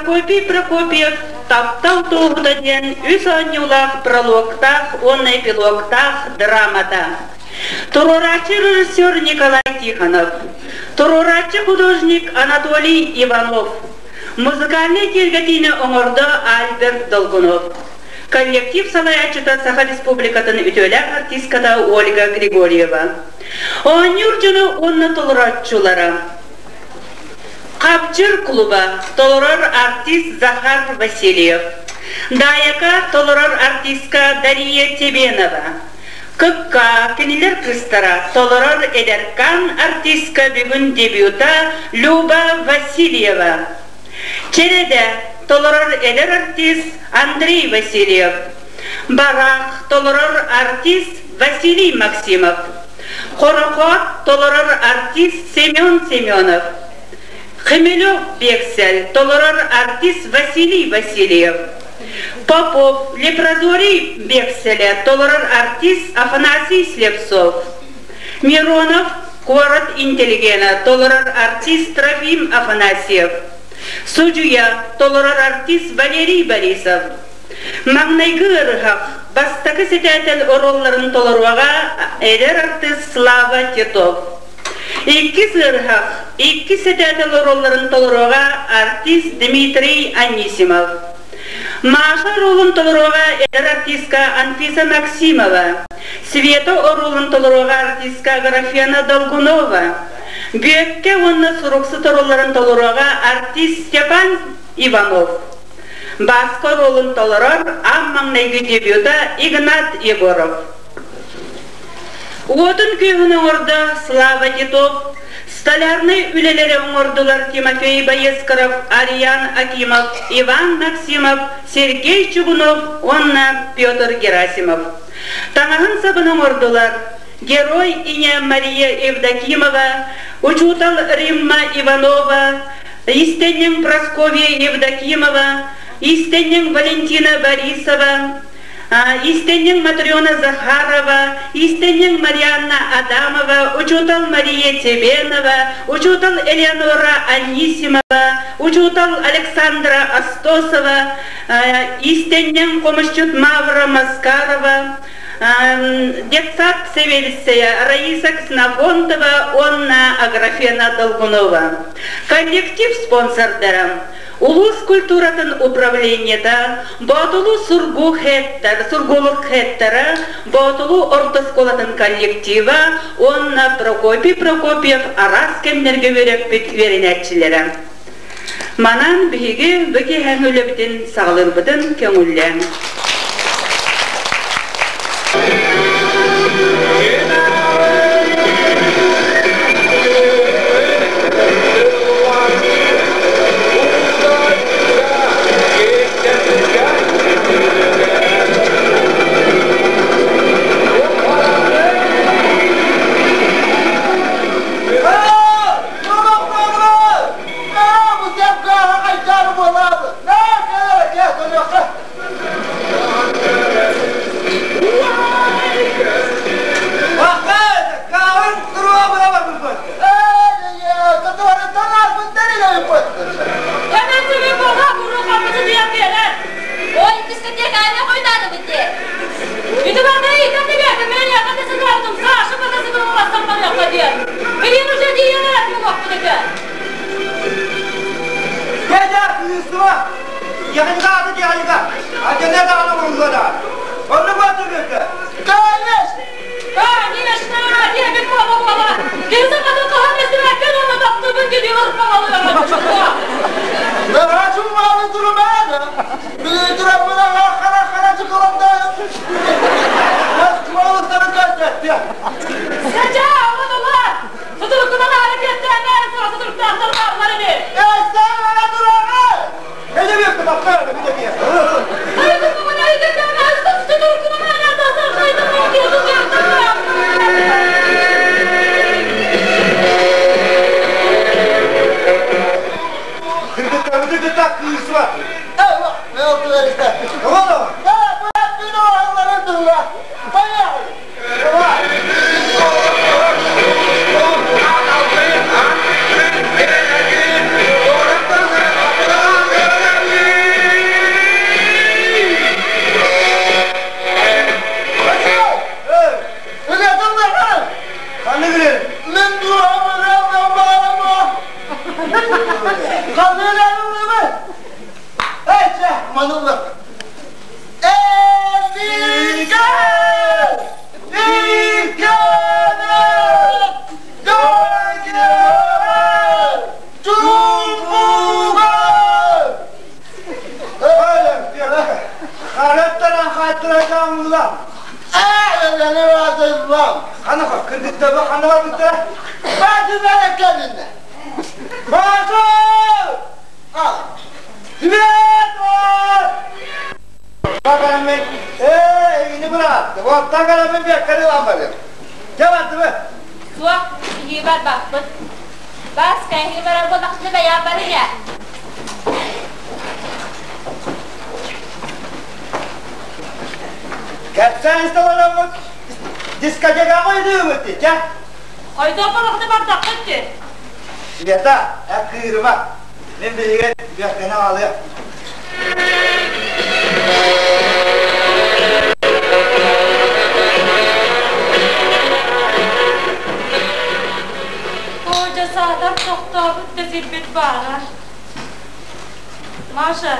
Прокопий Прокопьев «Таптал туоһута» диэн үс оонньуулаах прологтаах уонна эпилогтаах драмата. Туруорааччы режиссер Николай Тихонов, туруорааччы художник Анатолий Иванов, музыкальнай киэргэтиини оҥордо Альберт Долгунов. Коллектив салайааччыта Саха Республикатын үтүөлээх артистката Ольга Григорьева. Оонньуур дьону уонна толорооччулара Хапчыр клуба толорор артист Захар Васильев, Дайака толорор артистка Дария Тебенова, Кыкка кинилэр кыыстара толорор эдэркаан артистка бүгүн дебюта Люба Васильева, Череде толорор эдэр артист Андрей Васильев, Барах толорор артист Василий Максимов, Хорохоот толорор артист Семен Семенов, Хмелев Бексел толорор артист Василий Васильев, Попов Лепрозорий Бекселе толорор артист Афанасий Слепцов, Миронов куорат интеллигена толорор артист Трофим Афанасьев, Судьуйа толорор артист Валерий Борисов, Маҥнайгы ыарыһах бастакы сэтээтэл оруолларын толоруоҕа эдэр артыыс Слава Титов. Иккис ыарыһах иккис сэтээтэл оруолларын толоруоҕа артист Дмитрий Анисимов. Маша оруолун толоруоҕа эдэр артистка Анфиса Максимова. Света оруолун толоруоҕа артистка Аграфена Долгунова. Бүөккэ уонна суруксут оруолларын толоруоҕа артист Степан Иванов. Бааска оруолун толорор аан маҥнайгы дебюта Игнат Егоров. Уотун күүһүн оҥордо Слава Титов, столярнай үлэлэри оҥордулар Тимофей Боескоров, Ариан Акимов, Иван Максимов, Сергей Чугунов уонна Петр Герасимов. Таҥаһын сабын оҥордулар Герой ийэ Мария Евдокимова, учуутал Римма Иванова, Истэнньэҥ Прасковья Евдокимова, истэнньэҥ Валентина Борисова, истэнньэҥ Матрена Захарова, истэнньэҥ Марианна Адамова, учуутал Мария Тебенова, учуутал Элеонора Анисимова, учуутал Александра Остосова, истэнньэҥ хомусчут Мавра Маскарова, Детсад сэбиэдиссэйэ Раиса Ксенофонтова уонна Аграфена Долгунова. Коллектив спонсордара улуус культуратын управлениета, Боотулу Сургу хэттэр, Сургулук хэттэрэ, Боотулу орто оскуолатын коллектива уонна Прокопий Прокопьев араас кэмнэргэ үөрэппит үөрэнээччилэрэ. Манан биһиги бу киэһээҥҥи үлэбитин саҕалыырбытын көҥүллээҥ. Хана кыргыттар хана барбыттара? Баатылара кэлиннэ. Баатыл! Привет! Бакарамын, ээ, ини быраат, оттан карамын биэккэри ылан барыам. Дьэ бардыбы. Суох, биһиги барбаппыт. Бааска, эһиги барар буоллаххытына бэйэҕэ барыҥ ээ. Кэпсээн истэ дискотекаҕа ыытыыбыт дии, чэ. Хайдах барахны бардаххыт дии? Света, эн кыырыма. Мин билигин үөскэнэ аҕалыам. Оодьа саатар тохтообут да сирбит баара. Маша,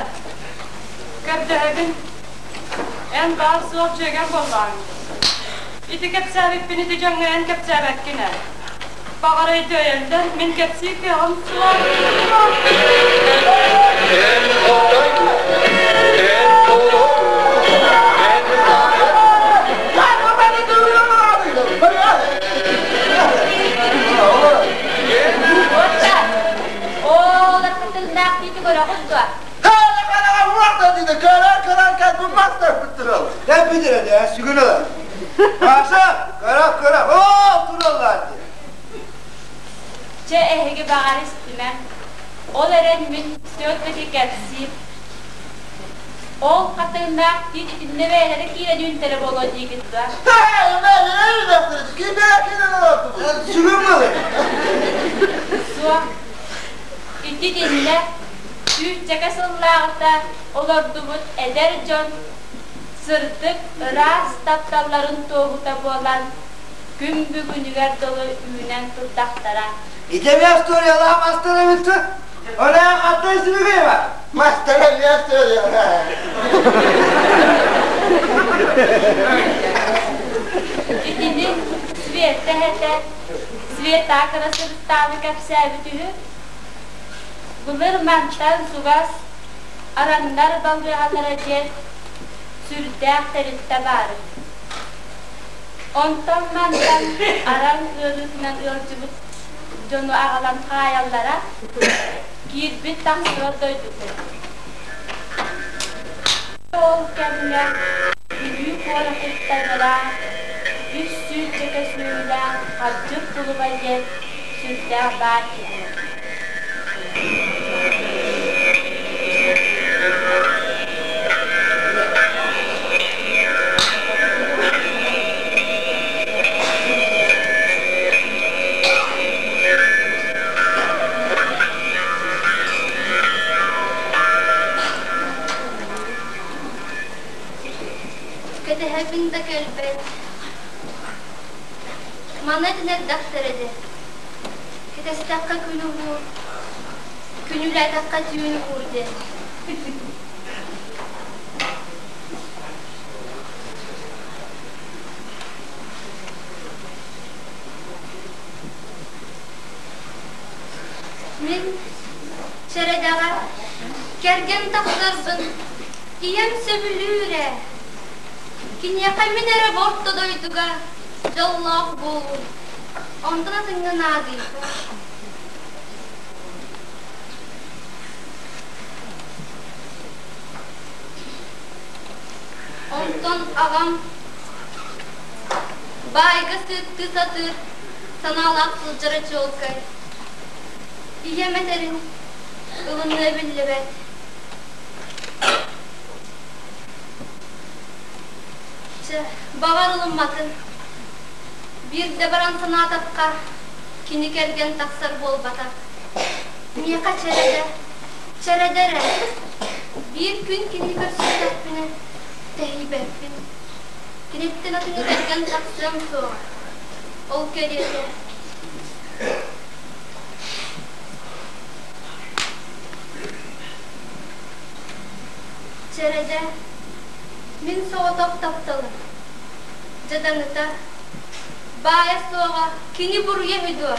көрдөһөбүн, эн баар-суох дьүөгэҥ буоллаҕыҥ. Ити кэпсээбиппин ити дьоҥҥо эн кэпсээбэккин ээ. Баҕар өйдөйөллөр, мин кэпсии кыаҕым суох. Оолор кытылнаах диити көрөҕүт дуо? Сүгүн ылар. Маша, көрө көрө, оо, тураллар дии. Чэ, эһиги баҕар истимэҥ. Ол эрэн мин все-таки кэпсиим. Ол хатыҥнаах тиит итиннэ бэйэлэрэ киирэн үүнтэрэ буолуо диигит дуо? Сүгүн ылар. Суох. Ити итиннэ сүүсчэкэ сыллааҕыта олордубут эдэр дьон сырдык, ыраас тапталларын туоһута буолан, күн бүгүнүгэр дылы үүнэн турдахтара. Ити эмиэ историялаах мастар эбит Оля, хатта истибигиева? Мастар эмиэ историялаах. Итини Света эһэтэ Света кырасырыттааны кэпсээбит үһү. Былыр мантан чугас араннар балыыһалара диэн сүрдээх тэрилтэ баара. Онтон мантан араҥ ыарыытынан ыалдьыбыт дьону аҕалан хаайаллара, киирбит тахсыбат дойдута. Ол кэмҥэ Бүлүү куоратыттан ыраах үс сүүсчэкэ сүөһүлээх Хабдьыр кулуба диэн сүрдээх баар киһи. Кэтэһэбин да кэлбэт. Маны этин эрдэхтэрэ дии. Кэтэстэххэ күн уһуур, күнүүлээтэххэ түүн уһуур диэн. Мин сэрэдэҕэ кэргэн тахсарбын ийэм сөбүлүүр ээ. Киниэхэ мин эрэ орто дойдуга дьоллоох буолуум. Онтон атыҥҥа наадыйбат. Онтон аҕам баайга сыыттыы сатыыр санаалаах сылдьара чуолкай. Ийэм этэрин ылыныа биллибэт. Чэ, баҕар ылымматын. Биирдэ баран санаатахха, кини кэргэн тахсар буолбатах. Миэхэ чэрэдэ, чэрэдэ эрэ. Биир күн кинини көрсүстэхпинэ, тэһийбэппин. Киниттэн атыны кэргэн тахсыам суоҕа. Ол кэриэтэ. Чэрэдэ, мин соҕотох тапталым. Дьадаҥыта, баайа суоҕа кини буруйа үһү дуо?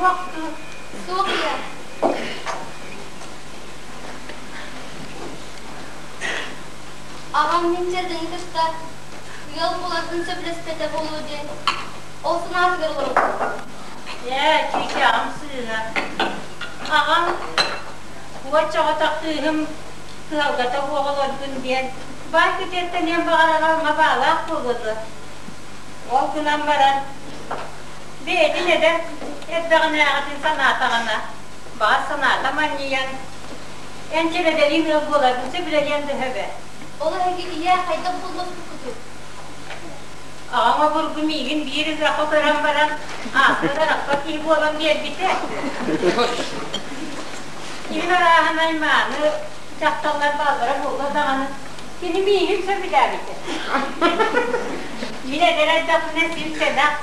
суох дуу? Суох ийэ. Аҕам мин дьэрдэни кытта ыал буоларбын сөбүлэспэтэ буолуо диэн ол санаатыгар олоробун. Ээ, чыычааҕым сыыһа. Аҕам уоччаҕа кыыһым кыһалҕата суох олордун диэн баай күтүөттэниэн баҕарара баалаах буолуо дуо? Ол гынан баран бэйэтин эдэр эрдэҕинээҕитин санаатаҕына, баҕар санаата манньыйан, эн чэрэдэриин ыал буоларгын сөбүлэһиэн да сөбө. Ол эһиги ийэ хайдах булбуппуккутуй? Аҕам обургу миигин биир ыһыахха көрөн баран, ааспыт арахпат киһи буолан биэрбитэ. Киһин арааһын аймааны дьахталлар бааллара буолла даҕаны, кини миигин сөбүлээбитэ. Мин эдэр эрдэхпинэ син сэнэх,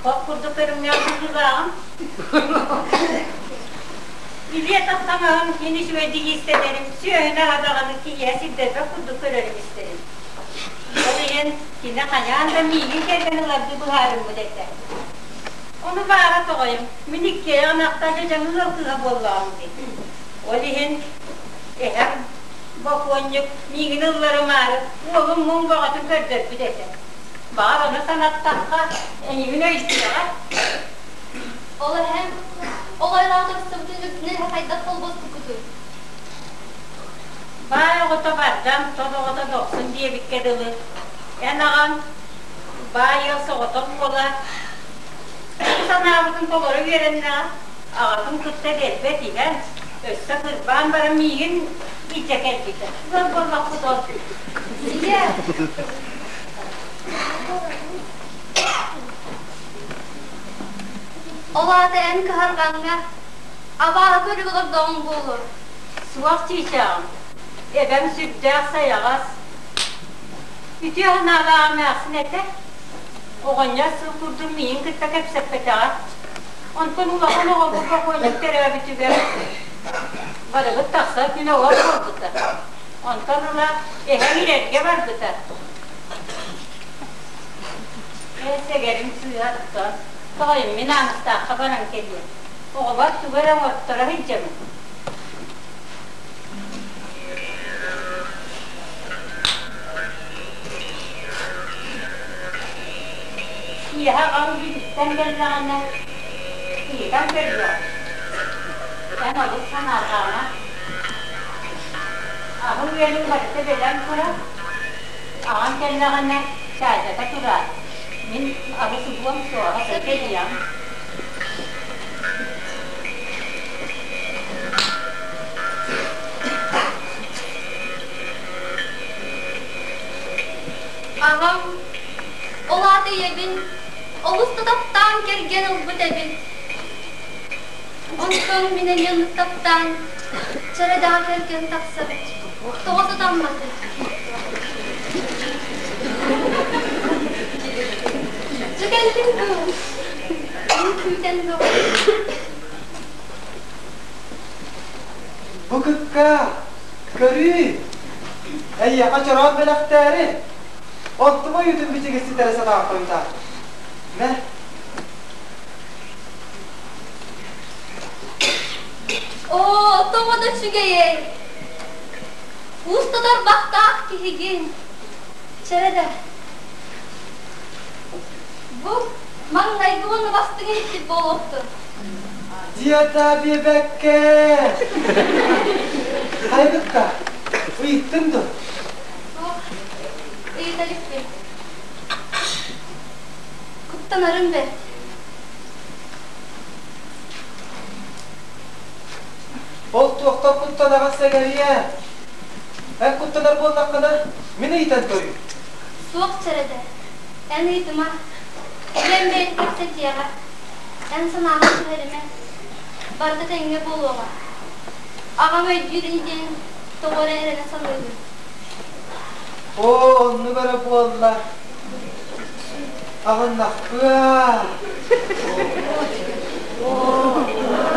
хоп курдук көрүҥнээх быһыылааҕым. Илиэ таҥаһым кини үчүгэйдик иистэнэрим, сүөһүнү аһа даҕаны киһиэхэ сирдэрбэт курдук көрөрүм-истэрим. Ол иһин кини хайаан да миигин кэргэн ылардыы быһаарыммыт этэ. Ону баара тоҕойум, мин иккиэйэх ынахтаах дьадьаҥы ыал кыыһа буоллаҕым дии. Ол иһин эһэм бокуонньук миигин ылларымаары уолум муҥ бөҕөтүн көрдөрбүт этэ. Баҕар ону санаттахха, эйигин өйдүөҕэ. Ол эһэм ол айылаах тахсыбытын үрдүнэн эһэ хайдах холбоспуккутуй? Баай оҕото бардам, тот оҕото дохсун диэбиккэ дылы, эн аҕаҥ баай ыал соҕотох уола санаабытын толору үөрэннэҕэ, аҕатын кытта дэлбэт иһэн, өссө кырбаан баран миигин илдьэ кэлбитэ. Ыал буоллахпыт ол. Ийэ! Ол аата эн кыһарҕаҥҥа абааһы көрүк олордоҕуҥ буолуо. Суох чыычааҕым, эбэм сүрдээх сайаҕас, үтүө санаалаах эмээхсин этэ. Оҕонньор сыл курдук миигин кытта кэпсэппэтэҕэ. Онтон улахан оҕобут бокуонньук төрөөбүтүгэр барыбыт тахсар күнэ ол буолбута. Онтон ыла эһэм ирэргэ барбыта. Ээ, сэгэрим сыыһа-оттон, тоҕойум мин Ааныстаахха баран кэлиэм. Оҕобор тугу эрэ оҥотторо сылдьабын. Киэһэ аҕам үлэтиттэн кэллэҕинэ, ыйытан көрүөҕүм. Эн олус санаарҕаама. Аһыҥ-үөлүҥ барыта бэлэм турар. Аҕам кэллэҕинэ, чаайдата тураар. Мин аһы субуом суоҕа сырдьа диэҕим. Аҕам ол аата ийэбин олус да таптаан кэргэн ылбыт эбит. Онтон мин эмиэ таптаан чэрэдэҕэ кэргэн тахсар тоҕо сатамматый? Дьэ кэллиҥ дуу? Мин күүтэн бөҕө. Бу кыкка, көрүүй, эйиэхэ чороон бэлэхтээри, онтум ойуутун бичиги ситэрэ сатаан хойутаат. Мэ. Оо, тоҕо да үчүгэйэй! Уста тарбахтаах киһигин. Чэрэ Бу маҥнайгы уонна бастыҥ иһиппит буолуохтун. Диэта биэбэккэ! Хайбыкка, ыйыттыҥ дуо? Суох, ыйыта иликпин. Куттанарым бэрт. Ол туохтан куттанаҕын сэгэриэ? Эн куттанар буоллаххына, мин ыйытан көрүүм. Суох чэрэтэ. Эн ыйытыма. Бэйэм бэйэм кэпсэтиэҕэ. Эн санааҕын түһэримэ. Барыта тэҥҥэ буолуоҕа. Аҕам өйдүүр ини диэн тоҕо эрэ эрэнэ саныыбын. Оо, оннук эрэ буолла. Аҕыннахпыа.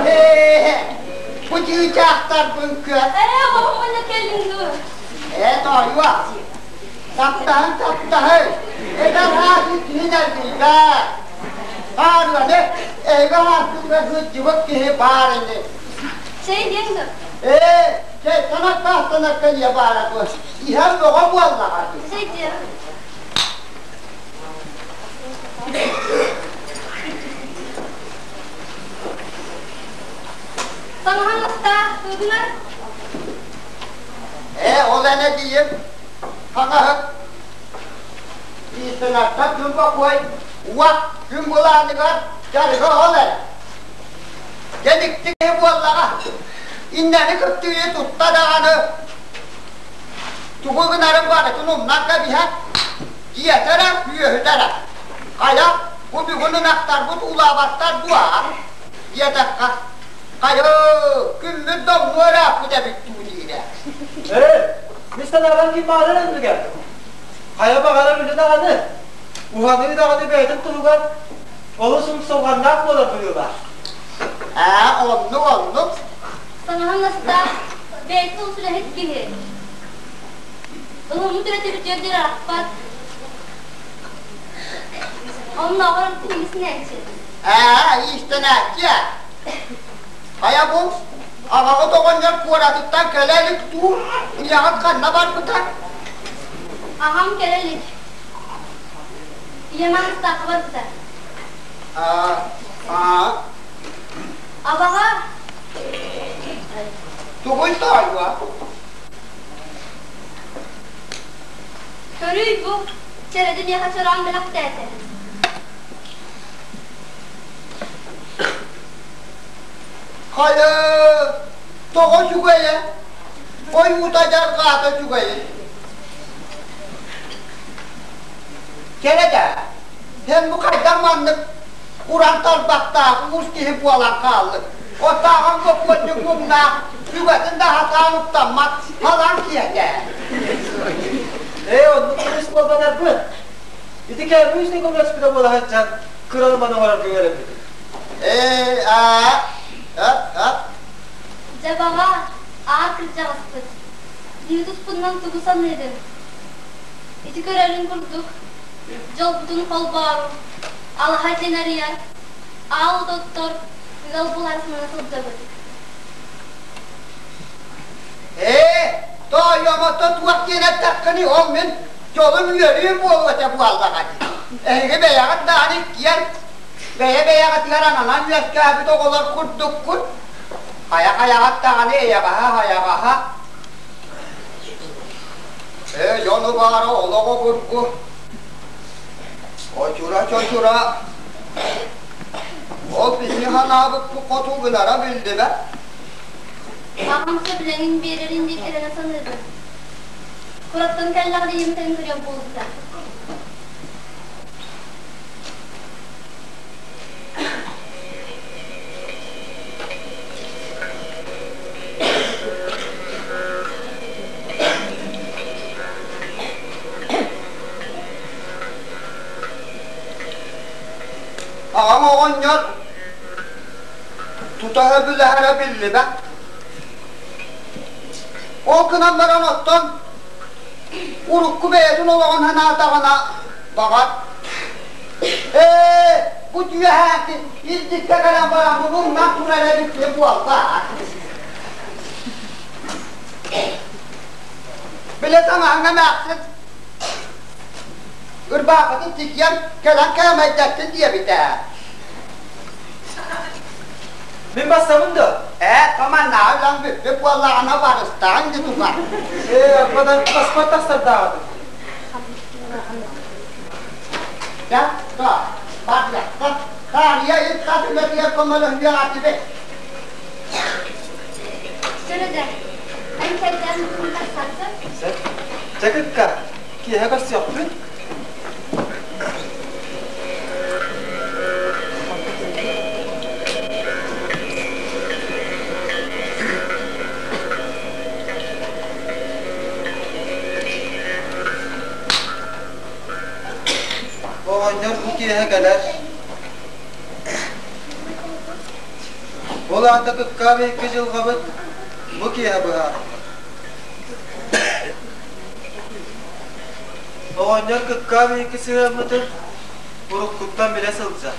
Ээ, бу чыычаахтарбын көр. Ээ, оҕоҕуна кэллиҥ дуо? Ээ, тоойуо. Таптаһын, таптаһын. Эдэр аатын киһи эргийбэт. Хаарыаны эһиги аһаахтыырга сылдьыбыт киһи баар ини. Чэй диэҥ да? Ээ, чэйтэн аккаастанар кэлиэ баара дуо? Иһэн бөҕө буоллаҕа дии. Чэй диэҕим. Саҥаһаҥ астаах кыыгынар? Ээ, ол эн эдьиийим хаҥаһык Иистэнэртэн күн бокуой, уот күн былааныгар дьарыга ол эрэ. Дьэ дьикти киһи буоллаҕа. Иннэни кыттыыны тутта даҕаны тугу гынарын барытын умнан кэбиһэн, дьиэтэ эрэ, үөһүтэ эрэ. Хайа, бу бүгүн ынахтарбыт уулаабаттар дуо? диэтэххэ, хайа, күммүт домнуо ырааппыт эбит дуу диирэ. Ээ, мин санаабар ким баҕарар оннугар. Хайа баҕарар үлэ даҕаны, уһаныы даҕаны бэйэтин туһугар олус умсулҕаннаах буолар быһыылаах. Ээ, оннук, оннук. Саҥаһын настаах, бэйэтин олус үлэһит киһи. Ылыммыт үлэтэ бүтүөр диэри арахпат. Оннооҕор онтун иҥисинээччи. Ээ, иистэнээччи ээ. Хайа бу, аҕаҕыт оҕонньор куоратыттан кэлэ илик дуу, ийэҕит ханна барбыта? Аҕам кэлэ илик. Ийэм Анастаахха барбыта. Аа, аа. Абаҕа. Тугуй таайуа? Көрүүй бу, чэрэди миэхэ чороон бэлэхтээтэ. Хайа, тоҕо үчүгэйэ? Ойуута дьарҕаата үчүгэйин. Кэрэтэ, эн бу хайдах маннык уран тарбахтаах уус киһи буолан хааллыҥ? Оттооҕон бокуонньук муҥнаах үгэтин да сатаан уктаммат халаҥ киһи Ээ, оннук көмүс буолбатарбыт. Ити кээммин үс көмөлөспүтэ буола сылдьан, кыралыман оҥорорго үөрэммитим. Ээ, аа, ап, ап. Дьабаҕа, аа кырдьаҕаспыт. Дии туспунан тугу саныыгын? Ити көрөрүҥ курдук, дьолбутун холбоору, алаһа дьиэн арыйар, аал доттор, ыал булар санана сылдьабыт. Ээ, тоойуом, оттон туох диэн эттэххиний, ол мин дьолум үөрүүм буолуо этэ буоллаҕа дии. Эһиги бэйэҕит даҕаны иккиэн бэйэ-бэйэҕитигэр ананан үөскээбит оҕолор курдуккут. Хайа-хайаҕыт даҕаны эйэҕэһэ-хайаҕаһа. Ээ, дьону баара олох обургу. Очура-чочура ол биһи санаабыппыт хоту гынара биллибэт. Аҕам сөбүлэҥин биэрэрин диэн эрэнэ саныыбын. Кураттан кэллэҕинэ ийэм тэҥ көрүөх буолбута. Аҕам оҕонньор тута сөбүлэһэрэ биллибэт. Ол гынан баран оттон урукку бэйэтин олоҕун санаатаҕына, баҕар, ээ, бу түөһээки илдьиккэ кэлэн баран бу муҥнан турар эбит буолбаат. Били саҥаһыҥ эмээхсин ырбаахытын тикийэн кэлэн кээмэйдэттин диэбитэ. Мин бассабын да? Ээ, командаҕа үлэҥ бүппүт буоллаҕына барыстаҕыҥ дии туга. Ээ, аппадан баспат тахсардаҕытын. Да, да, барыахха. Таарыйа ил-тас үлэтигэр көмөлөһүөх этибит. Чөрөдө, эн кэргэн тахсарсың? Сөп. Чэ кыкка, киэһэ көрсүөхпүт. Оҕонньор бу киэһэ кэлэр. Ол аата кыккаам икки дьылҕабыт бу киэһэ быһаарыллар. Оҕонньор кыккаам икки сыһыаммытын уруккуттан билэ сылдьар.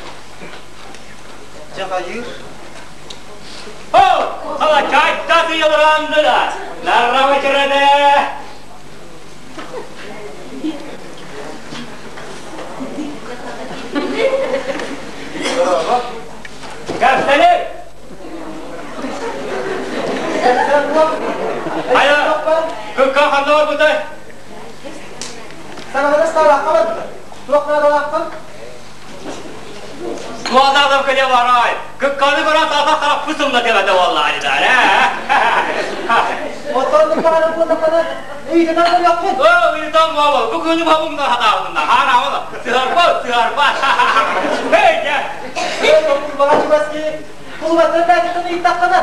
Дьэ хайыыр? О, халачайта тыйылырандыла, нарра вечереде. Кэпсэли! Хайа, кыкка ханна барбытай? Саҥаһына сталаахха барбыта. Туох наадалааххын? Туох кэле барай. Кыкканы көрөн саата хараппы сымна тебете валлаhi да. Оттон баары буоллаххына, ыйытынан көрүөхпүн. О, ыйытан буолла. Бу күнү бабымда хатаабытында. Хаана ола. Сыарба, сыарба. Hey, я. Кулбаға чугас ки. Кулбаттан бәтіттен ыйыттаххына.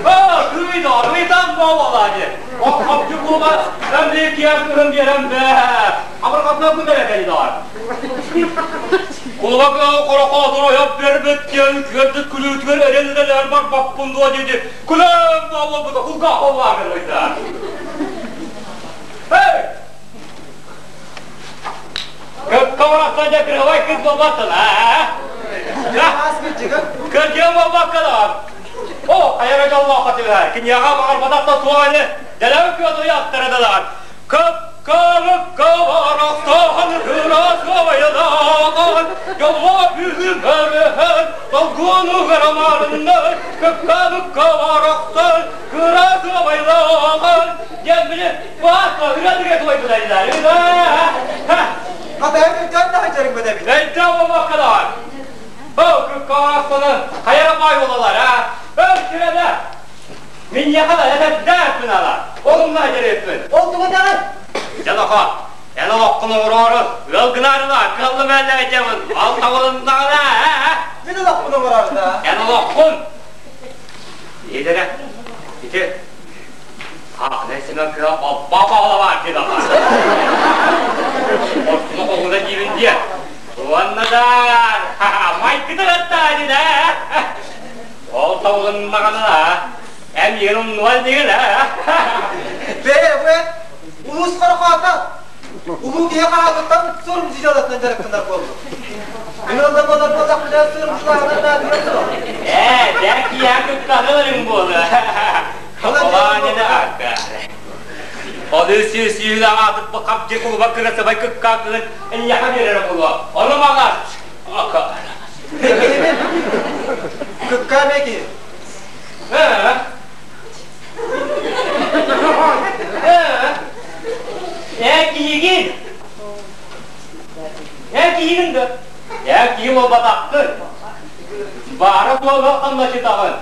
О, күйді, ыйтан буолла ди. О, капчы кулба, ben de kiyas kırım diyerem be. Amır kapına bu mere beni dar. Kulba kora kora yap berbet diyen kürdü kulütler erendeler bak bak bundu dedi. Kulum baba bu da kulka Allah verirdi. Hey! Kıkkavarakta da kırıvay kız babasın ha? Кырдьыга буолбаккалар. О, хайара дьоллоох этилэр. Киниэхэ баҕарбатах да суоҕаны дэлэбит күөтү аттарадылар. Кып-кып-кыбарахтаан кыра сыбайылаан, дьоллоо бүһүн өрүһэн, долгуну гырамарыннар, кып-кып-кыбарахтаан кыра сыбайылаан, диэн били баатта үрәдіге туойбутайлар. Хата өйдөөн да хачарың бөдөбүт. Өйдөөн буолбаккалар. О, кыккаастаны хайара бай болалар, а? Өй, киреде. Мин яхала эдэрдээппин ала. Олунна жереппин. Ол туга даҕан? Жанаха, эн олоххун оҥороору, ыал гынаарыла, кыаллы мэллээдьэмин, ал табылыннаҕына, а? Мин олохпун оҥороору да. Эн олоххун. Иһилэрэ, ити, Хаахына сэмэн кыа баппа баҕала бар дии даҕа. Ортуна хоһуна диибин диэ. Уоннадар, майгытыгаттаа дии Ол табылыннаҕына, эн иэн умнугал диген, а? Бээ, бу улуус хорохоото. Улуу киһи хаһаатыттан сурум дьыалатынан дьарыктанар буоллум. Мин онно буолар буоллахпына сурумсулааҕынан наадыйан суох. Ээ, дэ киһи кыттанырым буолу. Олаанина акка. Оды сүүсүүл аҕаатыт бу хапчы кулуба кырасыбай кыкка кыын эньяха берер буолу. Ону мага. Ака. Киһибин. Кыкка меки. Э? Э? Э киһигин. Э киһигин да. Э киһи буолбатаххын. Баара буола ханначытаҕын.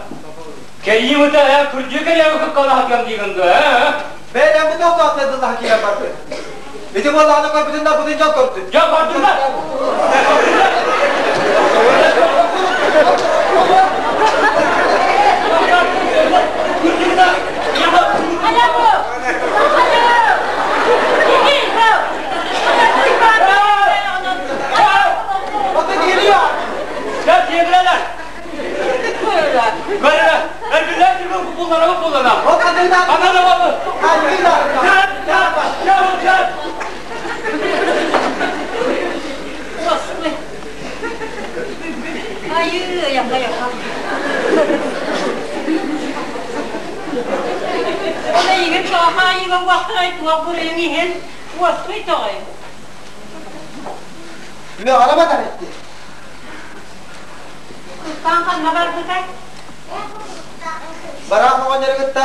Кэлиибыта э күрдьү кэлиэбэ кыккалаһатыам диигин да, э? Бэйдэн бу тоқтоот дыллаха киирэн барбыт. Ити буоллаҕына көрбүтүн да бутун дьон көрдүн. Дьон бардылар. Алло! Алло! Ото киириä. Я тиэбилэлэр. Көрө, эрбилэр тирбин буллара буллана. Ол хадыйда. Анана бабы. Хадыйда. Чат, чат, чат, чат. Айыы, яха, яха. Ол эйигин тоҕо айыыга уохтарай туох буруйуҥ иһин уоскуй тоҕой. Үөҕэрэ батар этти. Кыттаан ханна барбытай? Бараах оҕонньору кытта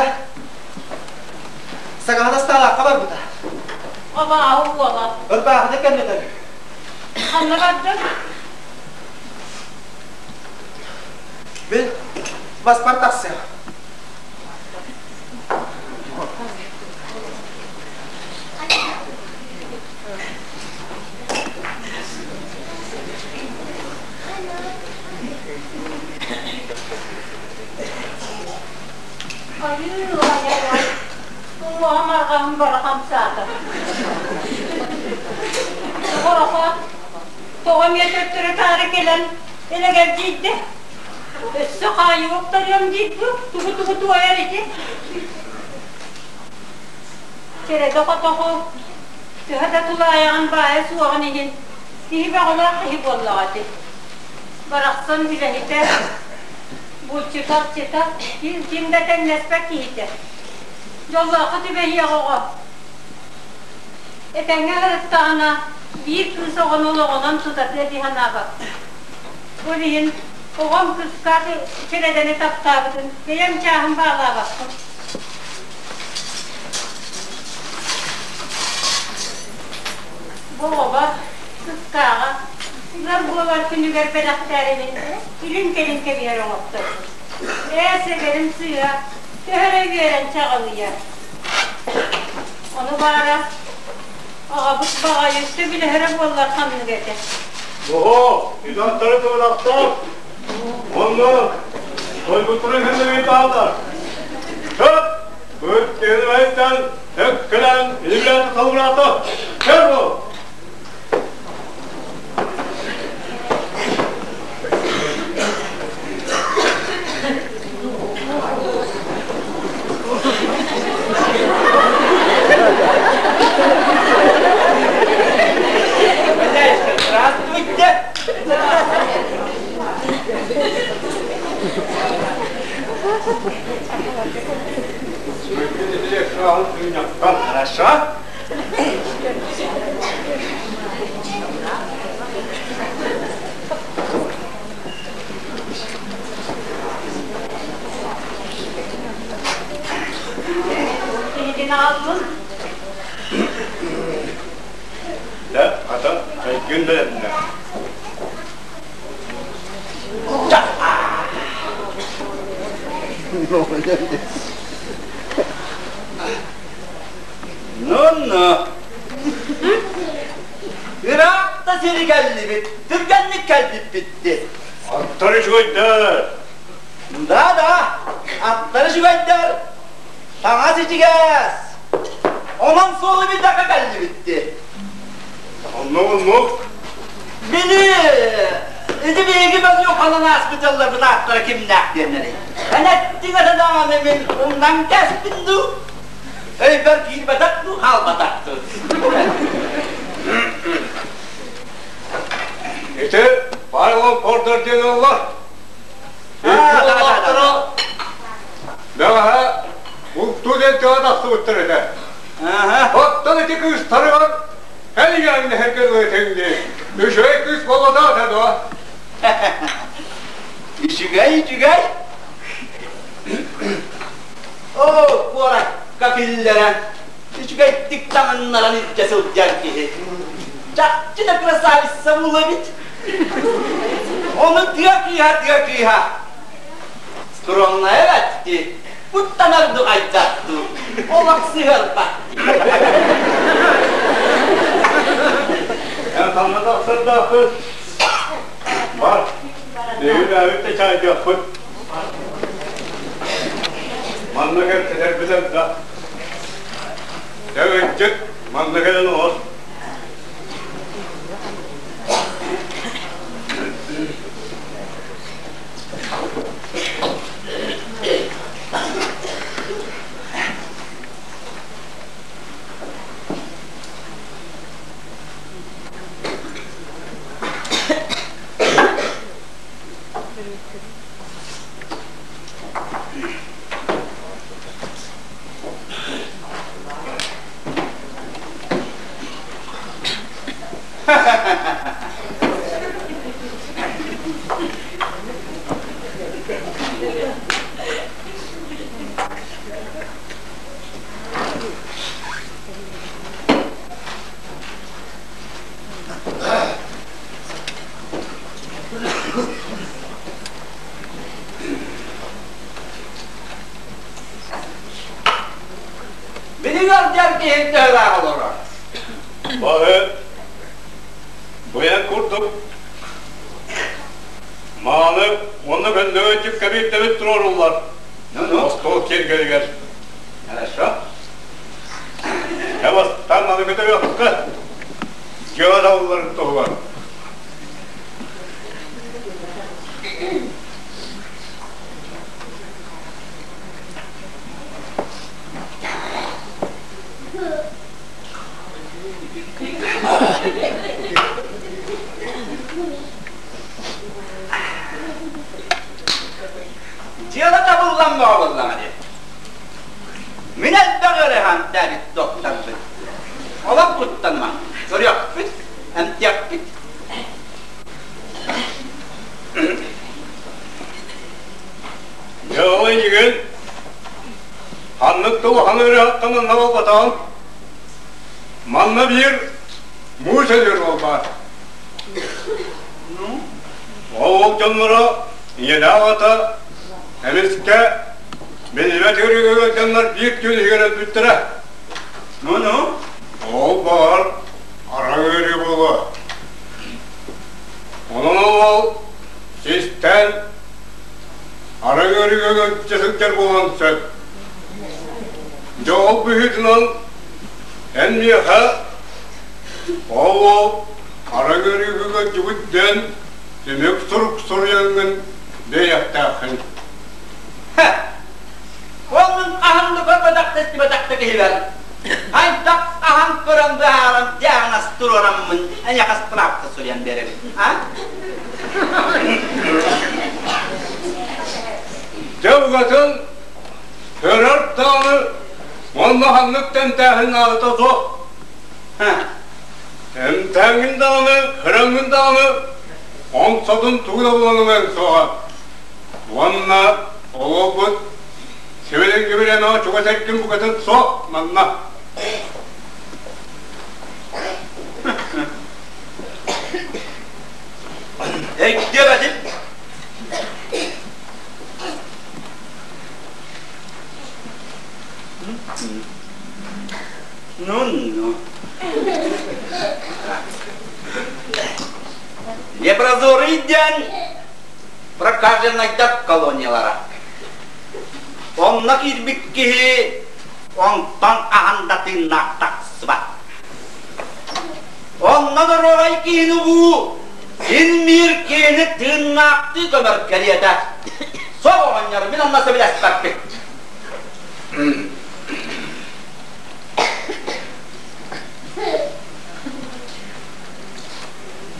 саҥаһын астаалаахха барбыта. Абааһы уола. Ырбаахыны кэннэтэр. Ханна бардын? Мин баспар тахсыам. Айыы, ай, ай, Уҥуоҕум арҕаһым бара хамсаата. Хороха, тоҕо эмиэ төттөрү-таары кэлэн элэгэлдьийдэ. Өссө хаайыы охторуом диир дуу, тугу-тугу туойар ити? Чэрэдэ хотоҕу, төһө да тулаайаҕын баайа суоҕун иһин, киһи бөҕөлөөх киһи буоллаҕа ити. Барахсан үлэһитэ, булчута-ахчыта ким да тэҥнэспэт киһитэ. Дьоллооххо түбэһиэх оҕо. Этэҥҥэ сырыттаҕына, биир кыыс оҕону олоҕунан тутатыа дии санаабаппын. Ол иһин оҕом кыыска Чэрэдэни таптаабытын бэйэм чааһым баалаабаппын. Бу оҕобор кыскааҕа ыал буолар күнүгэр бэлэхтээрибин илин-кэлин кэбиһэр оҥотторбут. Ээ, сэгэрим сыыһа, төһө эрэ үөрэн чаҕылыйар. Ону баара, аҕабыт баҕайы сөбүлэһэрэ буоллар ханнык этэ. Оһо, итаттары тыбырахтар. Онно тойбуттарын хэннэбит аалар. Сөп, быт өккөлөн, илибилээн салгыраата. Көр бол! Хозяюшка, здравствуйте! Хорошо? Киһитин аҕаллым. Да, ата, күн бэлэмнэ. Ну-ну. Ыраах да сири кэллибит, түргэнник кэлбиппит дии. Аттар үчүгэйдэр. Да-да, аттар үчүгэйдэр. Таҥас ичигэс. Онон суолу билбэккэ кэллибит дии. Оннук-оннук. Били, ити биһиги базюканан ааспыт дьалларбыт ааттара кимнээх диэннэрий? Эн эттиҥ этэ даҕаны мин умнан кэспин дуу? Өйбөр киирбэтэх дуу, хаалбатах дуу? Ити Павлов Пордор диэн оллар. Бэҕэһээ бултуу диэн тыа тахсыбыттар этэ. Оттон ити кыыстарыгар Эн нэһэргэ дии. Үчүгэй кыыс буолбатах этэ дуо? Үчүгэй, үчүгэй. Оо, куоракка киллэрэн, үчүгэйдик таҥыннаран илдьэ сылдьар киһи. Чахчы да красавица буолуо эбит. Ону тыа кыыһа, тыа кыыһа. Скромная эбэтти, куттанар ду айдаттуу, олох сыһыарбат. Эн ханна тахсардааххын? Бар, биһиги бэйэбит да чаайдыахпыт. Манна кэпсэтэрбит элбэх. Дьэ, ыччат, манна кэлэн оҕос. Билигин дьар киһи төһөлөөх олорор? Баһы быйан курдук мааны уонна көннөгөйдүк кэбиирдэбит туруоруллар. Остуол киэргэлигэр. Хорошо. Эвастан маны көтөрүөххэ. Дьыала табылларын туһугар. Табыллан буоллаҕа дии. Мин элбэх ыарыһан тээбит докторбын. Олох куттанымаҥ, көрүөхпүт, эмтиэхпит. Дьэ ол иннигин ханнык да улахан ыарыһахтан манна буолбатаҕым. Манна биир муус өлөр уол баар. Ол уол дьонноро ийэлээх аҕата эмискэ биллибэт ыарыыга дьоннор биир түүн иһигэр өлбүттэрэ. Ну-ну? Ол баҕар араҥ ыарыы буолуо. Онон ол уол систэн араҥ ыарыыга ыалдьа сылдьар буолуон сөп. Дьэ ол быһыытынан эн миэхэ ол уол араҥ ыарыыга ыалдьыбыт диэн түмүк сурук суруйаҥҥын бэйэхтээххин. Ол мин хаһан да көрбөтөх да истибэтэх да киһибэр хайдах хаһан көрөн быһааран диагноз туруораммын эйиэхэ справка суруйан биэрэбин а? Дьэ угатын көрөр даҕаны уонна ханнык да эмтээһин наадата суох. Эмтээҥҥин даҕаны, көрөҥҥүн даҕаны омсотун тугу да булан ылыаҥ суоҕа. Уонна олорбут сибилин кибилэнэ чугас эргин букатын суох манна. Өйдүөбэтим. Ну-ну. Лепрозорий диэн прокаженнайдар колониялара. Онно киирбит киһи онтон аһан да тыыннаах тахсыбат. Онно доруобай киһини уу, син биир киһини тыыннаахтыы көмөр кэриэтэ. Сол оҕонньор мин онно сөбүлэспэппин.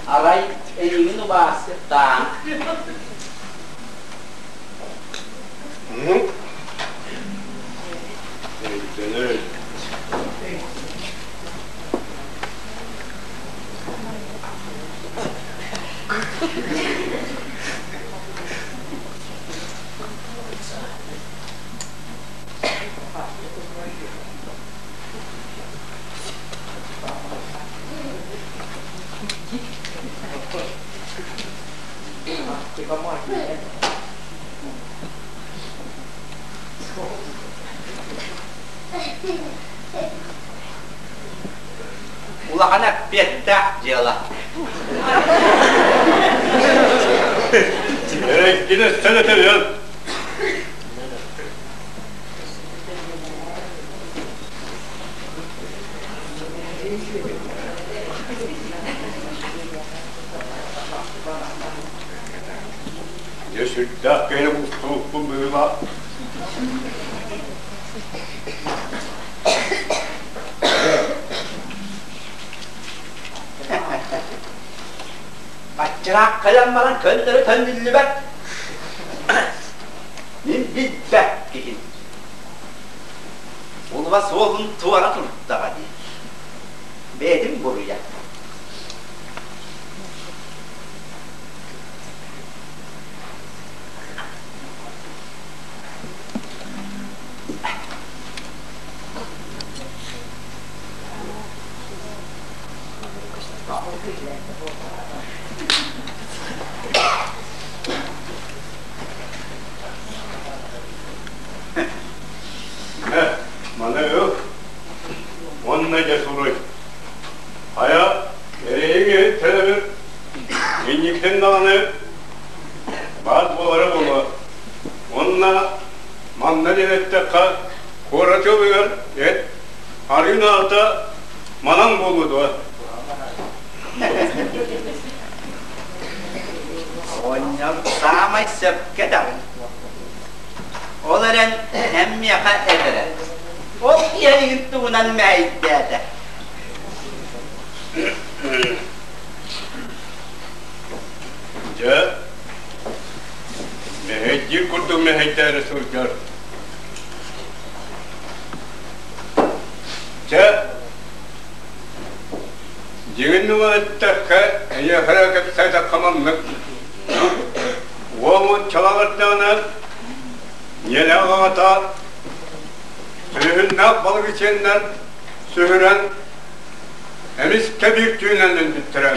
Арай эйигин убаастаан Өйдөнөр. Улахан эппиэттээх дьыала. Эрэйгин өссө да төлүөм. Дьэ сүрдээх киһини бултууппун быһыылаах. Баччыраах кэлэн баран көннөрү төннүллүбэт. Мин билбэт киһим. Улба суолун туора турдаҕа дии. Бэйэтин буруйа. Маны ыл уонна дьэ суруй. Хайа, эрэйиҥ төлөбүр инниктэн даҕаны баар буолара буолуо. Уонна манна диэн эттэххэ, куорат ылыгар эт арыы наата манан буолуо дуо? Оҕонньор саамай сөпкө даҕын. Ол эрэн эн миэхэ этэрэ. Ол киһи туһунан мэһэйдээтэ. Дьэ, мэһэйдиир курдук курдук мэһэйдээри сылдьар. Чэ, дьиҥин ылан эттэххэ, эйиэхэ эрэ кэпсээтэххэ маннык. Уолун чалаҕырдаҕына, ийэлээх аҕата сүһүннээх балык ичиэннэр сүһүрэн, эмискэ биир түүнэн өлбүттэрэ.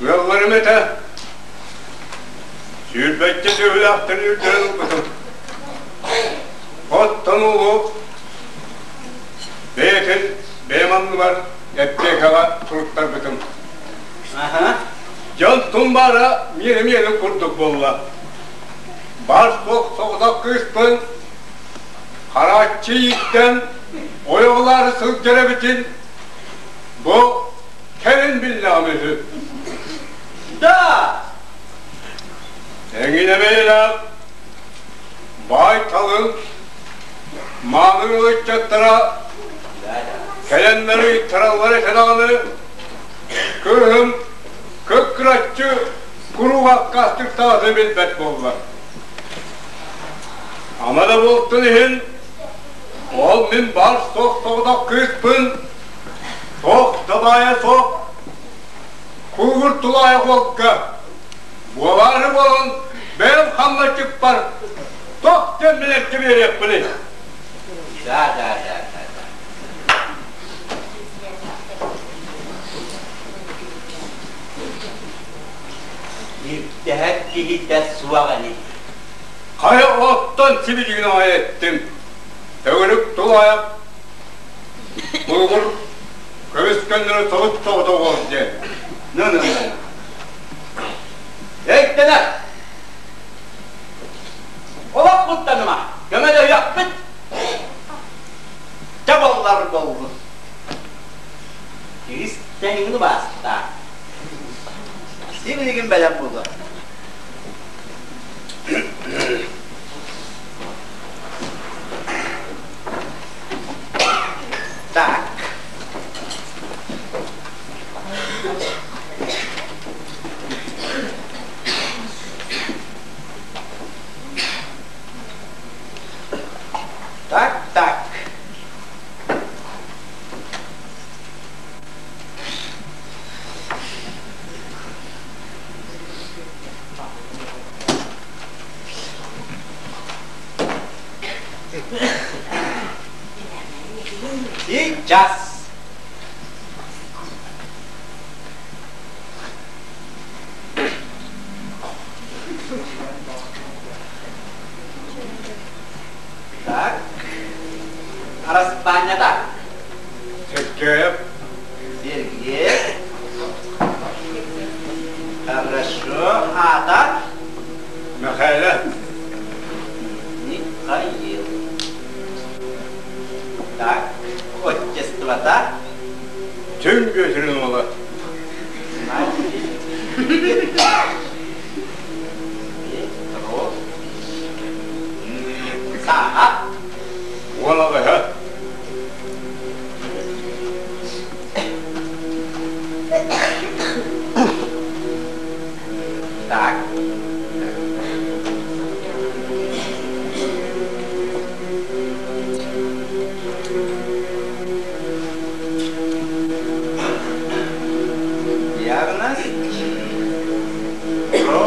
Ыалларым этэ, сүүрбэччэ сүөһүлээхтэрин үрдэрэн ылбытым. Оттон улуу бэйэтин бэйэм анныбар эппиэкэҕэ суруттарбытым. Дьон тумбаара миэнэ-миэнин курдук буолла. Бар-суох соҕотох кыыспын харааччы ииттэн ойоҕолоору сылдьар эбитин бу кэлин биллэҕим үһү. Да! Эҥинэ бэйэлээх баай талын мааны ыччаттара кэлэннэр ыйыттараллар этэ даҕаны кыыһым кыккыраччы куруук аккаастыктаҕатын билбэт буолла. Ама да буолтун иһин ол мин бар суох соҕотох кыыспын суох да баайа суох куугур тулаайах уолга буолаары буолан бэйэм хамначчыппар тох диэн билэргэ биэриэхпиний. Да, да, да, да, да. Ирдэһэр киһитэ суох ини. Хайа оттон сибилигин аҕай эттим. Төгүрүк тулаайах булгур көмүскэннэри собут соҕотох уол диэн. Ну, ну, ну. Өйдөнөр. Олох куттаныма, көмөлөһүөхпүт. Дьэ боллар боллун. Киис тэҥин убаастаа. Сибилигин бэлэм буолуо. Так. Так, так. Сейчас. Так. Араспаанньата. Сергеев. Сергей. Хорошо. Аата? Михайло. Михаил. Так. Отчествота? Түн Бүөтүрүн уола. Петров. Сааһа? Уол аҕыһа. Так. Диагноз про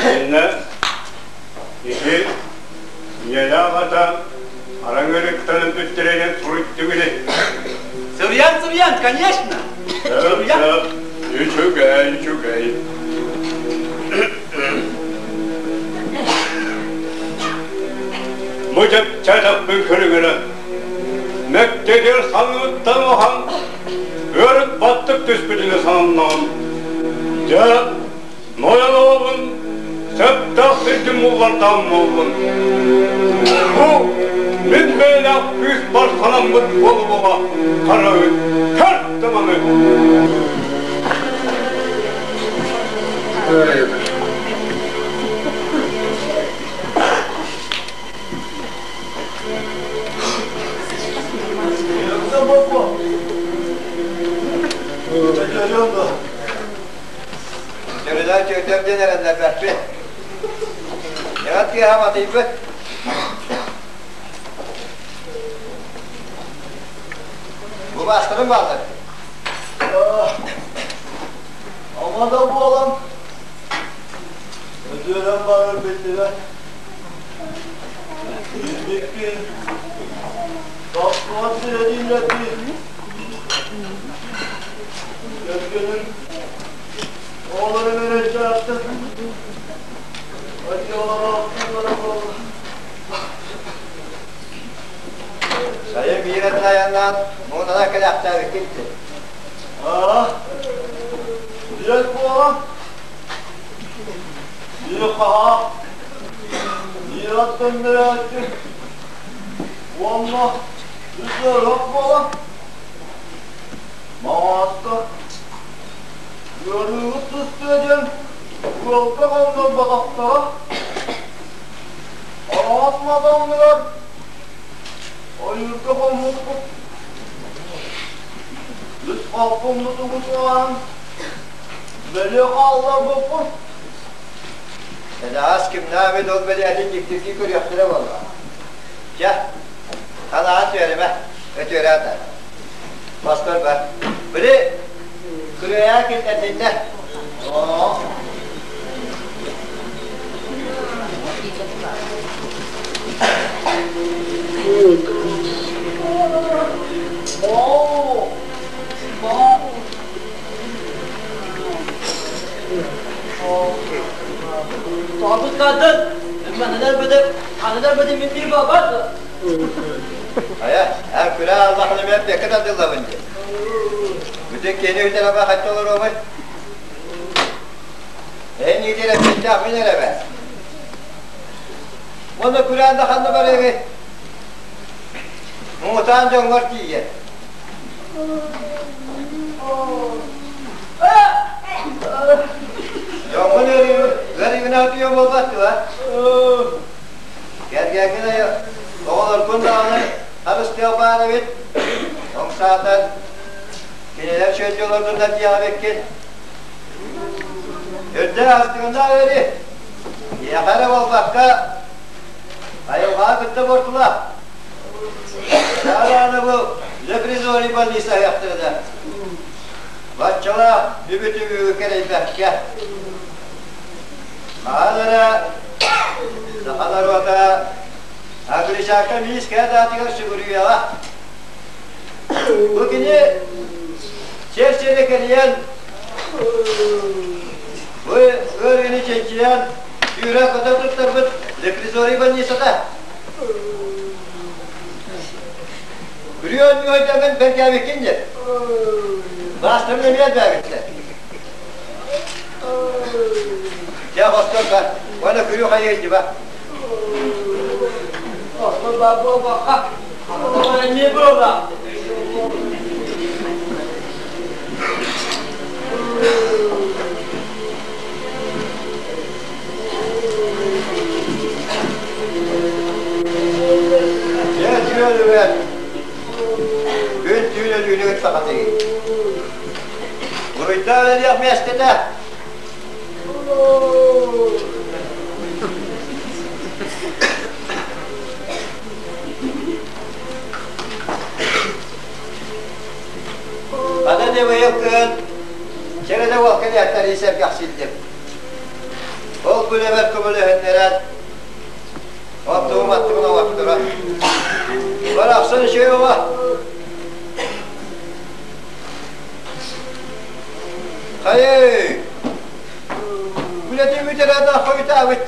Инна ити ийэлээх ата араҥырыктан бүттэринэн суруйдугуни. Сывьян, Сывьян, конечно. Сывьян. Үчүгэй, үчүгэй. Бу чэпчэтаппын көрүҥүнэ мэктиэтигэр санныттан улахан ыарык баттык түспүтүнэ сананнаҕым. Дьэ, нойон оҕобун сөптөөх сирдин буллардаан буоллун. Бу мин бэйэлээх кыыспар санаммыт буола-буола хараҕы көр даҕаны. Боппо. Өтөрүөн да. Төрүлэр чөтөр диэн эрэннэрбэппин. Эҕэт киэһэ матыйбыт. Бу баастарым бааллар. Ама да буолан, өтүөрэн барар биллибэт. Билбиккин, тохтуот сирэдииллэрдии. Кэргэним оҕолору мөрөйдөөттөр. Оччолороохтуулара буолла. Сайын биир атын айаннаан муҥунана кэлээхтээбиккин дии. Аа, биэс буолан, биир хаһаах, биир ат көннөрөөччү уонна үс ыарыһах буолан, Маҥааска ыарыыбыт сыстыа диэн ыалга хоннорботохторо. Араас мас анныгар ойуурга хоммуппут. Үс халпыммытыгын ылан бэлиэ хаалларбыппыт. Кэнэҕэс кимнээх ол бэлиэтин дьиктиргии көрүөхтэрэ буолла. Чэ, санаан түөримэ, өтүөрэ атар. Бастар бар. Били күрүөйээ киллэрдиннэ. Аа. Оо. Табыттадын. Мананар бөдө, ананар бөдө минни бабат. Хайа, эн күрээ Аллахны мен пекке тардыллабын дии. Бүтүн киһини үтэр аба хатта олоруомай? Эн иитэр эппиттээх мин эрэ бэ. Уонна күрээн да ханна барыаҕый? Муҥутаан дьоҥҥор тиийэ. Дьоҥҥун ыарыыгын атыйа буолбат дуо? Кэргэҥҥин оҕолоргун даҕаны харыстыах баар эбит. Тоҥ саатар кинилэр чөллүү олордуннар диэҕэбиккин. Үрдэ астыгыннаах ыарыы. Киһиэхэ эрэ буолбакка, айылҕаҕа кытта буортулаах. Саарааны бу Лепризори больница аһыахтарына. Баччалаах үбү-түбүгү кэрэйбэккэ. Хаһан эрэ саха норуота Агричака миискэ даатыгар сүгүрүйэҕэ. Бу кини сир-сири кэрийэн, бу ыарыыны чинчийэн, сүүрэ-көтө туттарбыт Лепризорий больницата. Күрүө оонньуу бэргээбиккин дии. Баастарын эмиэ элбээбиттэр. Дьэ, хостор бар. Уонна күрүө хайа илдьиба. Хостор бар буолбакка, эмиэ буола. Дьэ, түүн Күн түүн өлүүнү ытсахатыгын. Буруйдаах өлүөх миэстэтэ. Аны дьэ быйыл кыһын чэрэ уолка диэттэрии сэргэхсийдим. Ол күнэбэр көмөлөһүннэрэн оттугум аттыгын оҥотторо. Барахсан үчүгэй баба. Хайы! Үлэтин бүтэрэ да хойутаабыт.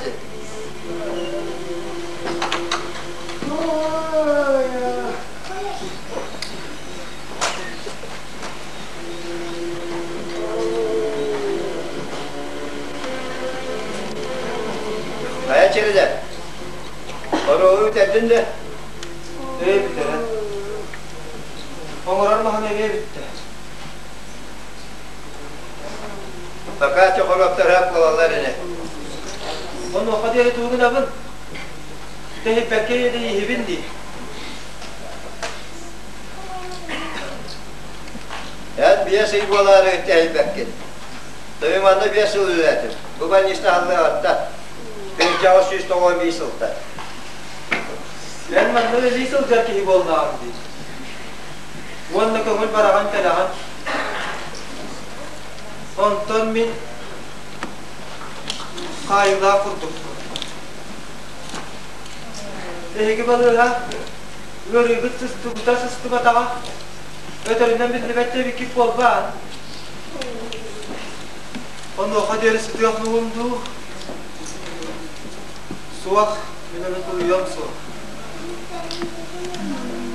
Хайа чирилэ? Оруолу бүтэрдин да? Ээ бүтэрэн. Оҥорор маһын эмиэ бүттэ. Пока чохороптор буолаллар ини. Онуоха диэри тугу гынабын? Тэһиппэккэ иһибин дии. 5 ый буолаары тэһийбэккин. Тойум манна 5 сыл үлэлээтим. Бу больница аһыллыаҕыттан. 1891 сылтан. Эн манна үлэлии сылдьар киһи буоллаҕыҥ дии. Уонна көҥүл бараҕын кэлэҕин. Онтон мин хаайыылаах курдукпун. Эһиги балыыһа ыарыыгыт сыстыбыта сыстыбатаҕа өтөрүнэн биллибэт диэбиккит буолбаат? Онуоха диэри сытыах муҥум дуу? Суох, мин ону тулуйуом суох.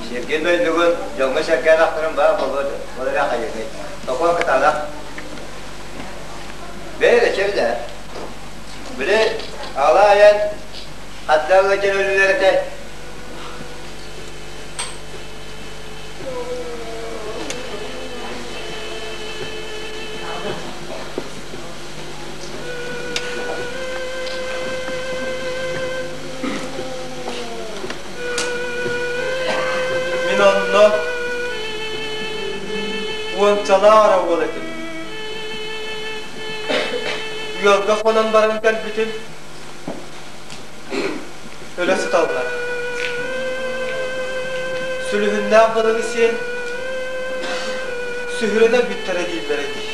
Сергей дойдугун дьоҥҥо-сэргэ ахтарын баа буолуо дуо? Ол эрэ хайыҥый? Токуон кытаанах. Бэйэ чэбилэ. Били ала айан хадда ыалдьан өлүлэр этэ. Мин онно уончалаах эрэ уол этим. Ыалга хонон баран кэлбитим, өлө сыталлар. Сүлүһүннээх балыгы сиэн, сүһүрэн өлбүттэрэ дииллэрэ дии.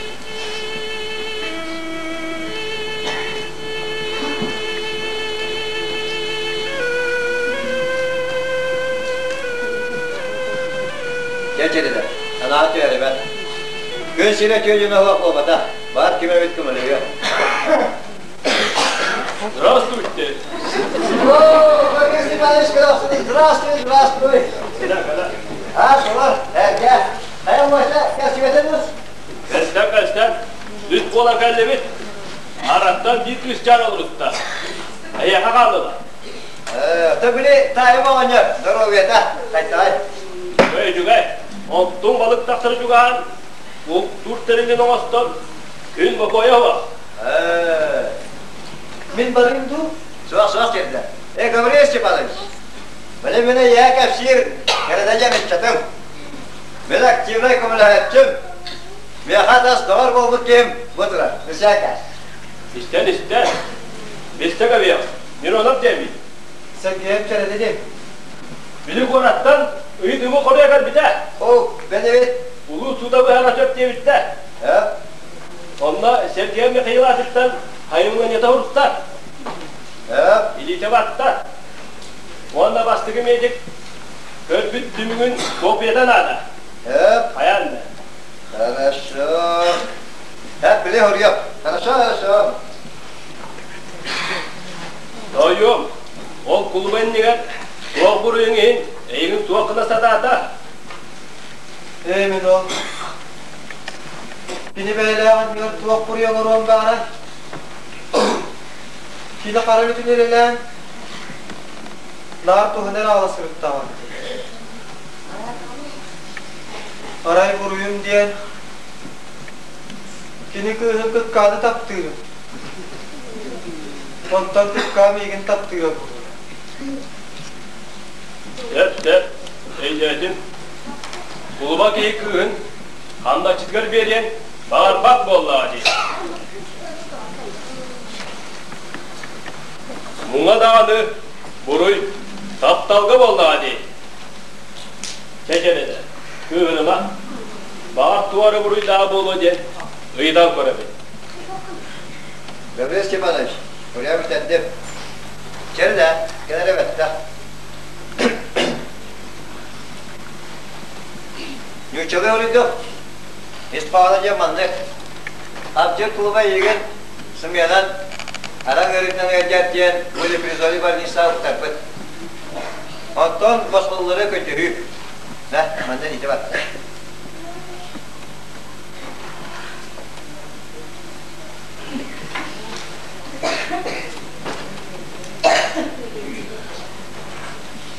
Дьэ дьирилэр, санаа түһэримэ. Күн сирэ түөдүнэ суох буолбата, баар ким эбит көмөлөһүө. Здравствуйте. О, Борис Степанович, здравствуй, здравствуй, здравствуй. А, что, эргэ, хайа муоста, кэсибэтин Кэстэн кэстэн, үс буола кэллибит. Араттан биир кыысчаан олорутта. Эйиэхэ хааллылар. Э, били таайым оҕонньор, здоровьета, хайтаҕай. Үчүгэй, оттун балык тахсары чугаһаан, бултуур тэрилин оҥостон, күн бокуойа суох. Э, Мин барыым дуу? Суох, суох кэллэ. Э, Гаврил Степанович, били мин эйээ кэпсиир кэрэдэдьэ ыччатым. Мин активнай көмөлөһөөччүм. Миэхэ тас доҕор буолбут киһим бу турар. Үсээкэ. Истэн, истэн. Истэ кэбиэх. Миронов диэбит. Сергеев кэрэдэ диэн. Били куораттан ыйытыгы хоруйа кэлбитэ. О, бен эбит. Улуу суда быһара сөп диэбиттэр. Э? Онно Сергей Михаил атыттан хайымҥанета урутта. Э? Илиитэ батта. Уонна бастакы медик көрбүт түмүгүн копията наада. Э? Хайаан да. Хорошо. Э, били хоруйа. Хорошо, хорошо. Тойуом, ол кулуба иннигэр туох буруйуҥ иһин эйигин туох гына сатаата? Ээ, мин ол кини бэйэлээх иннигэр туох буруй оҥоруом баарай? Кини хара үлэтин үлэлээн, наар туһунан эрэ аҕала сырыттаҕым дии. Арай буруйум диэн, кини кыыһын кыккааны таптыырым. Онтон кыккаа миигин таптыыра буолуо. Сөп, сөп, өйдөөтүм. Кулуба киһи кыыһын хамначчытыгар биэриэн баҕарбат буоллаҕа дии. Муҥа даҕаны буруй тапталга буоллаҕа дии. Чэ-чэ кыыһырыма. Баҕар туора буруйдааҕа буолуо диэн ыйытан көрөбүн. Гаврил Степанович, Улья бүтэрдим. Чэр да, кэлэрэ бэттэх. Ньуччалыы олуйдум. Ис хоһооно диэн маннык. Абдьыр клуба эйигин сымыйанан араҥ ыарыытынан ыалдьар диэн полипризоли больницаҕа уктарбыт. Онтон босхоллору көрдөһүү. Да, манна ити бар.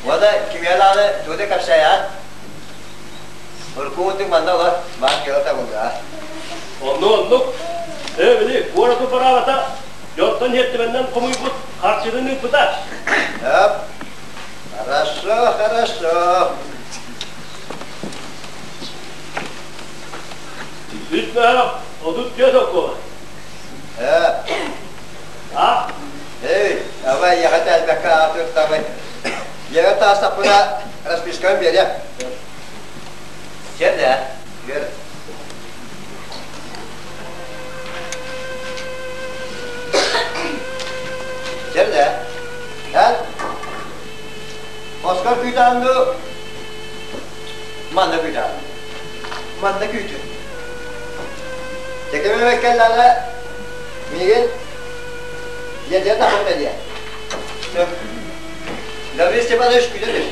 Уонна кимиэлааны тугу кэпсээйэҕин? Урукку манна олор, баар кыла табыллыа. Оннук, оннук. Ээ, били, куораты бараабата, дьонтон иэттибэннэн хомуйбут харчытын ыыппыта. Оп. Хорошо, хорошо. Үс мөһөх 34 окуола. А? Эй, абай яҕа тэлбэккэ аатыртабай. Яҕа таастаппына расписканы биэриэм. Чэ да. Бер. Чэ да. Эн Оскар күүтэҕин дуу? Манна күүтэҕин. Манна күүтүн. Текемеме кэллэҕинэ миигин дьиэтигэр тахсыбыта диэ. Гаврил Степанович күүтэ түс.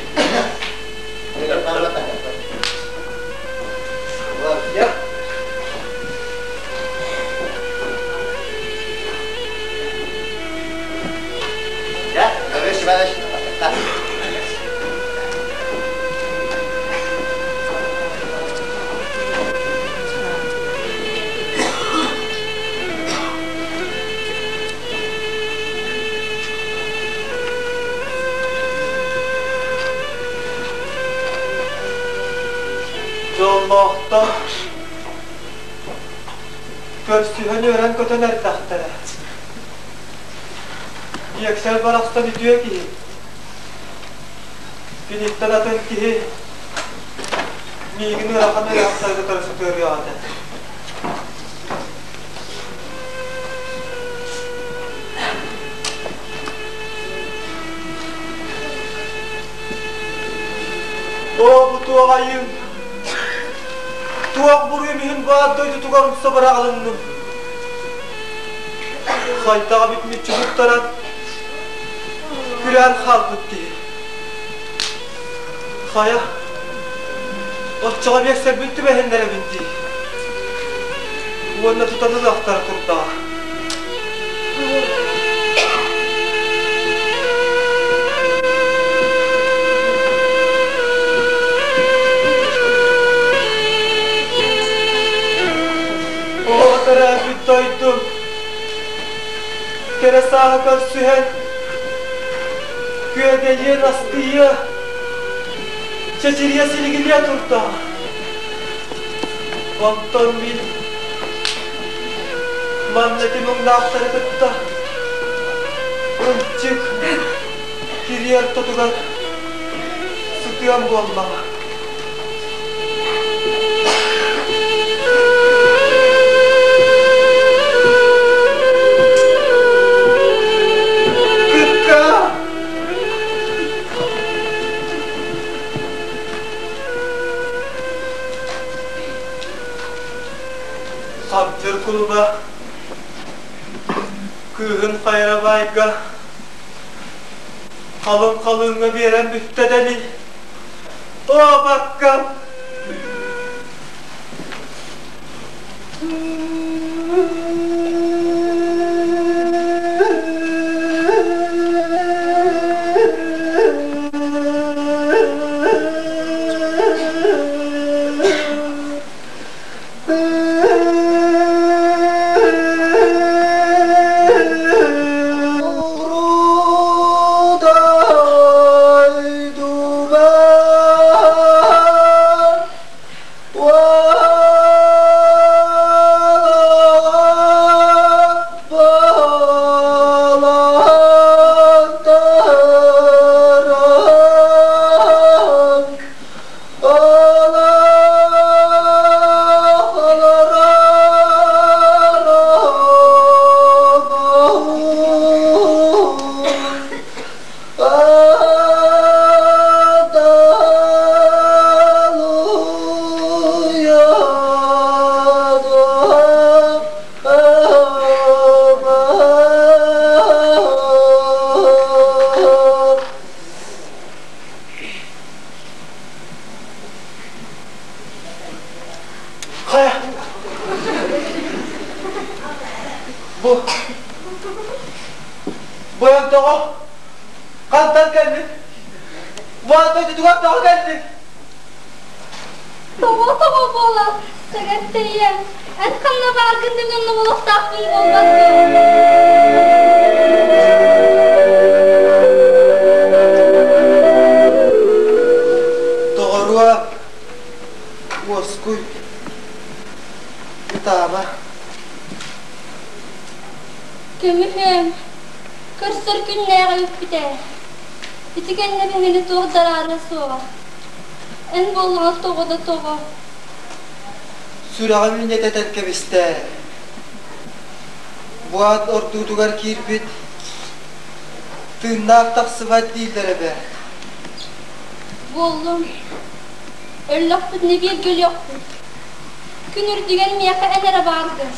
Дьэ, Гаврил Степанович, Дьоллоохтор көрсүһэн үөрэн-көтөн эрдэхтэрэ. Биэксэл барахсан үтүө киһи. Киниттэн атын киһи миигин ыарахан ыарахаттары кытары сытыарыах этэ. Оо, бу туох айыым? Туох буруйум иһин баар дойдутугар умса быраҕылынным? Хайдаҕа эбит мүччү туттаран, күрээн хаалбыт киһи. Хайа, оччоҕо биэксэрбин түбэһиннэрэбин дии. Уонна тутан ылыахтара турдаҕа. Оо, төрөөбүт дойдум, кэрэ сааһы көрсүһэн, күөгэйиэн астыйыа, чэчириэ силигилиэ турдаҕа. Онтон мин манна ити муҥнаахтары кытта ынчык кириэр тотугар сытыам буоллаҕа. Кыкка! Хабдьыр кулуба кыыһын Хайрабайга халыҥ халыҥҥа биэрэн бүттэ дэни. Оо, баккам! Хайа? Бу Бойон тоҕо? Хантан кэллиҥ? Бу аан дойдутугар тоҕо кэллиҥ? Тоҕо-тоҕо буолар, сэгэттийэм, эн ханна бааргын да мин олохтоохпун буолбат дуо? Тоҕоруо, уоскуй. Ытаама. Көмүһүөм, көрсөр күннээҕи бүппүтэ. Ити кэннэ биһигини туох да араарыа суоҕа. Эн буоллаҕа тоҕо да тоҕо. Сүрэҕим үннэтэтэн кэбистэ. Бу ат ордуутугар киирбит тыыннаах тахсыбат дииллэр эбэ. Буоллум. Өллөхпүтүнэ бииргэ өлүөхпүт. Күн үрдүгэр миэхэ эн эрэ бааргын.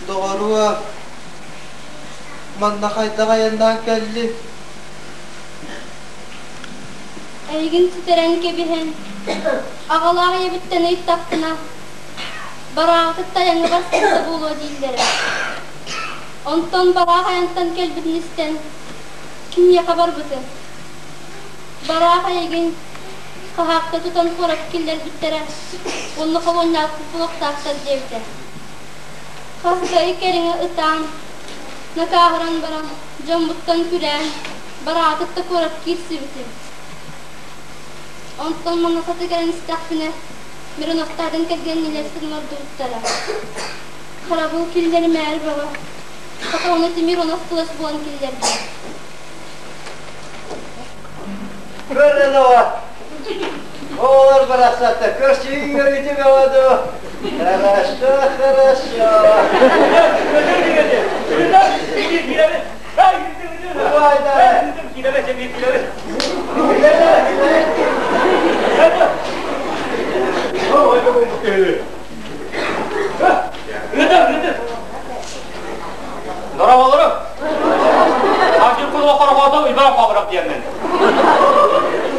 Доҕоруо, манна хайдах айаннаан кэллиҥ? Эйигин сүтэрэн кэбиһэн, аҕалаах ийэбиттэн ыйыттахпына, барааҕытык тайаҥҥа барсыбыта буолуо дииллэрэ. Онтон бараах айантан кэлбитин истэн, киниэхэ барбытым. Бараах эйигин хаһаакка тутан куоракка киллэрбиттэрэ уонна холуонньаахпыт булуохтаахтар диэбитэ. Хас да ый кэриҥэ ытаан, накааһыран баран, дьоммуттан күрээн, бараатык да куорат киирсибитим. Онтон манна сатыы кэлэн истэхпинэ, Мироновтаатын кэргэннилэр сыҥырдыбыттара. Харабыл киллэримээри бөҕө, хата ону Тимир онос тылас буолан киллэрдэ. Көрөнөҕө оҕолор барахсаттар көрсүһүү бөҕө дуу хорошо хорошо Дорооболору! Хачыр кулуба хорохоото Уйбаан Хообурап диэммин.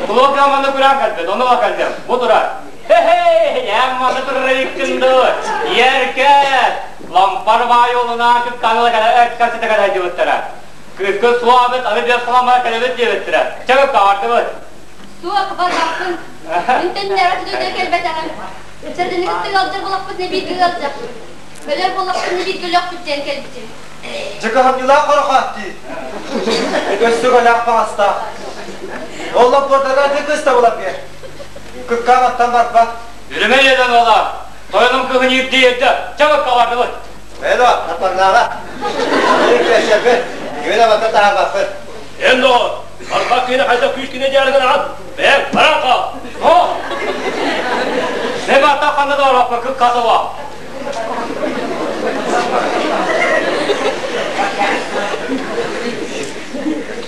Кулуба кыаманна күрээн кэлбит, онно ба кэллим. Бу турар. Хе-хей, эн манна турар эбиккин дуу? Еркет! Лампар баай уолунаан кыкканыла кэлэ кэлситэ кэлэ Кыыска суабыт, аны биэс халаммара кэлэбит диэбиттэрэ. Чэ, бардыбыт. Суох, барбаппын. Мин төннөрө түдүдэ кэлбэтэҕим. Сэрдини кытта ыалдьар буолахпытына бииргэ ыалдьахпыт. Өлөр буоллахпытына бииргэ өлүөхпүт диэн кэлбитим. Дьэ кыһамньылаах хорохоот дии. Өссө көлөөх баҕастаах. Ол лоппуордарга аты кыста булан биэр. Кыккааматтан барбат. Үрүмэ ийэдэн ола. Тойонум кыһын иирдии эрдэ. Чэ бардыбыт. Эло, аппарнаага. Кэсэбит. Күнэ бата таһабаппыт. Эн доҕор, барбак киһини хайдах күүскүнэ дьаарыгын аҕат. Бэйэҥ, баран хаал. О! Не бата ханна да барбаппын кыккасыба.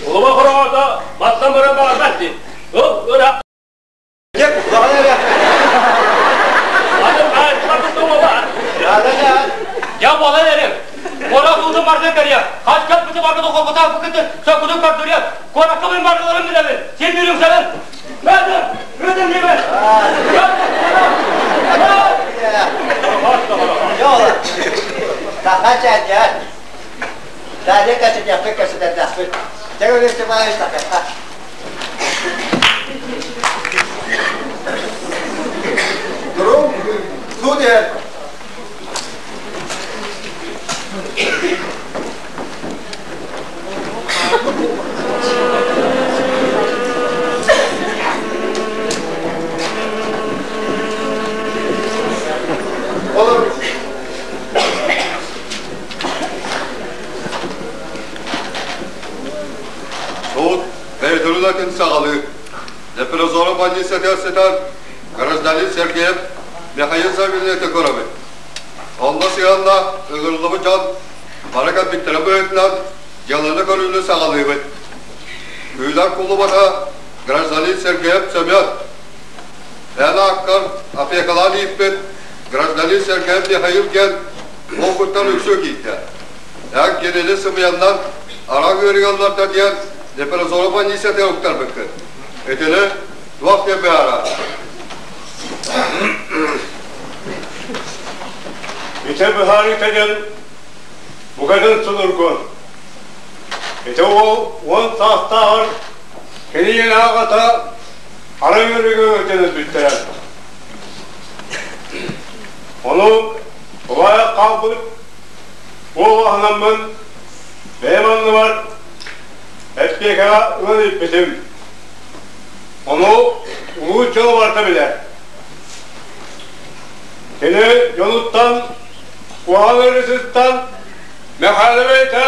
Улуба хороҕото мастан баран баҕарбат дии. Ыл, ыраах. Я буолан эрим. Куорат уутун барытын кэрийэ. Хас кэлбити барбыты холбутаах букыты сөкүтүн көрдөрүө. Куоракка мин барыларын билэбин. Син бүрүҥсэбин. Мөтүм! Мөтүм диибин! Саха чээдьээн. Далее кэситиэхпит кэситэрдэхпит. Чэ көрүө Степанович такайха. Durum, su diye. Olur. Суут бэйэтин саҕалыыр. Лепрозоро больницатыгар сытар гражданин Сергеев Михаил Савельевичы көрөбүт. Онно сыһыанна ыҥырыллыбыт дьон бары кэлбиттэрин быһыытынан дьыаланы көрүүнү саҕалыыбыт. Күүлэр кулубата гражданин Сергеев Семен, эн ааккар опекалаан ииппит гражданин Сергеев Михаил диэн уолгуттан үксү киирдэ. Эн кинини сымыйаннан араҥ ыарыйалларда диэн Лепрозоро больницатыгар уктарбыккын. Итини туох диэн быһаарар? Ити быһаарыыта диэн букатын судургу. Ити уол уон саастааҕар кини аҕата хара үөрүүгэ ыытан өлбүттэрэ. Ону тулаайах хаалбыт уол аһынаммын бэйэм анныбар эппиэкэҕэ ылан илпитим. Ону улуус Улуус дьоно барыта билэр. Кини дьонуттан, куһаҕан ыарыытыттан Мэхээлэ бэйэтэ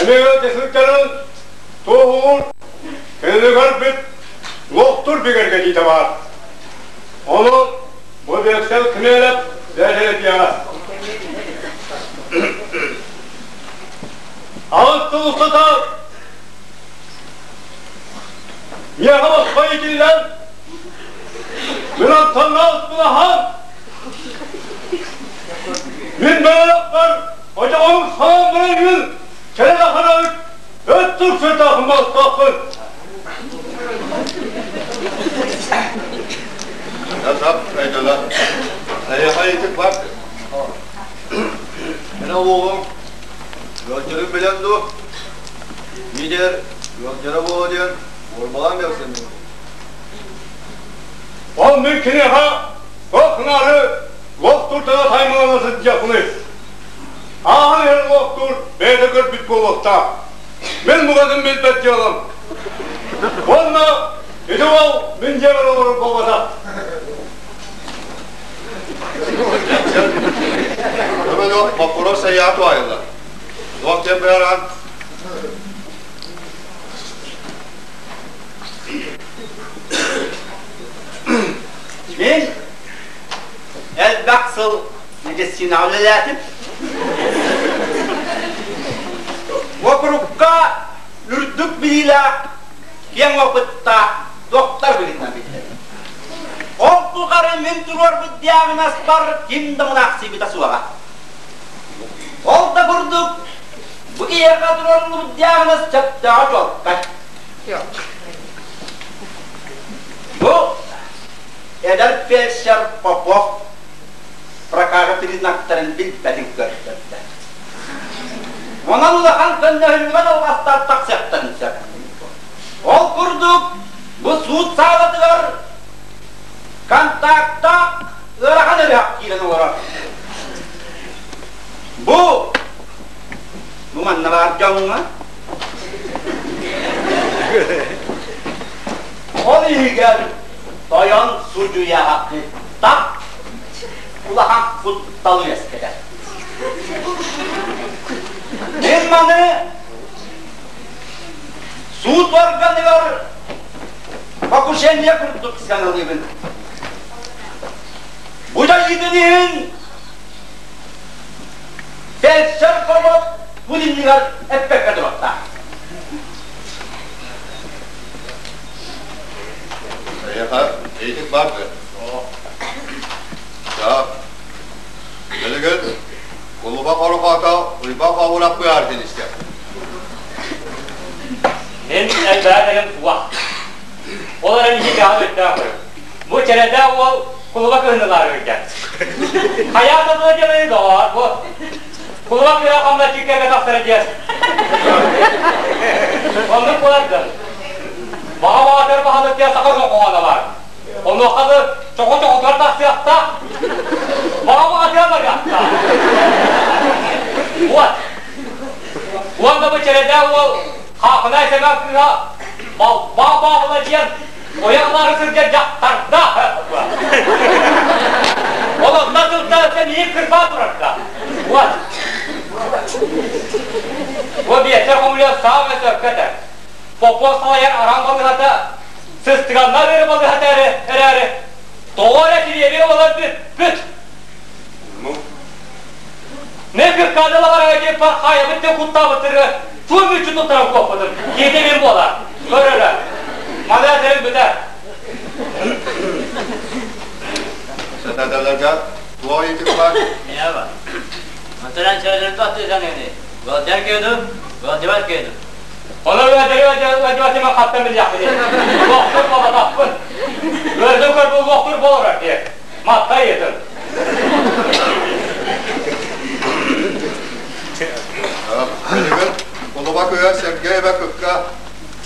эмиэ ыалдьа сылдьарын туоһулуур, кинини көрбүт луохтуур бигэргэтиитэ баар. Ону бу биэксэл Кмелев бэйэтэ этиэҕэ. Аҕыс сыл устата Миэхэ босхо иитиллэн, мин онтон аһан, мин бэйэлэхпэр очоҕум саҥан баран кэлэ да өт турсутаахын болтоохпун. Сап айдала. Эйэхэ итик бар. Мен оҕугум ыалдьарын билэн дуу? Лидер ыалдьара буолуо диэн уорбалаан кэлсэн Ол мин киниэхэ туох гынаары луохтууртана таймалана сылдьыахпыный? Ааһан иһэр луохтуур бэйэтэ көрбүт буолуохтаах. Мин букатын билбэт дьыалам. Уонна ити уол мин дьиэбэр олорор буолбатах. Көмөлөөх боппуруос айаа туайыллар. Туох диэн быһааран? Мин элбэх сыл медицинаҕа үлэлээтим. Уокурукка үрдүк билиилээх, киэҥ опыттаах доктор быһыытынан биллэбин. Ол тухары мин туруорбут диагнозпар ким да мунаахсыйбыта суоҕа. Ол да курдук, бу киһиэхэ туруоруллубут диагноз сөптөөҕө чуолкай. Бу эдэр фельдшер Попов прокажа признактарын билбэтин көрдөрдө. Онон улахан көннөһүллүбэт алҕастар тахсыахтарын сөп. Ол курдук, бу суут саалатыгар контактаах ыарахан ырыһах киирэн олорор. Бу, бу манна баар дьоҥҥо Ол иһигэр тойон судьуйаҕа кытта улахан куттал үөскэтэр. Мин маны суут органыгар покушение курдук сыаналыыбын. Бу дьайыытын иһин фельдшер Попов бу иннигэр эппэккэ туруохтаах. Эйиэхэ эйитик баар дуо? Так. Билигин кулуба хорохоото Уйбаан Хообурап быһаарытын истэр. Мин элбээн суох. Ол эрэн иһи каҕа өттөөх Бу чэрэдээх уол кулуба кыһынылаар ыйдар. Хайаа да дьалайы доҕоор бу. Кулуба кыра хамначчыкка тахсара диэн. Оннук буолар Баҕа баҕатар баһылык диэн саха хоһооно бар. Онуоха да чоҕо-чоҕотугар тахсыахтаах. Баҕа баҕатыгар барыахтаах. Вот. Уонна бу чэрэдээх уол Хаахынай Сэмэн кыыһа Балбаа Баабыла диэн ойох сылдьар дьахтардаах. Ол онно сылдьан миин кырбаа турарга. Вот. Бу биэсэр хомуйар саамай сөпкө этэр. Попов салайар араан балыһата сыстыганнар эрэ балыһата эрээри тоҕо эрэ кириэби олор бүппүт. Мен кыркаадалалара диэн пархаайабыт деп куттаабыттыры туом мүччү туттаран куоппутум. Киһи мин буолар. Көрөрө. Маны этэрим бүтэр. Сатадаларга туох ыйытык бар? Мия бар. Мантан сөйлөрүн туаттыысаҥыны. Ыалдьар киһи ыалдьыбат киһи Ону ыалдьыбатыма хаттан билиэхпин. Лохтур буолбатахпын. Ыалдьан көрбүт лохтур буолар диye. Матта ыйытын. Билигин кулуба кыыһа Сергей Эбэ кыкка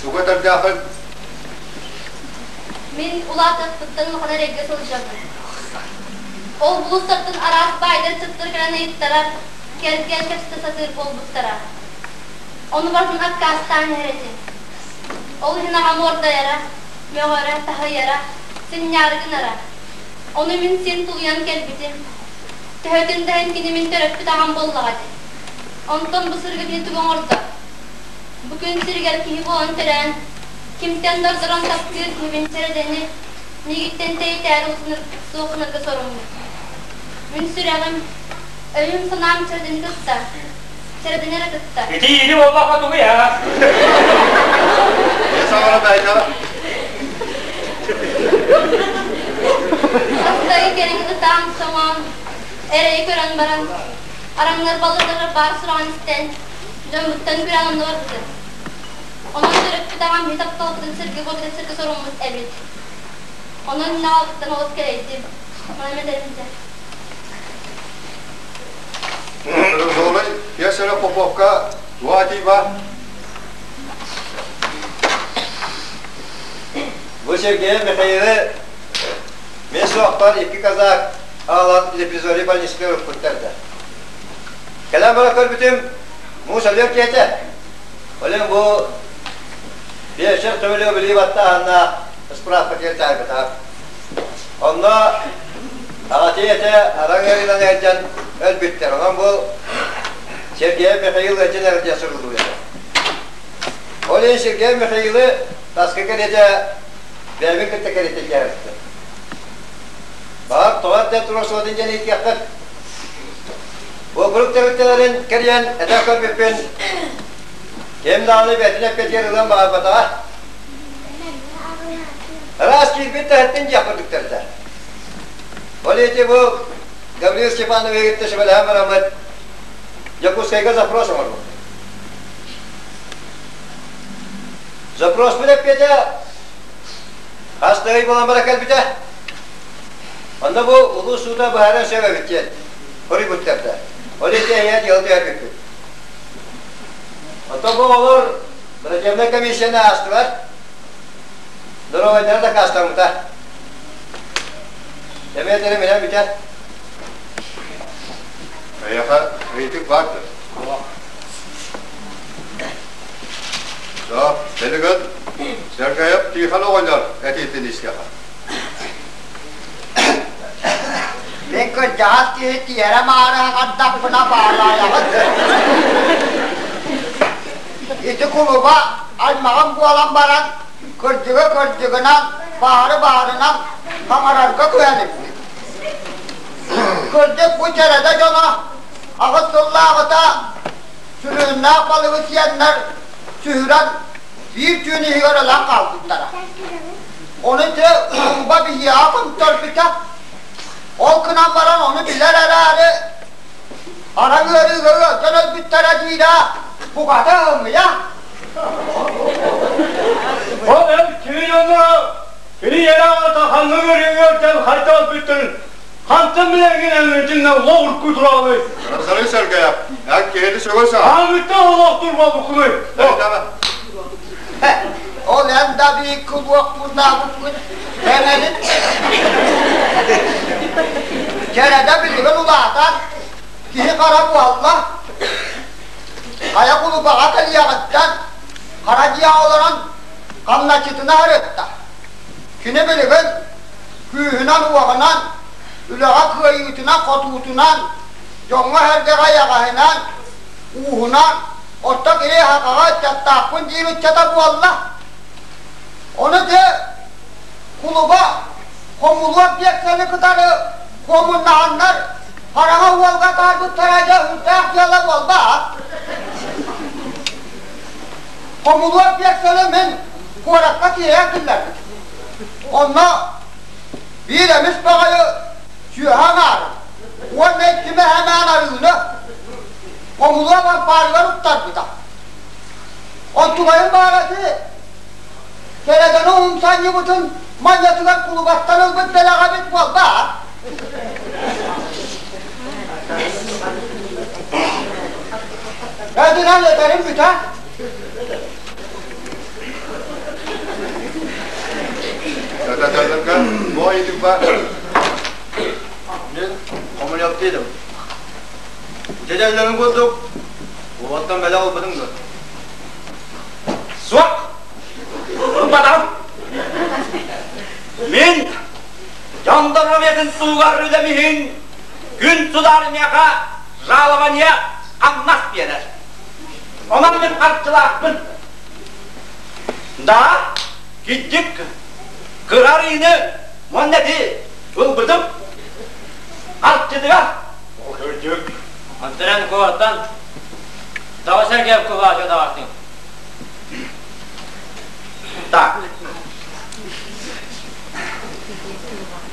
тугу этэрдээхин? Мин улаатыахпыттан улахан эрэйгэ сылдьабын. Ол булуустартан араас баайдар сыттар кэлэн ыйыттарар, кэргэн кэпсэтэ сатыыр буолбуттара. Ону барытын аккаастаан иһэр этим. Ол иһин аҕам уордайара. Мөҕөрө, таһыйара, сынньаары гынара. Ону мин син тулуйан кэлбитим. Төһөтүн да иһин кини мин төрөппүт аҕам буоллаҕа дии. Онтон бу сырыыга кини тугу оҥордо? Бу күн сиригэр киһи буолан төрөөн, кимтэн да ордорон таптыыр киһибин Сэрэдэни миигиттэн тэйитээри суох гынарга соруммут. Мин сүрэҕим, өйүм-санаам Сэрэдэни кытта, Сэрэдэни эрэ кытта. Ити иини буоллахха тугуй аа? Не саҥара бэйдэ. Астайы кэлин ытаан-соҥоон, эрэйи көрөн баран, араҥнар балыктар баар сураҕын истэн, дьоммуттан күрээн онно барбытым. Онон төрөппүт аҕам иһит тапталбытын сиргэ буолбутун сиргэ соруммут эбит. Онон мин аҕабыттан олус кэлэйдим. Манан этэрим дьэ. Рожолай Песара Поповка туа-тиба. Бу Сергей Михаилы мен суохпар икки казак аҕалан Лепизори больницатыгар укпуттар да. Кэлэн бара көрбүтүм, муус өлүөр киэтэ. Олен бу биэсчэр төбөлүө билии баттааһыннаах справка тиэрдээбитэ. Онно аҕатыы этэ араҥ ыарыынан ыалдьан өлбүттэр. Онон бу Сергей Михаил ыалдьан эрдэ суруллубут этэ. Ол иһин Сергей Михаилы таска кэриэтэ бэйэбин кытта кэриэтэ дьаарыстым. Баҕар тоҕо эрдэ турар суотун диэн ыйытыаххыт. Уокурук тэрилтэлэрин кэрийэн этэ көрбүппүн ким даҕаны бэйэтин эппиэтигэр ылыан баҕарбатаҕа. Ыраас киирбит таһыттан дьиэх курдуктарда. Ол ити бу Гаврил Степанович кытта сүбэлэһэн бараммыт Дьокуускайга запрос оҥорбут. Запроспут эппиэтэ хас да ый буолан бара кэлбитэ. Онно бу улуус суута быһааран сөп эбит диэн хоруйбуттарда. Ол ити эйэ дьыала түһэрбиппит. Оттон бу оҕолор врачебнай комиссияны аастылар. Доруобайдара дакаастаммыта. Эмиэ минэ бүтэр. Эйиэхэ ыйытык баар дуо? Суох. Билигин Сэргэйэп Тихон оҕонньор этиитин истиэхэ. Мин кырдьаҕас киһи тиэрэ-маары аҥардахпына баалаайаҕыт. Ити кулуба аймаҕым буолан баран, кырдьыгы кырдьыгынан, баары баарынан хаҥарарга күһэлинним. Кырдьык бу Чэрэдэ дьоно аҕыс сыллааҕыта сүрүннээх балыгы сиэннэр сүһүрэн биир түүн иһигэр өлөн хаалбыттара. Ону ити кулуба биһиэхэ хонторбута. Ол гынан баран ону билэр эрээри араҥ ыарыыга ыалдьан өлбүттэрэ диирэ буката ымыйа. Ол эн түүн ону кини эрэ аҕата ханнык ыарыыга ыалдьан хайдах өлбүттэрин хантан билэҥҥин эҥҥитиннэ лоҕурку тураҕыный? Сарай Сэргэйэп, эн киһини сөҕө Аҥыттан олохтур буолбуккунуй? Ол эн да биикки луохтуурдаабыккын эҥэлин. Кэрэдэ билигин улаатан, киһи хара буолла. Хайа кулубаҕа кэлиэҕиттэн хара дьиэ олорон хамначчытына сырытта. Кини билигин күүһүнэн-уоҕунан, үлэҕэ кыайыытынан-хотуутунан, дьоҥҥо-сэргэҕэ эйэҕэһинэн, ууһунан, оттон кини сахаҕа ыччаттаахпын диир ыччата буолла. Ону ити кулуба хомулуох диэксэни кытары куомуннаһаннар хараҥа уолга атаарбыттара дьэ үрдээх дьыала буолбаат. Хомулуох диэксэни мин куоракка киирэн киллэрбит. Онно биир эмис баҕайы сүөһэ аҥаарын уонна икки мэһэмээн арыыны хомулуох ампаарыгар уктарбыта. Онтугайын баара ити Кэрэдэни умсанньыбытын манньатыгар кулубаттан ылбыт бэлэҕэ эбит буолбаат? Эдинэн этэрим бүтэ. Татарларга бу ыйытык баар. Мин хомуйалтыйдым. Дьэдьэллэрин курдук, уоттан бэлэх ылбытыҥ дуо? Суох! Ылбатаҕым! Мин дьон доруобуйатын туһугар үлэм иһин күн судаар миэхэ жалование хамнас биэрэр. Онон мин харчылаахпын. Да, кирдик кыра арыыны уонна эти ылбытым харчытыгар. Кырдьык. Онтон куоттан тоҕо Сергеев кубаача таҕыстыҥ? Так.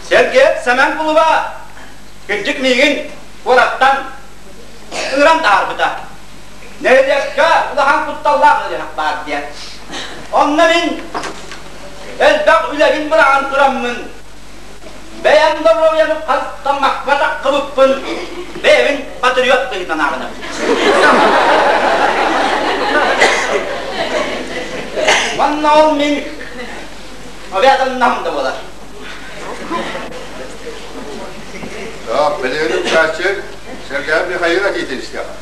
Сергей Сэмэн кулуба кырдьык миигин куораттан ыҥыран таһаарбыта. Нэһилиэккэ улахан кутталлаах ыарыһах баар диэн. Онно мин элбэх үлэбин быраҕан тураммын, бэйэм доруобуйабын харыстаммакка таххыбыппын, бэйэбин патриот быһыытынан ааҕынабын. Манна ол мин обязанным да буолар. Так, билигин учааччы Сергей Михаил этиитин истиэхэ.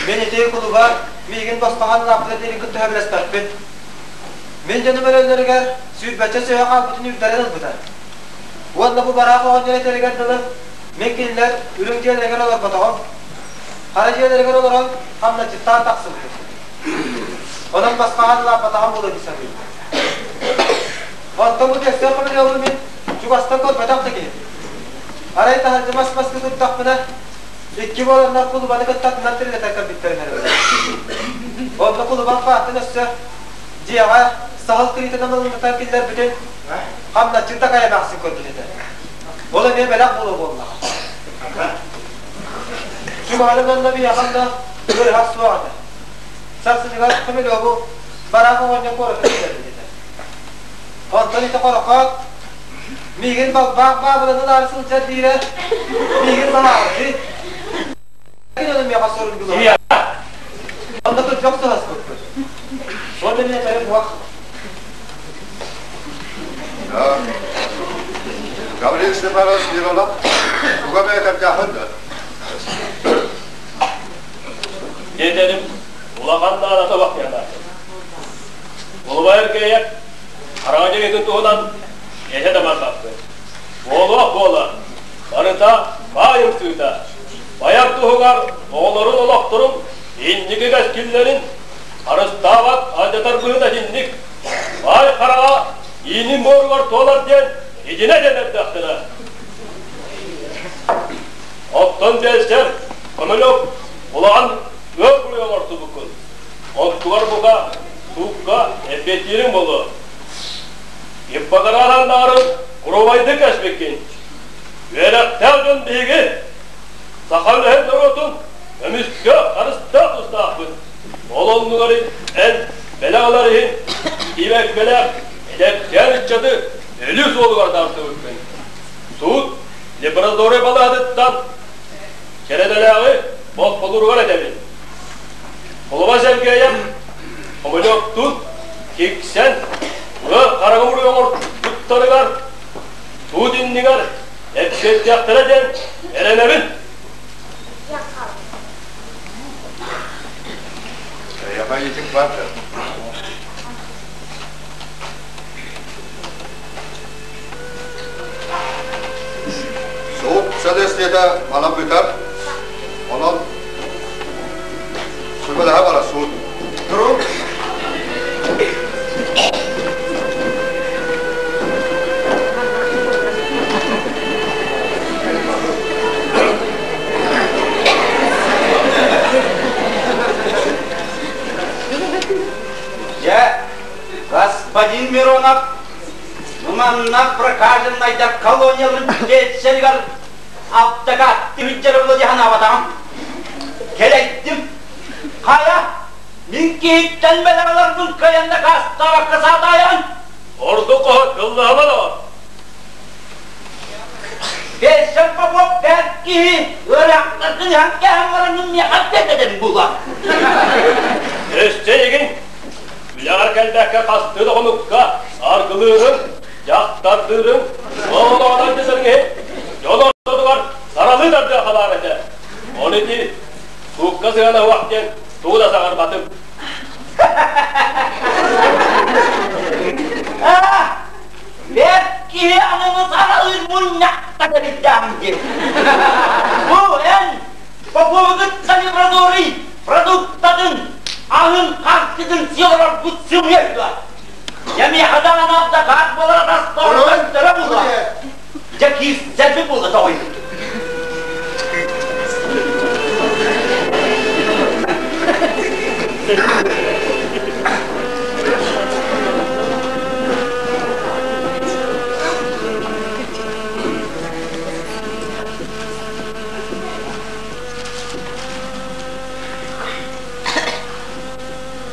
Мин ити кулуба миигин босхоҕон лааппыта диэри кытта сөбүлэспэппин. Мин дьонум өлөллөрүгэр сүүрбэччэ сүөһү хаалбытын үрдэрэн ылбыта. Уонна бу бараах оҕонньор этэригэр дылы мин кинилэр үрүҥ дьиэлэригэр олорботоҕум. Хара дьиэлэригэр олорон хамначчыттаан тахсыбытым. Онон босхоҕон лааппатаҕым буолуо дии саныыбын. Оттон бу кэпсээн хомуньуолу мин чугастан көрбөтөх да киһи. Арай таһырдьа мас-маска турдахпына, икки буоланнар кулубаны кытта атынан тирилэтэн көрбүттэрин эрэ. Онно кулубам хаатын өссө дьиэҕэ саһыл тириитин ылыннатан киллэрбитин хамначчыт да хайа көрбүт этэ. Ол эмиэ бэлэх буолуо буоллаҕа. Чугаһарын онно биһиэхэ да ыарыһах суох этэ. Сарсыныгар Хмелеву бараах оҕонньор куоракка киллэрбит этэ. Онтон ити хорохоот миигин балбаах баабыланы ылаары сылдьар диирэ, миигин балаҕалыы. Кин ону миэхэ суруйдулар. Онно кырдьах сыһаспыппыт. Уонна мин этэрим уох. Гаврил Степанович Миронов туга бэйэтэрдээхин да? Дедерим улахан наадата бахтыйанаатын. Улубайыр кээйэк хараҥа дьиҥитин туһунан этэ да барбаппын. Буолуох буола, барыта баай ымсыыта, байар туһугар оҕолорун олохторун инники кэскиллэрин харыстаабат алдьатар быһыта итинник. Баай хараҕа иинин буоругар туолар диэн итинэ диэн эрдэхтэрэ. Оттон биэлсэр Көмөлөк улахан ыал буруйа оҥорсубуккун. Онтугар бука суукка эппиэттиириҥ буолуо. Ипподорааһан даҕаны куруубайдык кэспиккин. Үөрэхтээх дьон биһиги саха үлэһит норуотун көмүскэ харыстаах тустаахпыт. Ол оннугар эн бэлэх ылар иһин тиибэккэлээх эдэркээн ыччаты өлүү суолугар тардыбыккын. Суут лаборатория балаһатыттан Кэрэдэлээҕи босхолууругар этэбин. Холоба Сэргээйэм хомойуохтун киксэн ыар хараҕы буруй оҥорбуттарыгар суут иннигэр эппиэттиэхтэрэ диэн эрэнэбин. Эйиэхэ итик бар да. Суут сэлиэстийэтэ манан бүтэр. Онон сүбэлэһэ барар суут. Туруҥ. Дьэ, господин Миронов, манна прокаженнайдар колонияларын фельдшеригэр алтака түһүлдьэр була санаабатаҕым. Кэлэйдим. Хайа, мин киһиттэн бэлэх ыларбын кыайан дакаастаабакка саатаайаҕын. Ордук оһо тыллаһама доҕор. Фельдшер Попов бэрт киһи ыарахтаргын иһэн кэһэн баран миэхэ этэтэн була. Өссө игин Үлэҕэр кэлбэккэ хастыы да хонукка аргылыырыҥ, дьахтардыырыҥ, оҕолоҕунан дьэсэргэһи дьон ортотугар саралыы тардыахха баар этэ. Ол ити суукка сыана уох диэн тугу да саҥарбатым. Дьэ миэхэ даҕаны алдакаат буолар атастар көстөрө буолуо. Дьэ киирсэрбит буолла тоҕуй.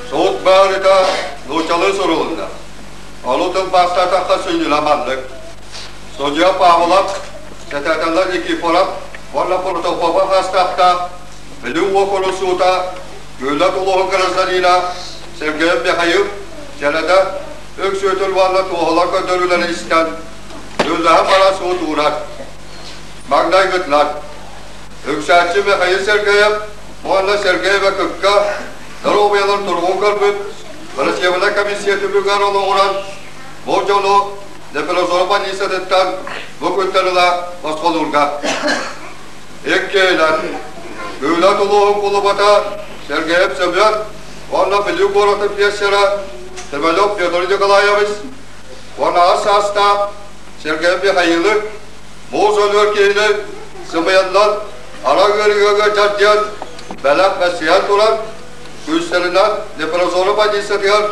Суут баарыта нууччалыы сурулунна. Ону тылбаастаатахха сүнньүнэ маннык. Судьуйа Павлов, Сэтэтэллэр Никифоров уонна Протопопов астаахтаах Бүлүү уокурук суута Күүлэт улууһун гражданина Сергеев Михаил Чэлэдэ үксүөтүл уонна туоһулар көрдөрүүлэрин истэн, дьүүллэһэн баран суут уурар. Маҥнайгытынан, үксээччи Михаил Сергеев уонна Сергеева Кыкка доруобуйаларын туругун көрбүт врачебнай комиссия түмүгэр олоҕуран, бу дьону Непрозор больницатыттан бу күнтэн ыла босхолуурга. Иккиһинэн, Күүлэт улууһун кулубата Сергеев Семен уонна Бүлүү куоратын пиэссэрэ Семенов Петр Николаевич уонна аҕыс саастаах Сергей Михаилы муус өлүөр киһини сымыйаннан ара ыарыыга ыалдьар диэн бэлэх бэссиһэн туран күүстэринэн Непрозору больницатыгар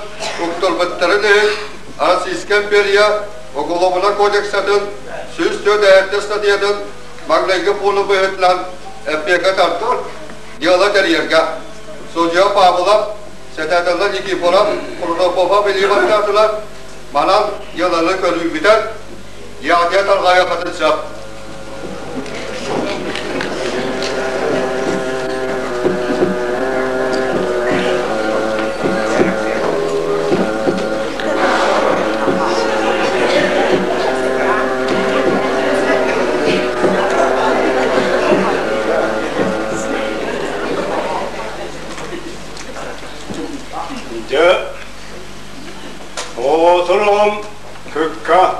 уктурбуттарын иһин Российская империя Уголовнай кодексатын 104 статьятын маҥнайгы пуунун быһыытынан эппиэккэ тартар дьыала тэрийэргэ судьуйа Павлов, Сэтэтэллэр Никифоров, Протопопов илии баттаатылар. Манан дьыаланы көрүүбүтэр Дьиэҕитигэр тарҕайыаххытын сөп. Дьэ, оҕотун кыкка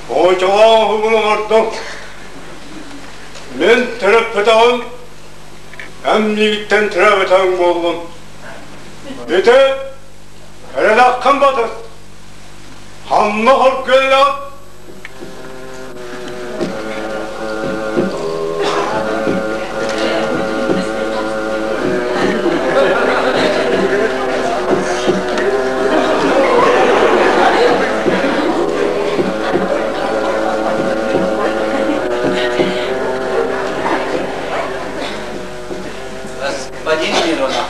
Оочолоох угун оҥордум. Мин төрөппөтөҕүм, эн миигиттэн төрөөбөтөҕүҥ буоллун. Ити эрэлэххин батыс. Ханна хоргуйалаах Господин Миронов,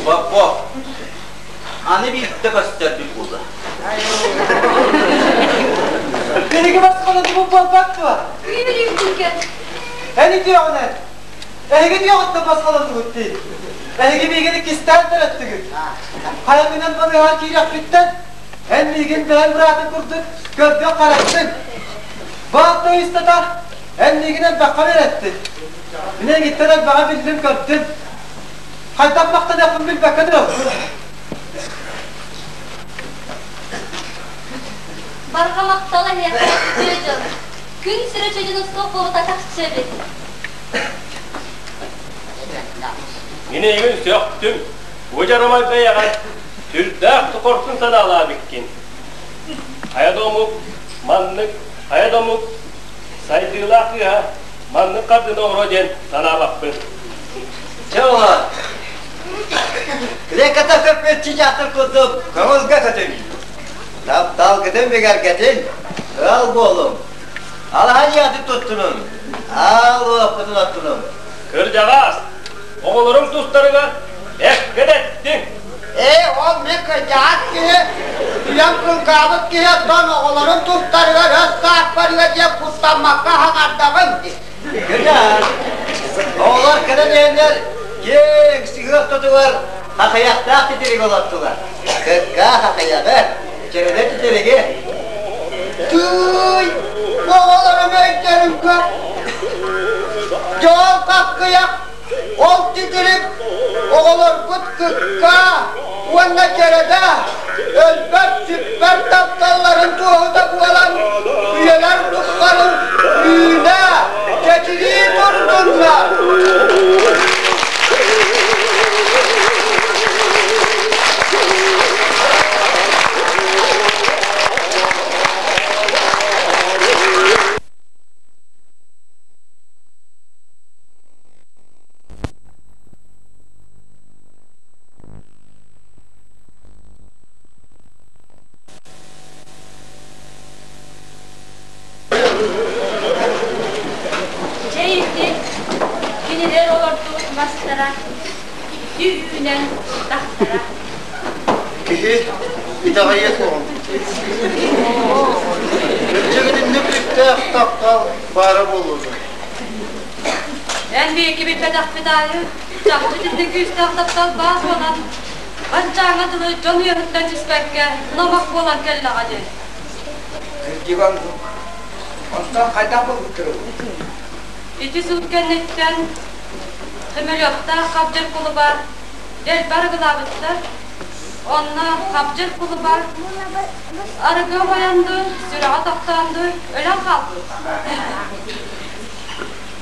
Попов, аны биирдэ көстөрбүт буолла. Биһиги баскаланыбыт буолбат дуо? Үөрүүгүн. Эн үтүөҕүнэн. Эһиги үтүөҕүттэн баскаланыбыт дии. Эһиги миигин иккистээн төрөттүгүт. Хайа балыыһаҕа киириэхпиттэн эн миигин бэйэҥ быраатыҥ курдук көрдөх-харайдыҥ. Баалта ыстата эн миигин элбэххэ үөрэттин. Мин эйигиттэн элбэҕи биллим-көрдүм. Хайдах махтаныахпын билбэккэ турабын. Барҕа махтал эһиэхэ үтүө дьон. Күн сирэ чөдьүнэ суох буолбута чахчы эбит. Мин эйигин сөхтүм. Бу дьарамай бэйэҕэр сүрдээх хорсун санаалаабыккын. Хайа да омук маннык, хайа да омук сайдыылаах кыыһа маннык хардыны оҥоруо диэн санаабаппын. Чэ оҕолор, Леката көппүт чычаахтар курдук көҥүлгэ көтүҥ. Тапталгытын бигэргэтин, ыал буолуҥ. Алаһа дьиэҕитин туттунуҥ, аал уоппутун оттунуҥ. Кырдьаҕаас, оҕолоруҥ тустарыгар эккэ-дэттиҥ. Ээ, ол мин кырдьаҕас киһи, үйэм кылгаабыт киһи оттон оҕолорум тустарыгар өс сааспарыгар диэн куттаммакка хаҥардаҕым дии. Кырдьаҕас, оҕолор кэлэн иһэннэр киэҥ сыһыы ортотугар хахыйахтаах титирик олортулар. Кыкка хахыйаҕы, чэрэлэ титириги. Тыый, оҕолорум өйдөрүн көр. Дьол хахыйах Ол титирик оҕолорбут кыкка уонна дьэрэдэ өлбөт-сүппэт тапталларын туоһута буолан үйэлэр тухары үүнэ, чэчирии турдуннар! Үлтү үүнэн турдахтара. Киһи итэҕэйиэ суоҕун. Кырдьык итинник таптал баара буолуо дуо? Эн биһиги билбэтэхпит аайы чахчы итинник күүстээх таптал баар буолан, баччааҥҥа дылы дьон үөһүттэн түспэккэ номох буолан кэллэҕэ дии. Кырдьык оннук. Онтон хайдах булбуттарый? Ити суут кэнниттэн Хөмөлүөктаах Хабдьыр кулуба дэлби арыгылаабыттар. Онно Хабдьыр кулуба арыгы умайан дуу, сүрэҕэ тохтоон дуу өлөн хаалбыт.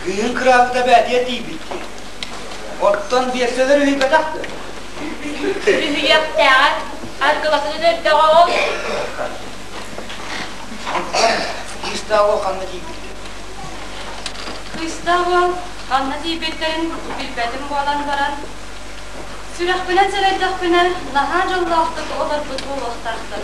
Кыыһын кыраабыта бээтиэ тиийбит дии. Оттон биэрсэлэр үһүйбэтэх дуо? Үһүйүөхтээҕэр аргылатын өлөрдөҕө ол. Онтон кыыстаах уол ханна тиийбит? Кыыстаах уол ханна тиийбиттэрин билбэтим буолан баран, сүрэхпинэн сэрэйдэхпинэ, наһаа дьоллоохтук олорбут буолуохтаахтар.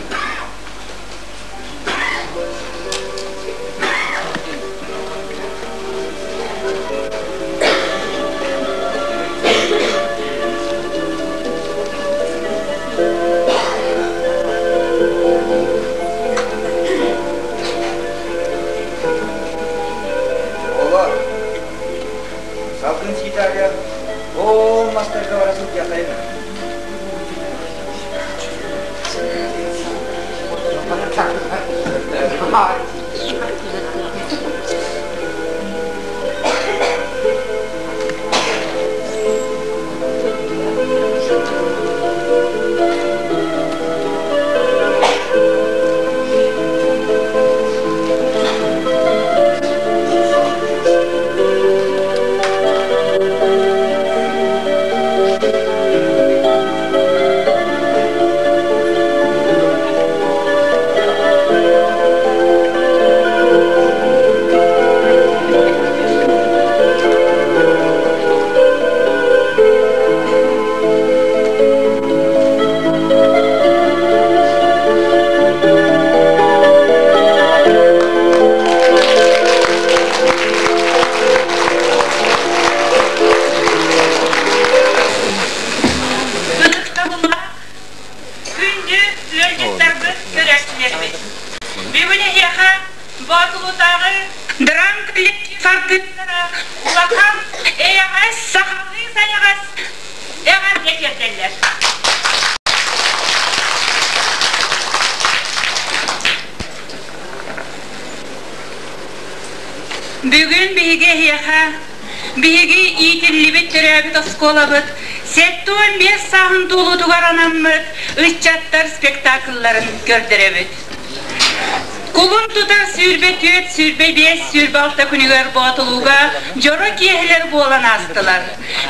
Оҕолор, салгын сиитээгэ ол мастарга бара сылдьыаххайын. Ытыктабыллаах күндү ыалдьыттарбыт, көрөөччүлэрбит! Бүгүн эһиэхэ Боотулутааҕы драм коллектив артыыстара улахан эйэҕэс, сахалыы сайаҕас эҕэрдэ тиэрдэллэр. Бүгүн биһиги эһиэхэ биһиги иитиллибит төрөөбүт оскуолабыт 75 сааһын туолуутугар анаммыт ыччаттар спектаклларын көрдөрөбүт. Кулун тутар 24, 25, 26 күнүгэр Боотулууга дьоро киэһэлэр буолан аастылар.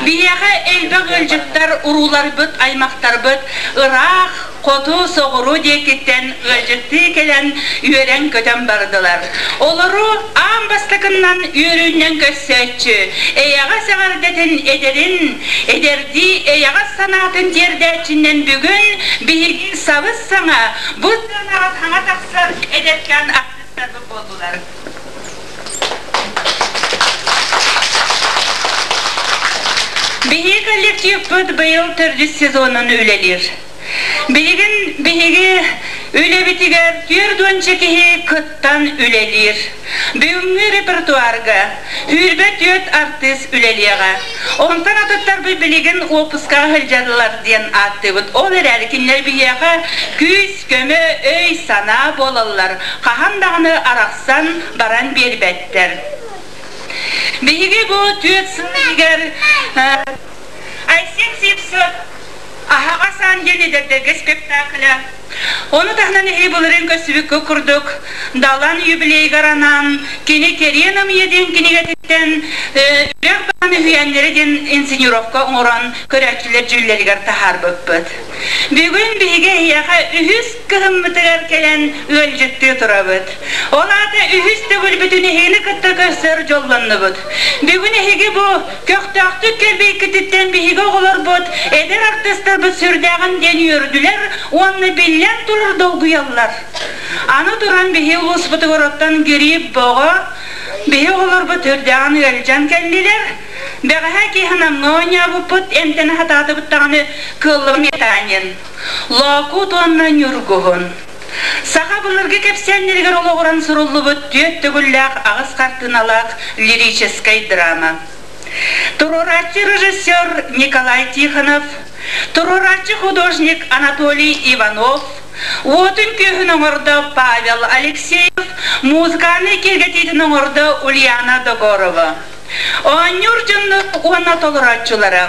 Биһиэхэ элбэх ыалдьыттар, урууларбыт, аймахтарбыт ыраах, хоту, соҕуруу диэкиттэн ыалдьыттыы кэлэн үөрэн-көтөн бардылар. Олору аан бастакыннан үөрүүннэн көрсөөччү, эйэҕэс эҕэрдэтин эдэрин, эдэрдии эйэҕэс санаатын тиэрдээччинэн бүгүн биһиги сабыс-саҥа бу сыанаҕа саҥа тахсар эдэркээн артыыстарбыт буоллулар. Биһиги коллективпыт быйыл төрдүс сезонун үлэлиир. Билигин биһиги үлэбитигэр түөрт уонча киһи кыттан үлэлиир. Бүгүҥҥү репертуарга 24 артыыс үлэлиэҕэ. Онтон атыттарбыт билигин уоппускаҕа сылдьаллар диэн ааттыыбыт. Ол эрээри кинилэр биһиэхэ күүс-көмө, өй-санаа буолаллар, хаһан даҕаны арахсан баран биэрбэттэр. Биһиги бу түөрт сыл иһигэр Айсен Сивцев Аһаҕас аан диэн эдэрдэргэ спектакля. Ону таһынан эһиги былырыын көрсүбүккэ курдук Далан юбилейыгар анаан кини Кэриэн ымыйа диэн кинигэтиттэн Үрэх баҕан үһүйээннэрэ диэн инсценировка оҥорон көрөөччүлэр дьүүллэригэр таһаарбыппыт. Бүгүн биһиги эһиэхэ үһүс кыһыммытыгар кэлэн ыалдьыттыы турабыт. Ол аата үһүс төгүлбүтүн эһигини кытта көрсөр дьоллоннубут. Бүгүн эһиги бу көхтөөхтүк кэлбиккититтэн биһиги оҕолорбут, эдэр артыыстарбыт сүрдээҕин диэн үөрдүлэр уонна биллэн турар долгуйаллар. Аны туран биһи улууспутугар оттон грипп боҕо, биһи оҕолорбут үрдээҕин ыалдьан кэллилэр. Бэҕэһээ киэһэ Намҥа оонньообуппут, эмтэнэ сатаатыбыт даҕаны кыаллыбат Метанин, Лоокуут уонна Ньургуһун. Саха былыргы кэпсээннэригэр олоҕуран суруллубут түөрт төгүллээх аҕыс хартыыналаах лирическэй драма. Туруорааччы режиссер Николай Тихонов, туруорааччы художник Анатолий Иванов, уотун-күөһүн оҥордо Павел Алексеев, музыкальнай киэргэтиитин оҥордо Ульяна Догорова. Оонньуур дьоннор уонна толорооччулара.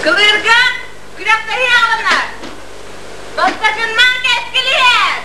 Кылыырга күрэхтэһии аҕаланар. Бастакыннан кэскилиһэр.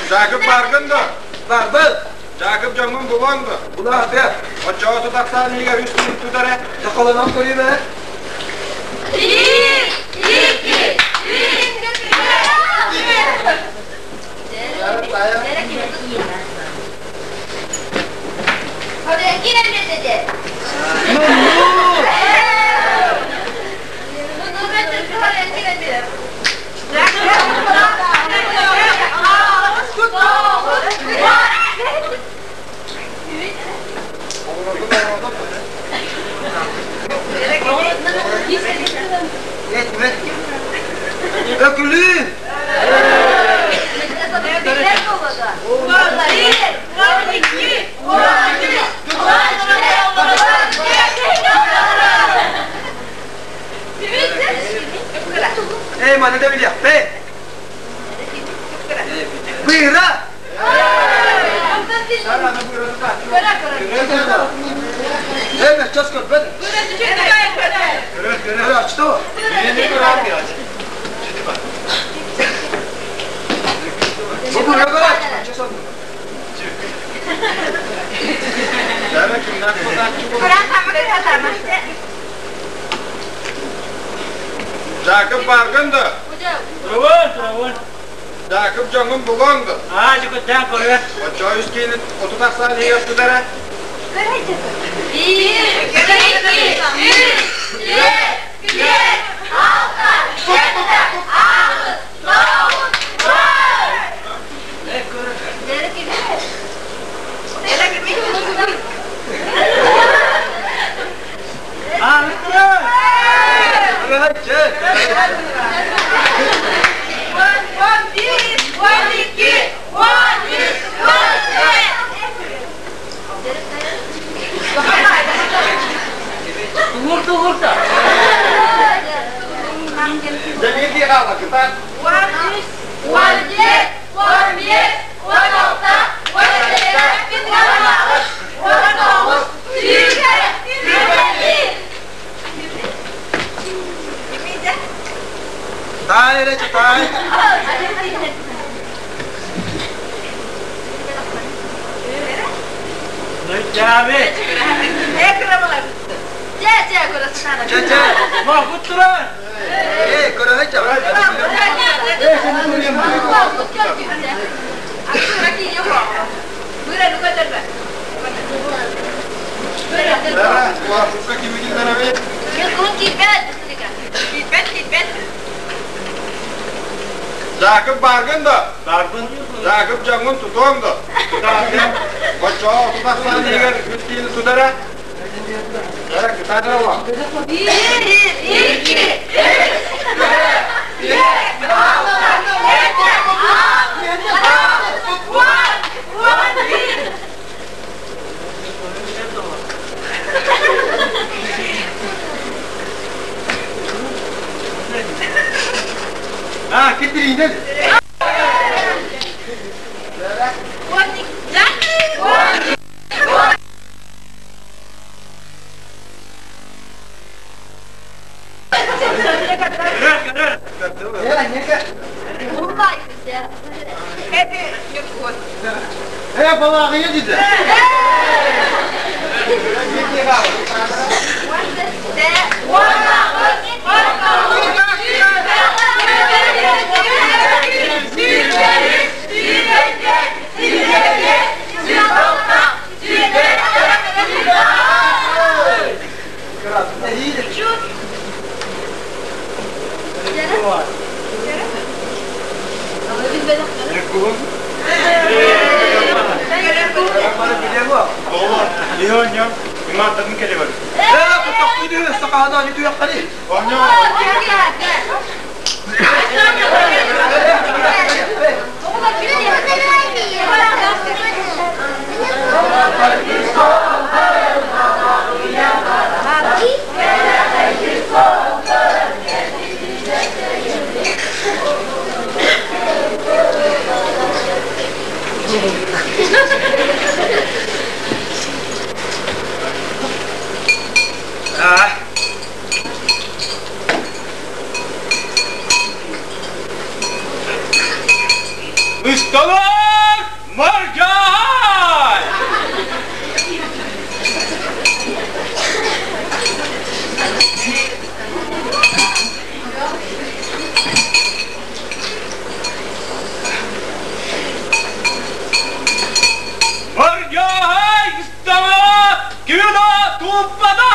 Жакып баргын да? Барбын. Жакып дьоҥҥун булуоҥ дуо? Булаатыа. Оччоҕо тутахсаан иһигэр үс күн тутар ээ. Дьохолонон көрүүм ээ. Биир, икки, үс. Өкүлүү! Эй, маны да билиэхпит. Быыра! Эй, мөччөс көрбөт. Что? Жакып баргын да. Турабын, турабын. Жакып жоңун булган да. Аа, жукуттан көрө. Очо үс кийин оту тахсан иге тудара. Bir, iki, üç, dört, beş, altı, yedi, altı, dokuz, on. On bir, 12, 13, 14. Тугур, тугур та. 13, 14, 15, 16, 17, 18, 19, 20, 21. Тай, рече, тай. Нуччаби. Чэ, чэ. Ма куттуран. Эй, көрө, чэ. Жакып баргын да. Барбын. Жакып жоңун тутуоң да. Очо оту тахсан иге үс кийин тудара. Жара кытадыра. Bir, iki, üç, dört, beş, altı, yedi, altı, dokuz, on, 11. А, китиринен. Э, балагы диде. Ustalar marjay! Marjay ustalar! Туппатах!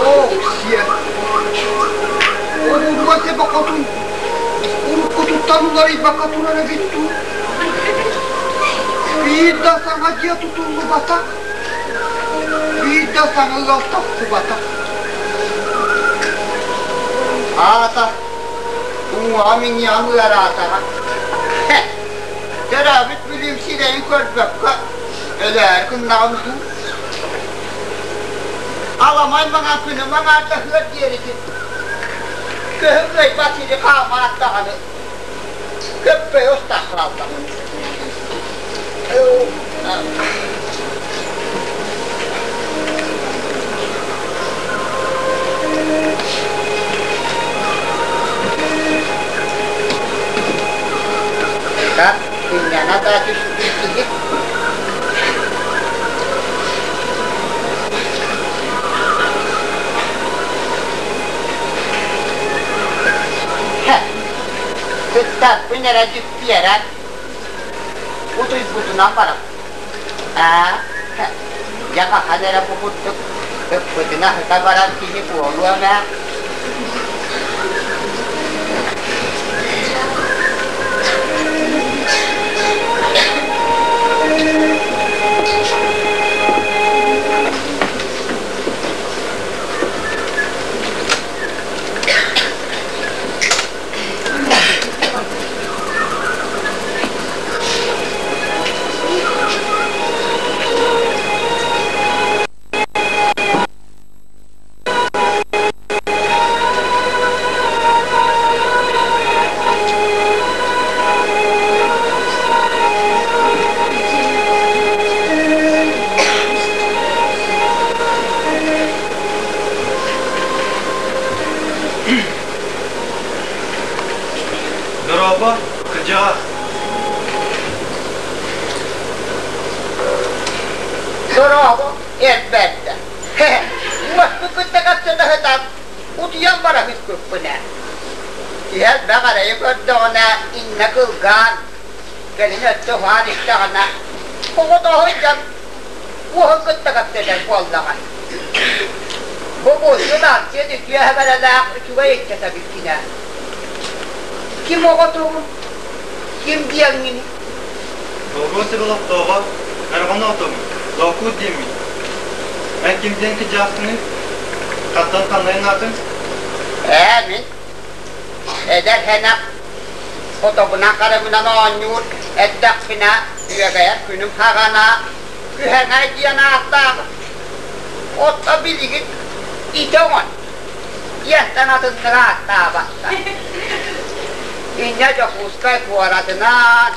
Оо, сиэ! Оҕуруо себокотун уруккутуттан уларыйбакка турар эбит дуу? Биир да саҥа дьиэ тутуллубатах, биир да саҥа ыал тахсыбатах. Аата, уҥуоҕа иҥиэҕим ыараатаҕа. Төрөөбүт бүлүүм сирэйин көрбөккө өлөөрү гыннаҕым дуу? Аламай маҥан күнүм аҥаардаһыар диэритин көһү кыайбат сири хаамаат даҕаны көппөйө устан хааллаҕым. Так, сынньана да түспүт киһи. Сыттарбын эрэ дьүппүөрэн, утуйбутунан баран. Аа, дьэ хаһан эрэ бу курдук ыппытына ыта барар киһи буолуом ээ. Дорообо, кырдьаҕас. Дорообо, эр бэрдэ. Муоспун кытта кэпсэтэ сытан, утуйан бара түспүппүн ээ. Иһэр бэҕэрэйи көрдөҕүнэ, иннэ кылгаан, кэлин өттө уһаан истэҕинэ, оҕотоһуйдан уоһун кытта кэпсэтэр буоллаҕа. Бу булчут Арсен үтүө эһэбэрэлээх үчүгэй ыччата эбиккин ээ. Ким оҕотугун, ким диэҥҥиний? Долгуо сибилохтооҕо, Эрҕон отум, Лоокуут диэммин. Эн ким диэн кыдьаахсыный? Хантан ханнайын аатыҥ? Ээ, мин эдэр сэнэх хотобунан харыбынан оонньуур эрдэхпинэ үөгэйэр күнүм хаҕана Күһэҥэй диэн ааттаах. Отто билигин ити оҥон диэнтэн атыннык ааттаабаттар. Инньэ Дьокуускай куоратынан,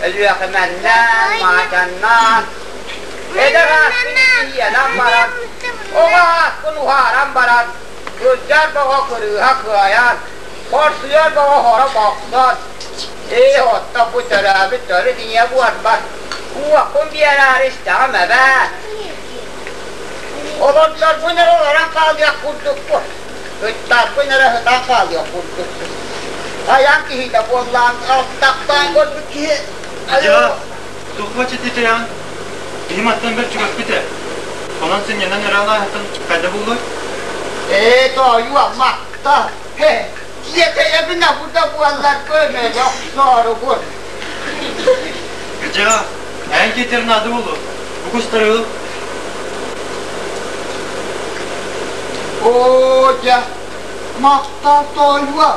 Өлүөхүмэннээн, Маачаннаан, эдэр ааспын итийэнэн баран, оҕо ааспын уһааран баран, кырдьар бөҕө кырыыһа кыайан, хорсуйар бөҕө хоро бохсон, ээ, оттон бу төрөөбүт төрүт ийэ буорбар, уохпун биэрээри истэҕим эбээт. Олордорбун эрэ олорон хаалыах курдукпун, ыттарбын эрэ сытан хаалыах курдукпун. Айан киһитэ буоллаан алтахтаан көрбүт киһи Дьаа, тухма чититиан, биһим аттан бэр чугаспыт ээ. Онон сынньанан эрэ алааһыттан хайда буллар? Ээ, тоойуо, макта, хе. Тиэтэйэбин абы да буоллар көмөлө охсооругун. Кырдьаҕа, эн киэтэр наада буолуо. Бу кустары ыл. Оо, дьэ, махтал тоойуо.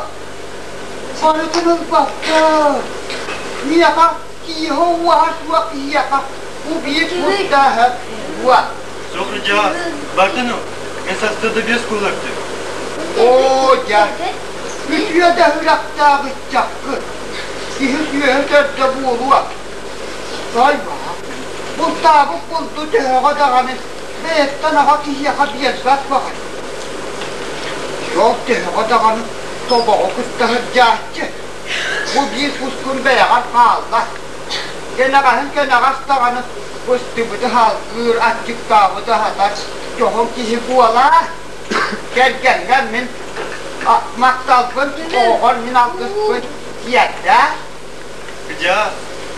Барытын ылбакка. Миэхэ киһи уоһа суох киһиэхэ убийц курдааһа уа. Суох кырдьаҕа, бартын ыл. Мен састыда без кууларты. Оо, дьэ, үтүө да үрэхтээх ыччаккыт. Киһи сүөһү төрдө буолуо. Тойбаа, бултаабыт булду төһөҕө даҕаны бэйэттэн аҕа киһиэхэ биэрбэт баҕайы. Дьол төһөҕө даҕаны тобоҕу кытта сылдьааччы. Бу биир кускун бэйэҕэр хаалла. Кэнэҕэһин кэнэҕэс даҕаны быстыбыты халгыыр, аччыктаабыты аһатар дьоһун киһи буолаа. Кэргэҥҥэр мин махталбын, оҕоҕор мин алгыспын тиэрдээ. Дьаа,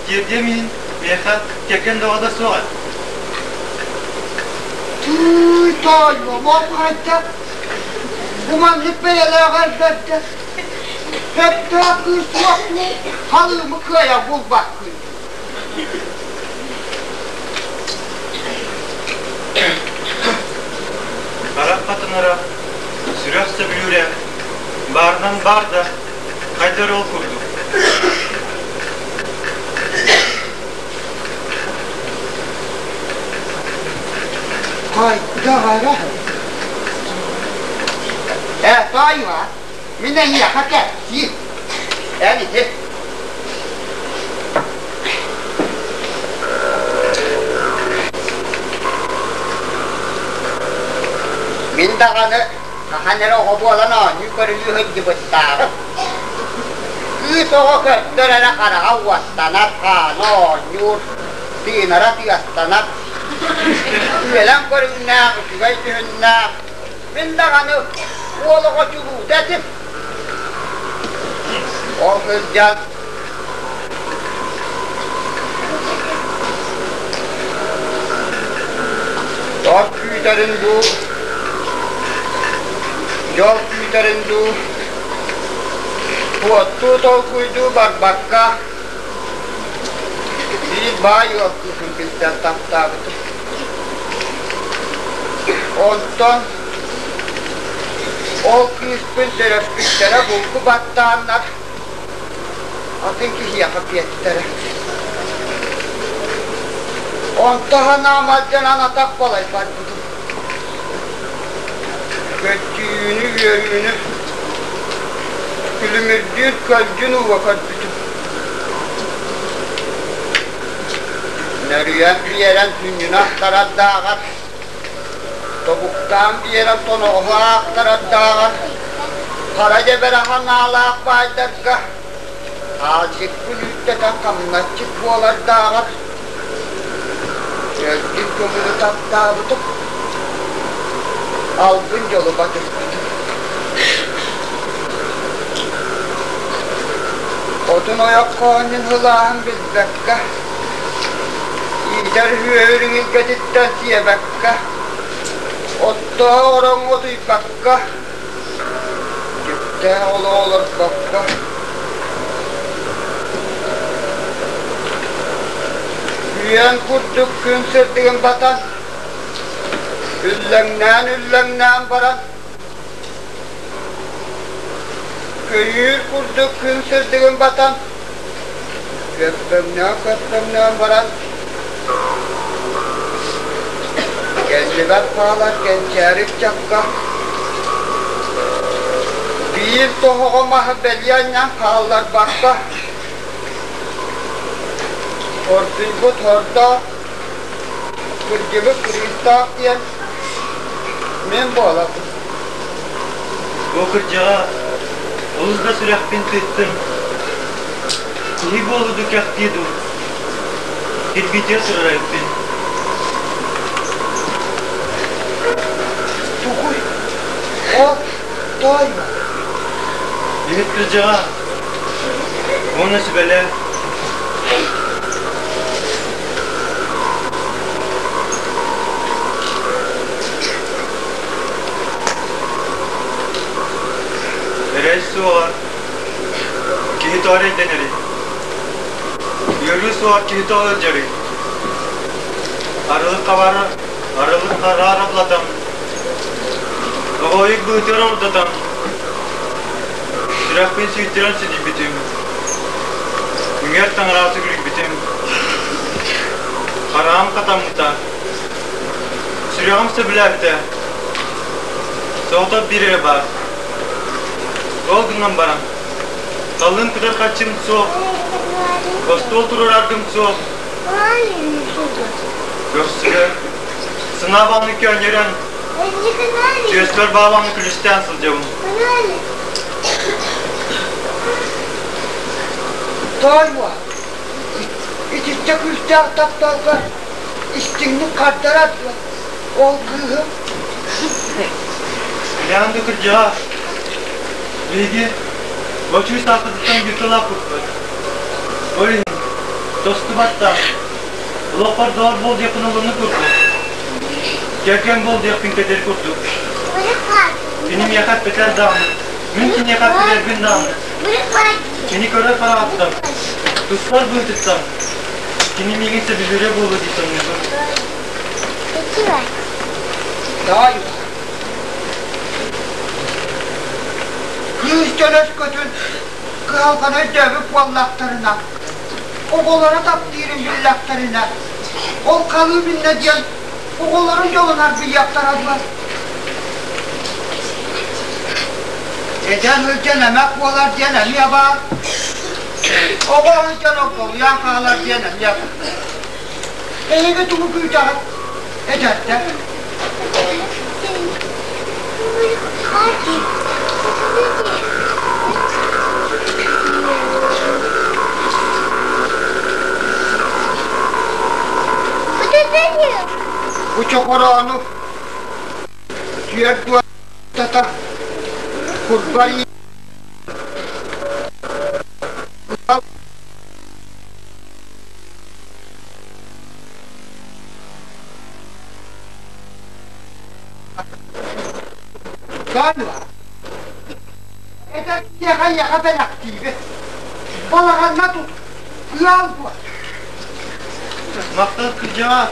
тиэрдиэм иһин миэхэ кэргэн бөҕө да суоҕа. Тыый, тоойуом, ол хайдах? Бу маннык бэйэлээх эрбэрдэ. Сөптөөх кыыс суох дуу, халыымы кыайа булбаккын. Харах хатынара, сүрэх сөбүлүүрэ, баарынан баар да, хайдар ол курдук. Хайдах эрэ? Ээ, тоойуо, мин эйиэхэ кэпсиир. Эн ити Мин даҕаны хаһан эрэ оҕо буолан оонньуу көрүлүү сылдьыбыттааҕым. Кыыс оҕо көрдөр эрэ хараҕа уоттанар, хаана оонньуур, тыынара тыастанар. Үөлэн көрүҥнээх, үчүгэй дьүһүннээх. Мин даҕаны уол оҕо чулуута этим. Ол сылдьан Тор күүтэрин дуу, дьол күүтэрин дуу, суоттуу толкуйдуу барбакка биир баай ыал кыыһын билсэн таптаабытым. Онтон ол кыыспын төрөппүттэрэ булку баттааннар атын киһиэхэ биэртэрэ. Онто санаам алдьанан атах балай барбытым. Көччүйүүнү, үөрүүнү күлүмүрдүүр көлдьүн ууга көрбүтүм. Нөрүйэн биэрэн сүнньүн аттарардааҕар, тобуктаан биэрэн тоноҕоһу аахтарардааҕар, хара дьэбэрэ ханаалаах баайдарга хаалдьыкпын үүттэтэн хамначчыт буолардааҕар өлбүт көҥүлү таптаабытым, албын дьолу батыспытым. Отун ойох хоонньун сылааһын билбэккэ, иитэр үһүөрүҥ илгэтиттэн сиэбэккэ, оттоох ороҥҥо утуйбакка, түптээх олоҕу олорбокко, Үйэн курдук күн сырдыгын батан, үллэҥнээн-үллэҥнээн баран, көйүүр курдук күн сырдыгын батан, көппөҥнөөн-көппөҥнөөн баран, кэллибэт хаалар кэнчээри ыччакка биир тоһоҕо маһы бэлиэ анньан хаалларбакка, ордуйбут хордоох, кырдьыбыт кырыыстаах диэн мин буолабын. Бу кырдьаҕа олус да сүрэхпин тыыттым. Киһи буолуду кэхтии дуу, кирбитиэ сырар эбиппин. Тугуй? Ол тоойуо. Иһит кырдьаҕа уонна сүбэлээ. Эрэй суоҕар киһи тоҕо эрэйдэнэрий? Үөрүү суоҕар киһи тоҕо ыалдьарый? Арылык хабара, арылык хараар аблатан, оҕойук быытыгар ордотон, сүрэхпин сүүйтэрэн сүдүйбүтүм, үҥэр таҥараҕа сүгүрүйбүтүм, хараҕым хатаммыта, сүрэҕим сөбүлээбитэ, соҕотох биир эрэ баар. Ол гынан баран, таллын кытар харчым суох, остуол туруораргым суох, Көрсүгэр, сынаабаны көөнньөрөн, түөспэр бааланы күлүстээн сылдьабын. Тоойуо, итиччэ күүстээх тапталга истиҥник хардарар дуо ол кыыһы? Билэҕин да кырдьаҕас, биһиги очуй сааспытыттан биир тылаах куппут. Ол иһин тостубаттаах, олохпор доҕор буол диэхпин ылынны курдук, кэргэн буол диэхпин кэтэр курдук. Кини миэхэ эппэтэр даҕаны, мин киниэхэ эппэтэрбин даҕаны, кини көрөр хараҕыттан, туспар быытыттан, кини миигин сөбүлүүрэ буолуо дии саныыбын. Тоойуо, кыыс дьон өскөтүн кыһалҕаны өйдөөбүт буоллахтарына, оҕолоро таптыырын биллэхтэринэ, ол халыы биннэ диэн оҕолорун дьолун арбыйыахтара дуо? Эдэр сылдьан эмэх буолар диэн эмиэ баар, оҕо сылдьан огдолуйан хаалар диэн эмиэ баар. Эһиги тугу күүтэҕит? Эдэрдэр. Бу чохороону түөрт уоттата курбар Эдэр киһиэхэ эйиэхэ бэлэхтиибин. Балаҕанна тут, ыал буол. Махтал кырдьаҕас.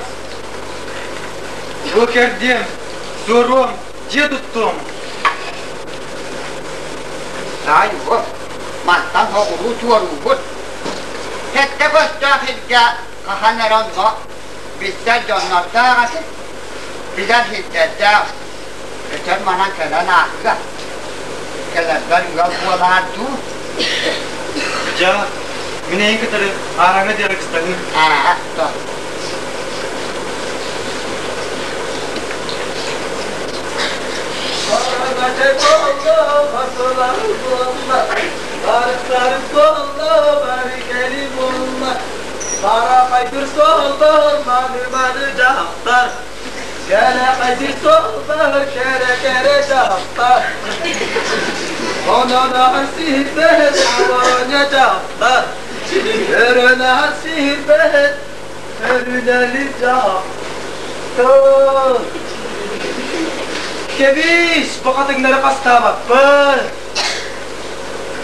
Бу кэрдиэм, суоруом, дьиэ туттуом. Таай уол, мантан соҕуруу туоруубут. Сэттэ көстөөх илгэ хаһан эрэ онно билсэр дьоннордоох этим, билэр сирдэрдээх. Өтөр манан кэлэн ааһыа. Кэлэрбэр ыал буолаар дуу? Дьэ, мин эйин кытары аараҥа диэри кыстаһыы. Аа, то. Барахайдыр солдор маны-маны дьахтар, Кэлэҕэйдир солдор кэрэ-кэрэ дьахтар, Онон аһар сиһирбэт олоня дьахтар, Өрөн аһар сиһирбэт өрүнэли дьахтар. Кэбис, бу хатыҥнары хастаабаппын.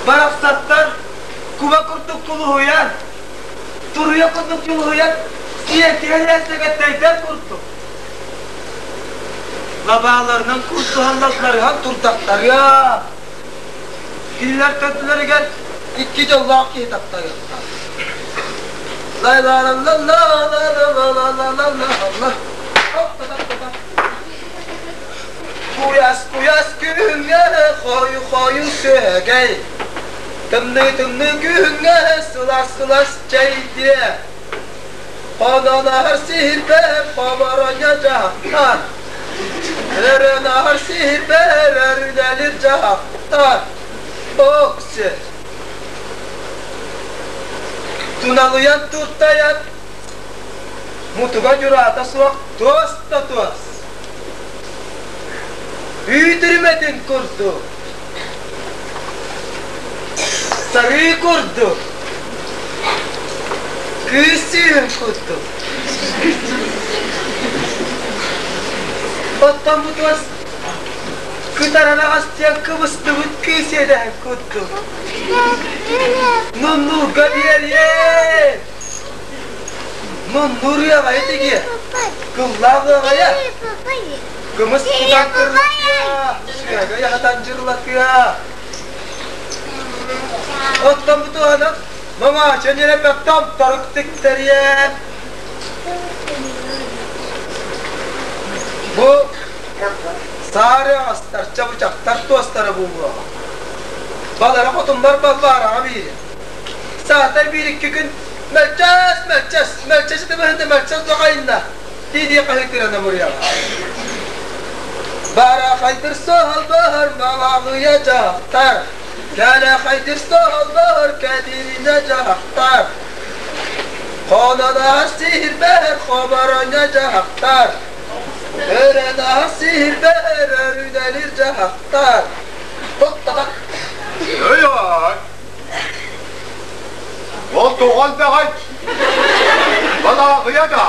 Барахсаттар куба курдук кулуһуйан, туруйа курдук дьулуһуйан, сиэтиһэн сэгэттэрдэр курдук. Лабааларынан куустуһан лалларыһан турдахтарыа. Кинилэр төрдүлэригэр икки дьоллоох киһи таптайыахтаах. Лай-ла-ла-ла-ла-ла-ла-ла-ла-ла-ла-ла. Куйаас куйаас күһүҥҥэ хойу-хойу сүөгэй, Тымныы-тымныы күһүҥҥэ сылаас-сылаас чэйдиэ. Хонон аһар сиһирбэр хоборонньо дьахтар, Өрөн аһар сиһирбэр өрүнэлир дьахтар. Окси. Туналыйан туртайан мутуга дьураата суох туос да туос. Үүтүрүмэтин курдук, сарыы курдук, кыыс сүүһүн курдук. Оттон бу туос Кытаран аҕастыан кыбыстыбыт кыыс иэдэһин курдук. Нуннуурга биэриэ! Нуннуур ыаҕайа тигиэ, кыллаах ыаҕайа. Кымыс кутан кырылатыа, сүөгэ яһатан дьырылатыа. Оттон бу туһанан мамаачан эрэ томторук тиктэриэ. Бу саары аҕастар, чабычахтар туостара буолуоҕа. Балара хотуннар балбаараҕа биири. Саатар биир-икки күн мөлчөс, мөлчөс, мөлчөс ытымыһында мөлчөс доҕайынна дии-дии хаһыытыыран амырыйаҕа. Барахайдыр соһолбоһор малаҕыйа дьахтар, кэлэхайдыр соһолбоһор кэдиринэ дьахтар, хонон сиһирбэһэр хобороня дьахтар, өрөн сиһирбэһэр өрүнэлир дьахтар. Туттатак. Өй-ай! Ол тоҕо элбэҕэй? Балааҕыйа да,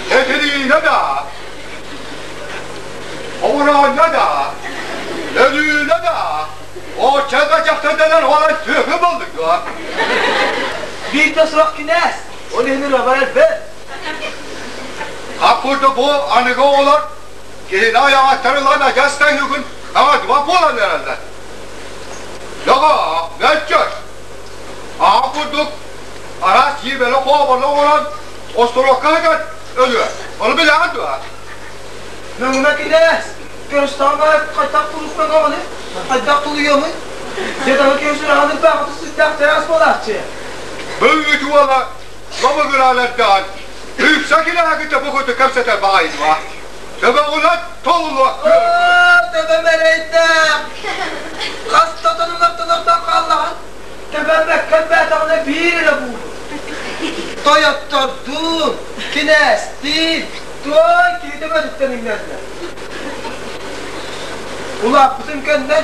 Кэтириинэ да, Оҕураанньа да, Өлүүнэ да, оччо дьахтарданан олорон түөһү буоллуҥ дуо? Биирдэ суох кинээс, ол иһин ырыабар элбэх. Хап курдук бу аныгы оҕолор киһини айаҕаттар ылан адьас тайыгын аҥардыба буолан эрэллэр. Доҕоор, мөлчөс! Аҕа курдук араас дьиибэлэ хообону оҥорон остуруокка сытан өлүө. Ону билэҕин дуо? Мөҥүмэ кинээс! Көрүстэҕим аайы хайдах тулуспат оҕону, хайдах тулуйуомуй? Дьадаҥы киһи сүрэҕин ырбаахыта сүрдээх чараас буолааччы. Быыгыт уола лабыгыраалардаан, үксэ кинээги бу курдук кэпсэтэр баҕайы дуо? Төбөҕүнэн толлуо. Төбөм эрэйдээх. Хас да тонунар тонортон хааллаҕын. Төбөм бэккэ биир эрэ буолуо. Тойоттордуун, кинээстиин, туой киһи төбөтүттэн иҥнэллэр. Улааппытым кэннэ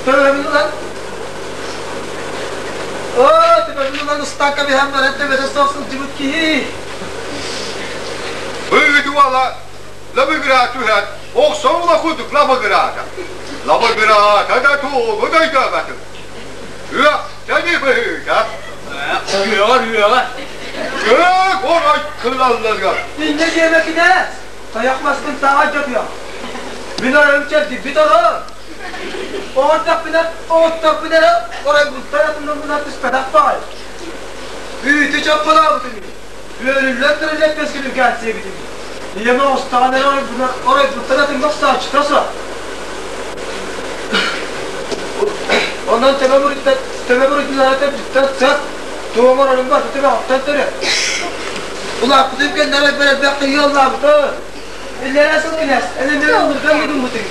төбөбүн ылан Оо, төбөбүн ылан ыстаан кэбиһэн баран төбөтө суох сылдьыбыт киһи. Быыгыт уола лабыгыраа түһэн, охсон ыла курдук лабыгыраата. Лабыгыраата да тугу да өйдөөбөтүм. Үөх, тэни быһыыта. Үөҕэр, үөҕэр. Көөк орой кылалларыгар. Инньэ диэмэ кинээс, тайах маскын таҕа дьотуйа. Мин оройум чэрдийбит орой. Оҕордохпуна, оҕоттохпуна эрэ оройбуттан атыннарбынан түспэтэх баҕайы. Үүтү чопполообутум үһү. Үөрүллэн туран лэппиэскэни үргээн сиэбитим. Ийэм оҕустаҕын эрэ оройбуттан атыҥҥа охсооччута суох. Онон төбөм уруйдан төбөм уруйдунара төрдүттэн сыт, туом орорун барыта төбөҕүттэн төрө. Улааппытым кэннэ элбэх элбэх киһи ыаллаабыта. Иллэрээ сыл кинээс, эн эмиэ ыллырган мутуммутуҥ.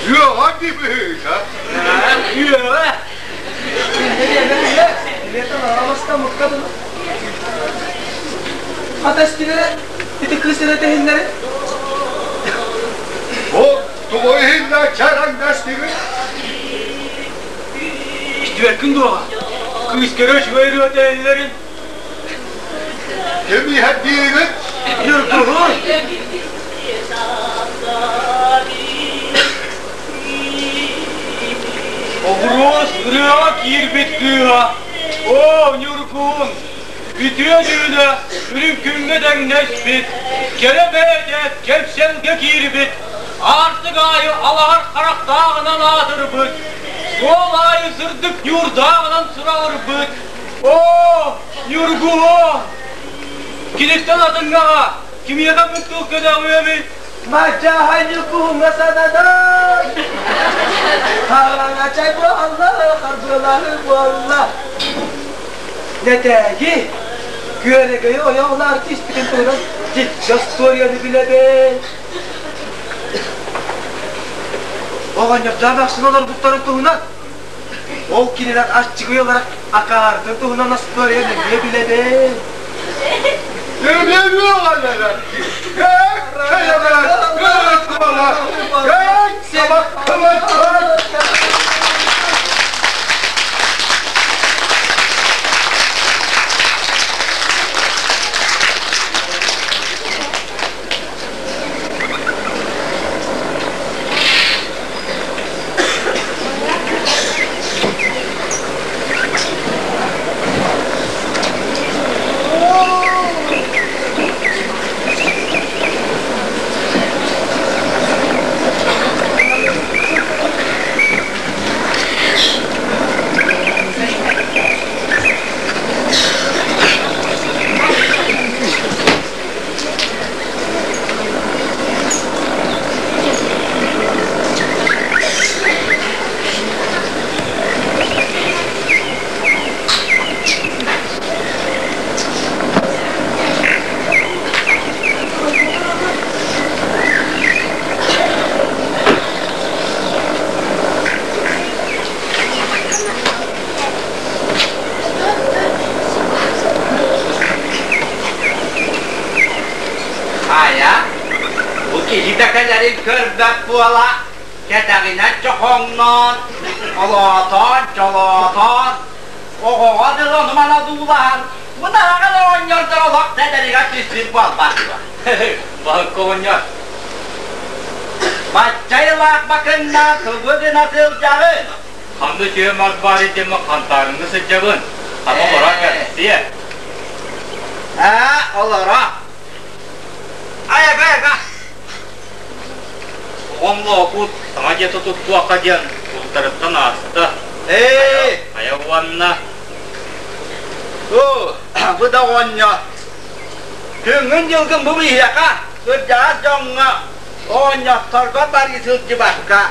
Үөҕэ дии быһыыта. Үөҕэ. Хата истилэрэ, ити кыыс эрэ тэһиннэри. Бу тугу иһиннэ чараҥнастыгыт? Истибэккин дуо? Кыыс көрө үчүгэй ырыа тэһиннэрин. Ким иһэр диигит? Ньургуһун! Оҕуруос ырыаҕа киирбит кыыһа, Оо, Ньургун, үтүө түүнэ үрүҥ күҥҥэ тэҥнэспит, кэрэ бэйэтэ кэпсэлгэ киирбит, аартык аайы алаһар харахтааҕынан аатырбыт, суол аайы сырдык ньуурдааҕынан сураҕырбыт, Оо, Ньургуһун, киниттэн атыҥҥаҕа кимиэхэ бүк тыл көтөҕүөмүй? Мадьаһай ньукуһуҥҥа сананан, хараҥа чай буолла, харбыалаһыы буолла. Нэтээги, күөрэгэйи ойоҕолоох тииспитин туһунан дьикти остуоруйаны билэбин. Оҕонньордоох ахсын олорбуттарын туһунан, ол кинилэр аччыгый олорор акаарытын туһунан остуоруйаны эмиэ билэбин. кэлэрин көрбөт буола, кэтэҕинэн чохоҥноон, олоотоон, чолоотоон, оҕоҕо дылы ону-маны одуулаһан, мытараҕын оҕонньордор олох да эдэригэр түспүт буолбат дуо? Баһыкка оҕонньор. Баччайылаах бакыннаан тугу гына сылдьаҕын? Ханна үчүгэй мас баар диэммин хантаарыҥҥа сылдьабын. Ама олоро кэлсиэ. Аа, олоро. Айага, айага. Оҕом Лоокуут саҥа дьиэ туттуохха диэн култарыттан ааста. Ээ! Хайа уонна? Оо, бу да оҕонньор. Күҥҥүн-дьылгын бу биһиэхэ, кырдьаҕас дьоҥҥо, оҕонньотторго барыы сылдьыбакка,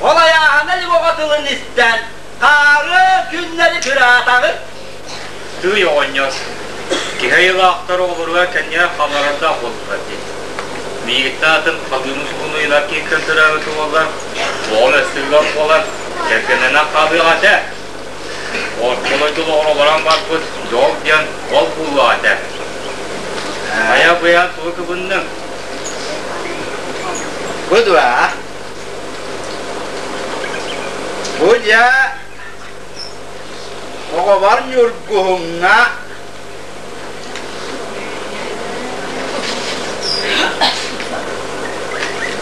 ол айааһына илик оҕо тылын истэн, хаары күннэри кыраатаҕын. Тыый оҕонньор, киһи айылаахтар оҕолоругар кэннигэр халларардаах буоллулар дии. Миигиттэн атын халыымы сугуну ыйынар киһиттэн төрөөбүт уоллар, оҕом өссө буолан, кэргэннэнэн хаалыах этэ. Орто дойду олоҕор олорон барбыт дьол диэн ол буолуох этэ. Хайа быйаан тугу кыбынныҥ? Бу дуо? Бу дьэ оҕобор Ньургуһуҥҥа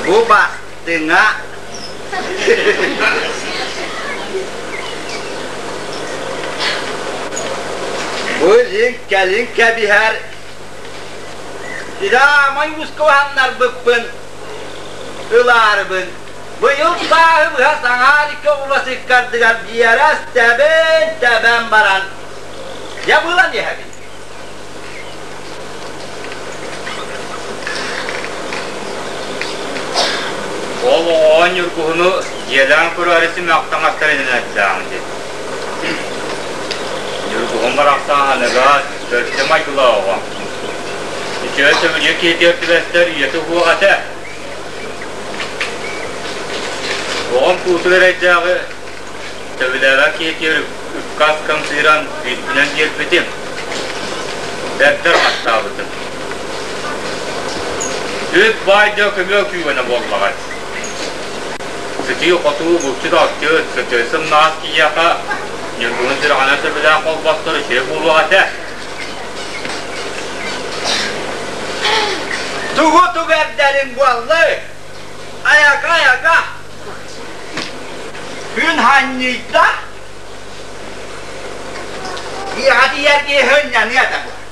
бу бастыҥа Бу илин кэлин кэбиһэр Сирамай ускуһаннарбыппын ылаарыбын быйыл сааһы быһа саҥаар икки оҕуруос ыккардыгар биэрэс тэбэн тэбэн баран дьэ булан иһэбин. Ол оҕоҕо Ньургуһуну дьиэлээн көрөөрү симэх таҥастар иннинэ дии. Ньургуһун барахсан аныга төрдө майгылаах оҕо. Үчүгэй сөбүлүүр киһитигэр түбэстэр үйэтэ уһуох этэ. Оҕом куутун эрэйдээҕи сөбүлээбэт киһитигэр үпкас хамсыыран күүспүнэн биэрбитим. Бэрдэр мастаабытым. Үп баай да көмө күүгэнэ буоллаҕай. Сытыы-хотуу булчут-алтыыт, сытыы-сымнаҕас киһиэхэ Ньургуһун сүрэҕинэн сөбүлээн холбостор үчүгэй буолуох этэ. Тугу тугу эрдэриҥ буоллай? Айака, айака! Күн ханньыйда, иэҕэтийэр киһи һынньаныа да буолар.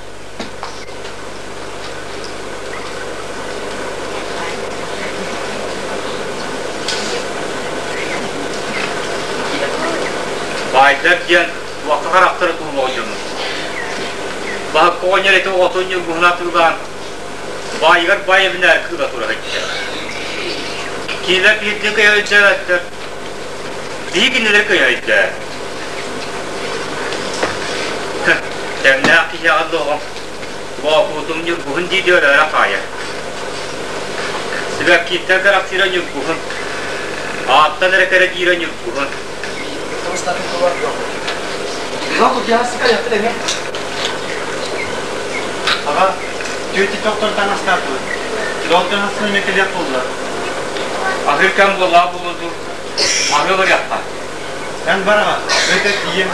Баайдар диэн туохха харахтара туолуох дьону. Баһыкка оҕонньор ити оҕотун ньургуһуна атыылаан баайыгар баай эбинээр кыыла тура сылдьар. Кинилэр биирдии кыйа өйдөөбөттөр. Биһи кинилэр кыйа өйдөө. Тэҥнээх киһиэхэ доҕом, Лоокуутум ньургуһун дии дьөрөөрө хаайар. Сибэккиттэн кэрэхсиирэ ньургуһун, ааттан эрэ кэрэ диирэ ньургуһун. Аҕа, түөтү тохтор таҥастаатыбыт. Долган астына кэлиэх буолла. Аһыыр кэм буоллаҕа буолуо Аһыы барыахха. Эн бараҕа, өтө тиийэн,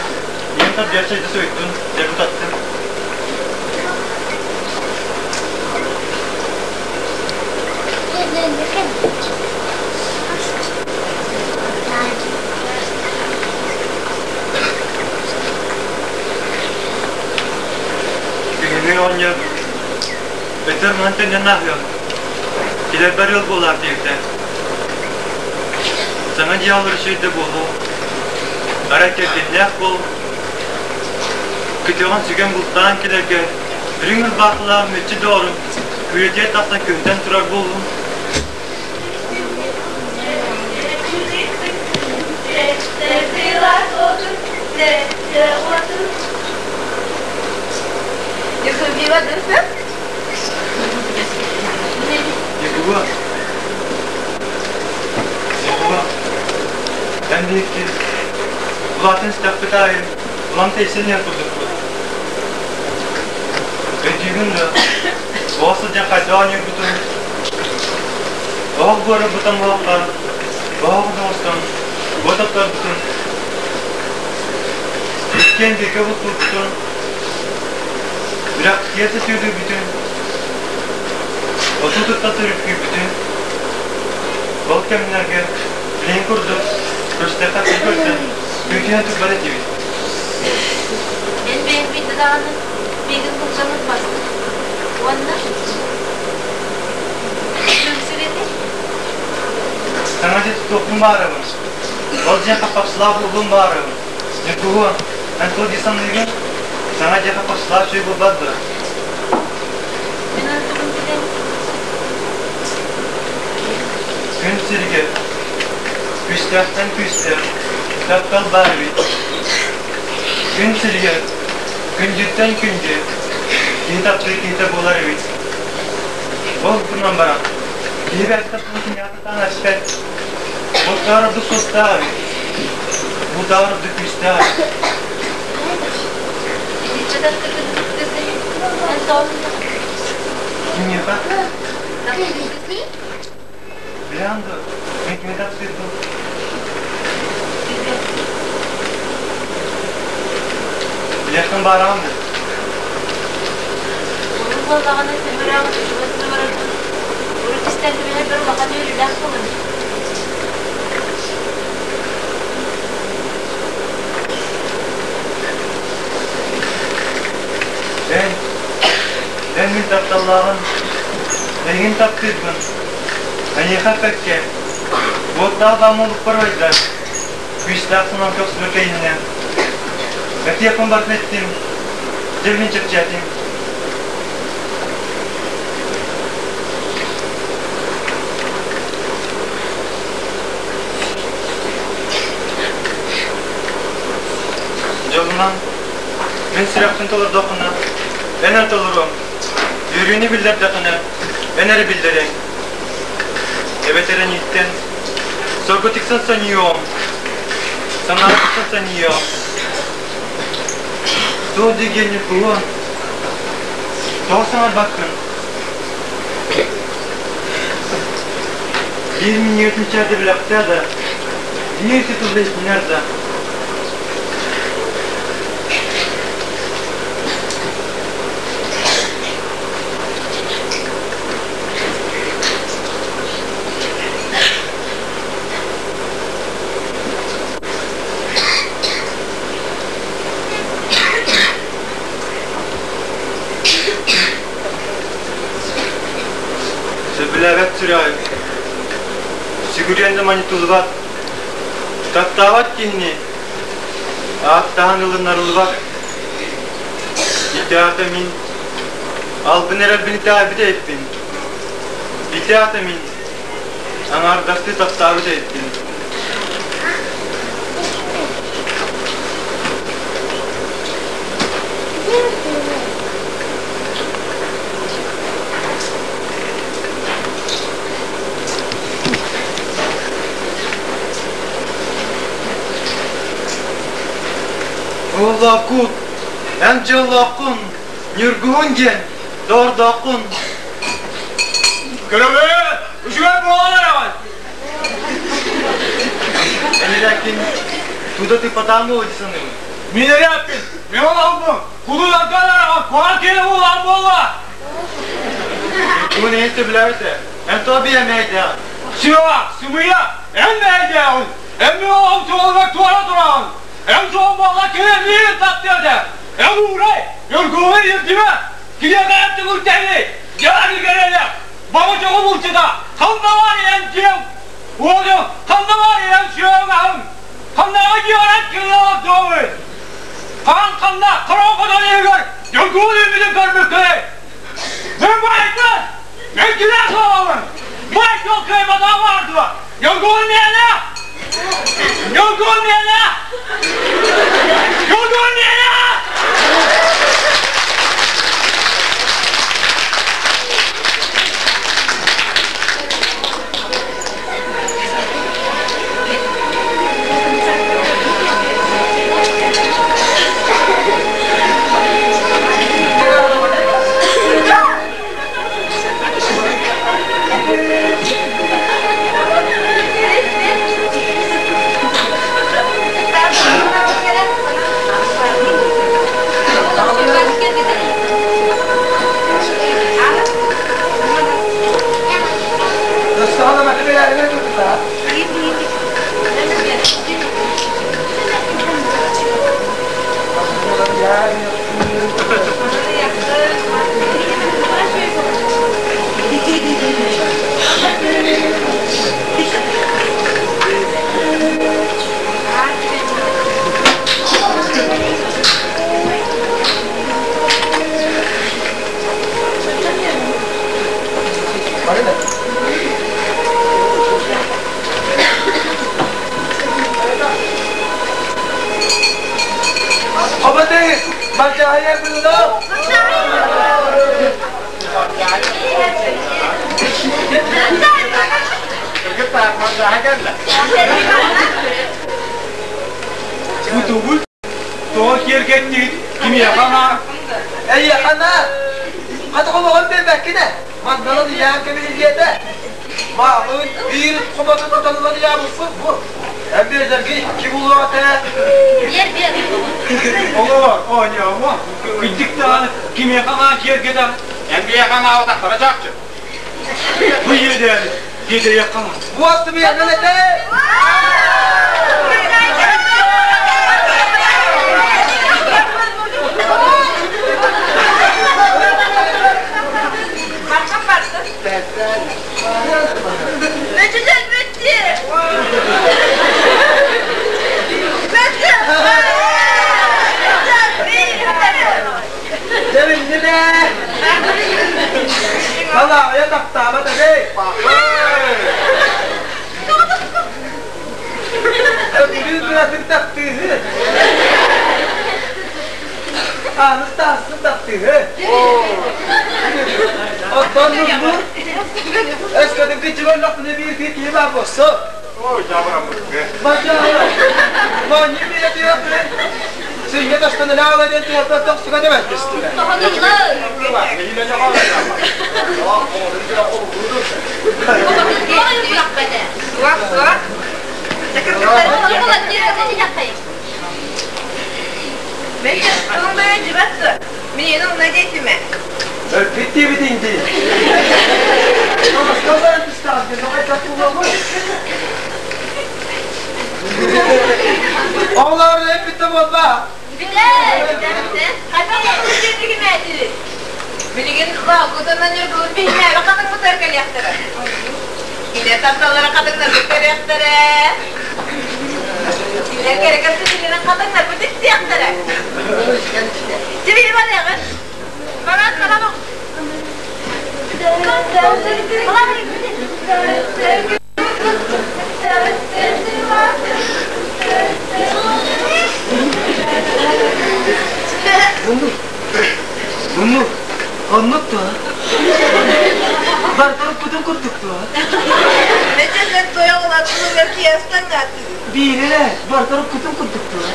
ийэм тарбыйаччы дьэ суйдун, дьэ бутаттын. Күһүҥҥү оҕонньор өтөр маһын төннөн ааһыам, килэрбэр ыал буолаар диэбитэ. Саҥа дьиэ олорор үчүгэй да буолуо, арай кэргэннээх буол, көтөҕөн сүгэн бултаан кэлэргэ үрүҥ ырбаахылаах мүччү доҕорум күрүөтүгэр тахсан көһүтэн турар буоллум. Якуба, Якуба, эн диэки улаатан истэхпит аайы улам тэйсэн иһэр курдукпут. Өйдүүгүн да, оҕо сылдьан хайдах оонньуурбутун? Оһох буорарбытын буолахха, оһох оҥостон, уот оттарбытын, иккиэн бииргэ бултуурбутун, үрэхпитигэр сөтүөлүүрбүтүн, отуу тутта төрүккүүрбүтүн, ол кэмнэргэ билигин курдук көрсүөххэ көрсөн күүтүһэн турбат этибит. Эн бэйэҥ биирдэ даҕаны миигин курдаммыт бастыҥ уонна үҥсүгэтий. Саҥа дьиэ тутуохпун баарабын. Ол дьиэ хаппахсылаах буолуон баарабын. Ньургуһун, эн туох дии саныыгын? Саҥа дьиэ хаппахсылаах үчүгэй буолбат дуо? Мин онтубун билэн. Күн сиригэр күүстээхтэн күүстээх таптал баар эбит. Күн сиригэр күндүттэн күндү киһи таптыыр киһитэ буолар эбит. Ол гынан баран, киһи бэрт тапталы киниэхэ эппэт. Бултаар ордук суостаах эбит. Бултаар ордук күүстээх эбит. Итиччэ таптыыргын кытта эн тоҕо Кимиэхэ? Билэҕин дуо, мин кими таптыырбын? Билиэххин баараҕын дуо? Урут буоллаҕына төһөлөөх чугас да барарбын, урут истэн түбэһэрбэр улахан үөрүүлээх буоларым. Эн, эн мин тапталлааҕын, эйигин таптыырбын, эйиэхэ эппэккэ, уоттаах дааммалыкпар байдар, күүстээх санаам көхсүбэр кэйиннэ. Этиэхпин барытын эттим, дьэ мин чэпчээтим. Дьолунан, мин сүрэхпин толордоххуна, эн эрэ толоруоҥ, үөрүүнү биллэрдэххинэ, эн эрэ биллэриэҥ. Эбэтэр энииттэн сорго тиксэн сонньуйуоҕум, санаата тиксэн сонньуйуоҕум. Туох диигин Ньургуһун? Тоҕо саҥарбаккын? Биир минньигэс мичээрдэ билэхтээ да, биир тутулла истинэр да. Сөбүлээбэт сүрэҕим, сүгүрүйэн да манньытыллыбат, таптаабат киһини ааттаан ылыннарыллыбат. Ити аата мин албын эрэлбин итэҕэйбит эбиппин. Ити аата мин аҥаардастыы таптаабыт эбиппин. Оллооккут, эн дьоллооххун, Ньургуһун диэн доордооххун. Көрөбү, үчүгэй буолан эрэҕин. Энилээккин туда тыппатаан буолуо дии саныыбын. Мин эрээппин, мен олоҕум кулуурга эрэҕин, куһаҕан киһи буолан буолла. Ньургуһун эйин сөбүлээбитэ. Эн тоҕо биэмэйдээҕин? Сыа, сымыйа, эн мэйдээҕин, эн мин олоҕум суолугар туора тураҕын. Эн суол буолла кини миигин таптыа этэ. Эн уурай, Ньургуһуну ирдимэ, киниэхэ эн түгүртэһиий, дьаһаны кэрэлэх, баҕа чоҕу булчута, ханна баар эн дьиэҥ, уолу, ханна баар эн сүөҥ аһыҥ, ханнааҕы дьиэҕэр эн кыылаах дуоҕуй? Хаан ханна хороҕо хотон иһигэр Ньургуһун үүммүтүн көрбүккүнүй? Мин баайбын, мин кинээс буолабын, баай суол кыайбатаҕа баар дуо? Ньургуһун миэнэ! Ньургуһун миэнэ! Ньургуһун миэнэ! Мачаайа быылау! Бутубут тоҕо киэргэттигит кимиэхэ анаан? Эйиэхэ анаан! Хата хомоҕон биэрбэккин ээ! Манналан ыйаан кэбиһиллиэтэ! Маамын биир хомотун тутан ылан ыйаабыппыт бу. Эн биэрдэргэ икки булуох этэ. Биэр, биэр. Оҕолор, оонньоомо. Кырдьык даҕаны кимиэхэ анаан киэргэтэ? Эн биһиэхэ анаабатахтара чахчы. Бу иэдээни тиэтэйиэххэ наада. Буостум ийэнэн этэ! Бархан бардын. Мөчүтэн бүттү. Мөчү! Дьэбиннилэ! Балаайа таптаабат эбэй! Өкүлүү кыратык таптыыһы! Ааныс таһасын таптыыһы! Оттон нурлуур өскөтүн кыччык өллөхпүнэ биир киһи баар буолсу. Ой, дьабыраммыккы. Бачаа, манньы биирэ түһэппин. Сыыйа тастан ылаала диэн түһэппэр тохсуга дэбэт түстүлэр. Суох, суох. Мин умна диэтимэ. Өлбүт диэбитиҥ дии. Сказать дистанция, но это Оҕолор эппитте буолба. Билигин лаакутанан ньургуһун биһинээри хатыҥмытыгар кэлиэхтэрэ. Килэр тапталлара хатыҥнарбыт көрүөхтэрэ. Кинилэр кэрэ кэпсэтиилэрин хатыҥнарбыт истиэхтэрэ. Тибили барыаҕын. Баран баран. Муму, оннук дуо? Бардарыппытын курдук дуо? Мечетен тойоҕулаттылыгар киэстэн Биире бардарыппытын курдук дуо?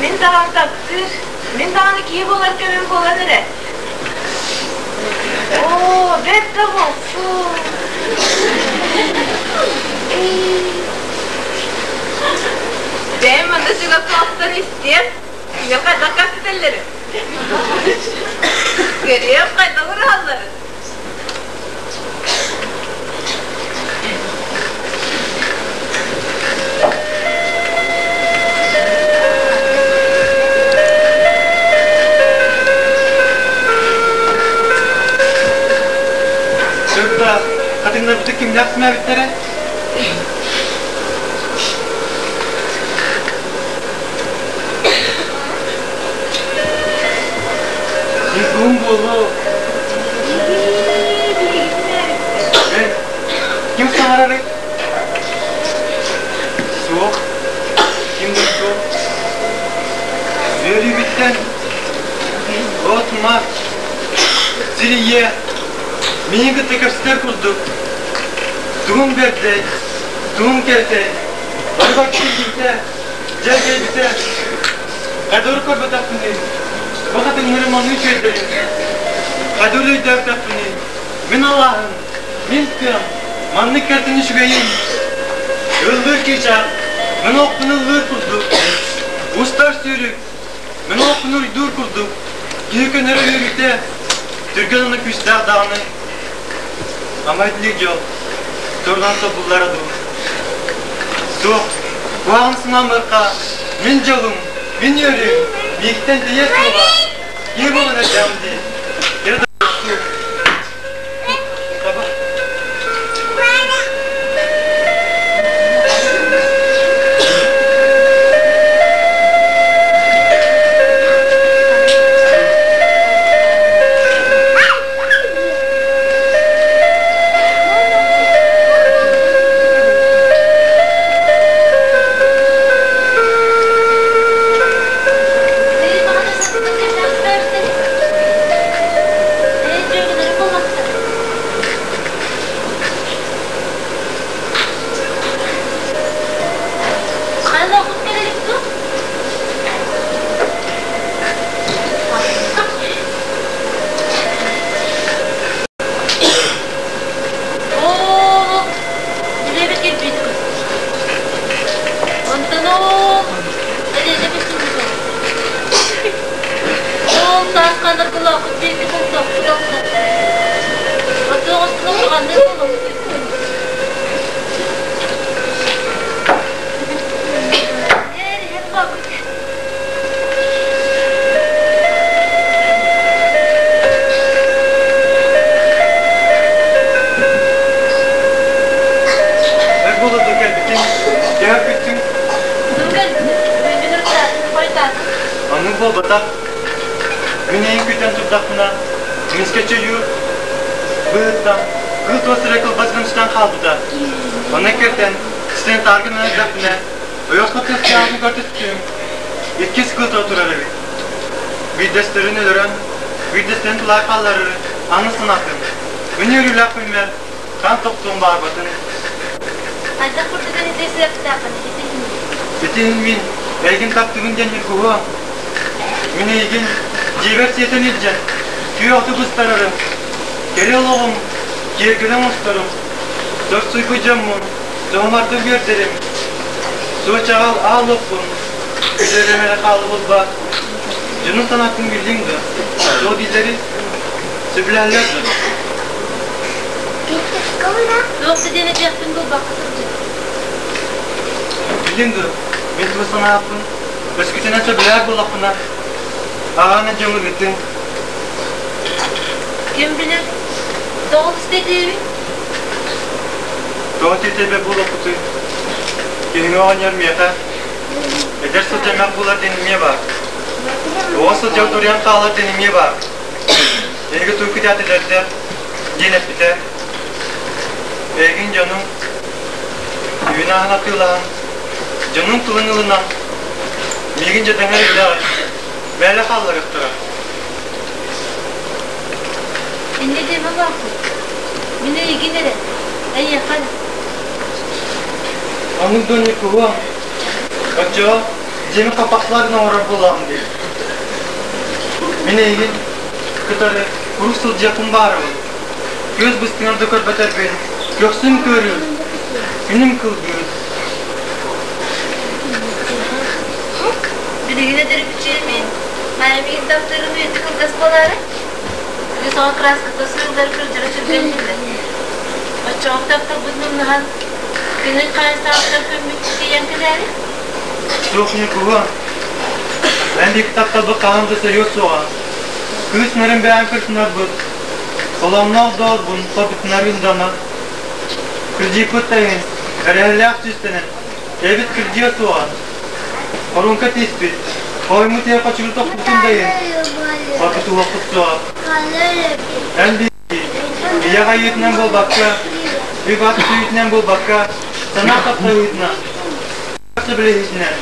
Мин даҕаны таптыыр, мин даҕаны киһи буолар кэмим буолан эрэ. Оо, бэрт да буолсу. Бэйэм манна чугас оҕостон истиэм, кинилэр хайдах кэпсэтэллэрин. Көрүөм хайдах ураһалларын. Сырдаах, хатыҥнарбыты кимнээх симээбиттэрэ? Ньургуһун буолуо. Ким саҥарарый? Суох. Ким да суох. Үөрүүбүттэн от-мас, сир ийэ миигин кытта кэпсэтэр курдук тугум бэрдэй, тугум кэрэтэй, бары киирбитэ, дьэ кэлбитэ, хадыр көрбөтөхпүнүй, бу хатыҥнары маныы үчүгэйдэрин, хадыр өйдөөбөтөхпүнүй, мин алааһым, мин тыам, маннык кэртин үчүгэйин, ыллыыр чыычаах, мин олохпун ыллыыр курдук, устар сүүрүк, мин олохпун уруйдуур курдук, киһи көнөрө үөрүүтэ, түргэн уонна күүстээх даҕаны, ама итинник дьол, турунан солбуллара дуу? Суох, куһаҕан санаамыахха, мин дьолум, мин үөрүүм, миигиттэн тэйиэ суоҕа, киһи буолан эрдэҕим дии. Кэрэ да буолбатах. Мин эйин күүтэн турдахпына, эмискэ чөйүүр быһыттан кыл туос эрэ кылбас гына сүтэн хаалбыта. Онно кэртэн, ситэн тааргын эрдэхпинэ, ойоҕоско тыастааҕын көрдөстүм. Иккис кыл тура турар эбит. Биирдэстэрин өлөрөн, биирдэстэрин тулаай хаалларары аны санаатым. Мин үөрүүлээх күммэр хаан тохтуом баарбатын. Хайдах курдук этитэ сыаптааххын ити иһин Ити иһин мин эйигин таптыыбын диэн ньургуһуом. Мин эйигин дьиэбэр сиэтэн илдьэн, күөх оту быстарарым, кэрэ олоҕум, киэргэлэ оҥосторум, сорсуйбут дьоммун, соһумардым үөрдэрим, суочаҕал аал уоппун, күлэрим эрэ хааллыбылба, дьонум санаатын биллиҥ дуо? Туох дииллэрий? Сөбүлэһэллэр дуо? Туох да диэн этиэхпин булбакка сылдьабын. Биллиҥ дуо? Мин тугу санааппын, өскүтүнэн сөбүлэһэр буоллахпына, аҕааны дьоҥҥун ыытыҥ. Ким билэр, тоҕо истэтиэбин? Тоҕо тиэтэйбэт буолуохпутуй? Киһиҥ оҕонньор миэхэ эдэр сылдьаммах буолар диэн эмиэ баар. Оҕо сылдьан туруйан хаалар диэн эмиэ баар. Эһиги тугу кэтээтилэр диэн эппитэ. Эйигин дьонуҥ үүн аһын атыылаһан, дьонуҥ тылын ылынан, миигин дьадаҥы элбэҕи мээлэ хаалларыахтара. Инньэ диэмэ Лоокуй. Мин эйигин эрэ, эйиэхэ эрэ. Оннук дуо Ньукуһуом? Оччоҕо дьиэми хаппахсылар гына оҥорор буоллаҕым дии. Мин эйигин кытары куруук сылдьыахпын баарабын. Күөс быстыҥар да көрбөтөрбүн, көхсүм көрүр, күнүм кылгыыр. Билигин эдэрбиччиэ мин, хайа миигин таптыырым үйэтэ кылгас буолаары? Ити саҥа краската сыыллар кырдьара түргэн биллэр. Оччоҕо тапталбытын умнаһан, күнүн хайа саҕаттан күммүт тиийэн кэлээри? Суох Ньукуһуом, эн биһиги тапталбыт хаһан да сөрүө суоҕа. Кыыс нарын бэйэм кырсынарбыт, Соломноох доҕорбун хоргутунарыын дьоно, кырдьыйбыт да иһин, эрэһэллээх сүүстэнэн, эбит кырдьыа суоҕа. Хоруоҥка тииспит, хоймут ийэ хочугу тохпутун да иһин, хоргутуһуохпут суоҕа. Эн биһиги, ийэ хайыытынан буолбакка, үп-ас сүүйүтүнэн буолбакка, санаа таптаһыытынан, сөбүлэһиитинэн,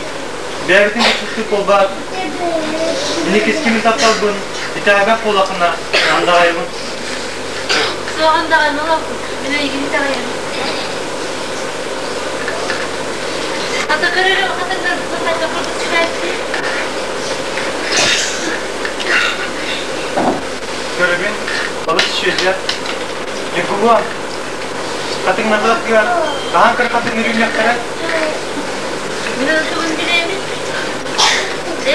бэйэбитин кыччыттык буолбаат, ини кискимин тапталбын итэҕэйбэт буоллаххына, андаҕайабын. Суох андаҕайма олохпут, мин эйигин итэҕэйэбин. Ата көрөрү хатыҥнарбытын хайдах курдук сибээстии? Көрөбүн, олус үчүгэйдэр. Ньукулуон, хатыҥнарбытыгар хаһан кыр хатыҥ үрүҥнэхтэрэ? Мин ылтыбын билэбин.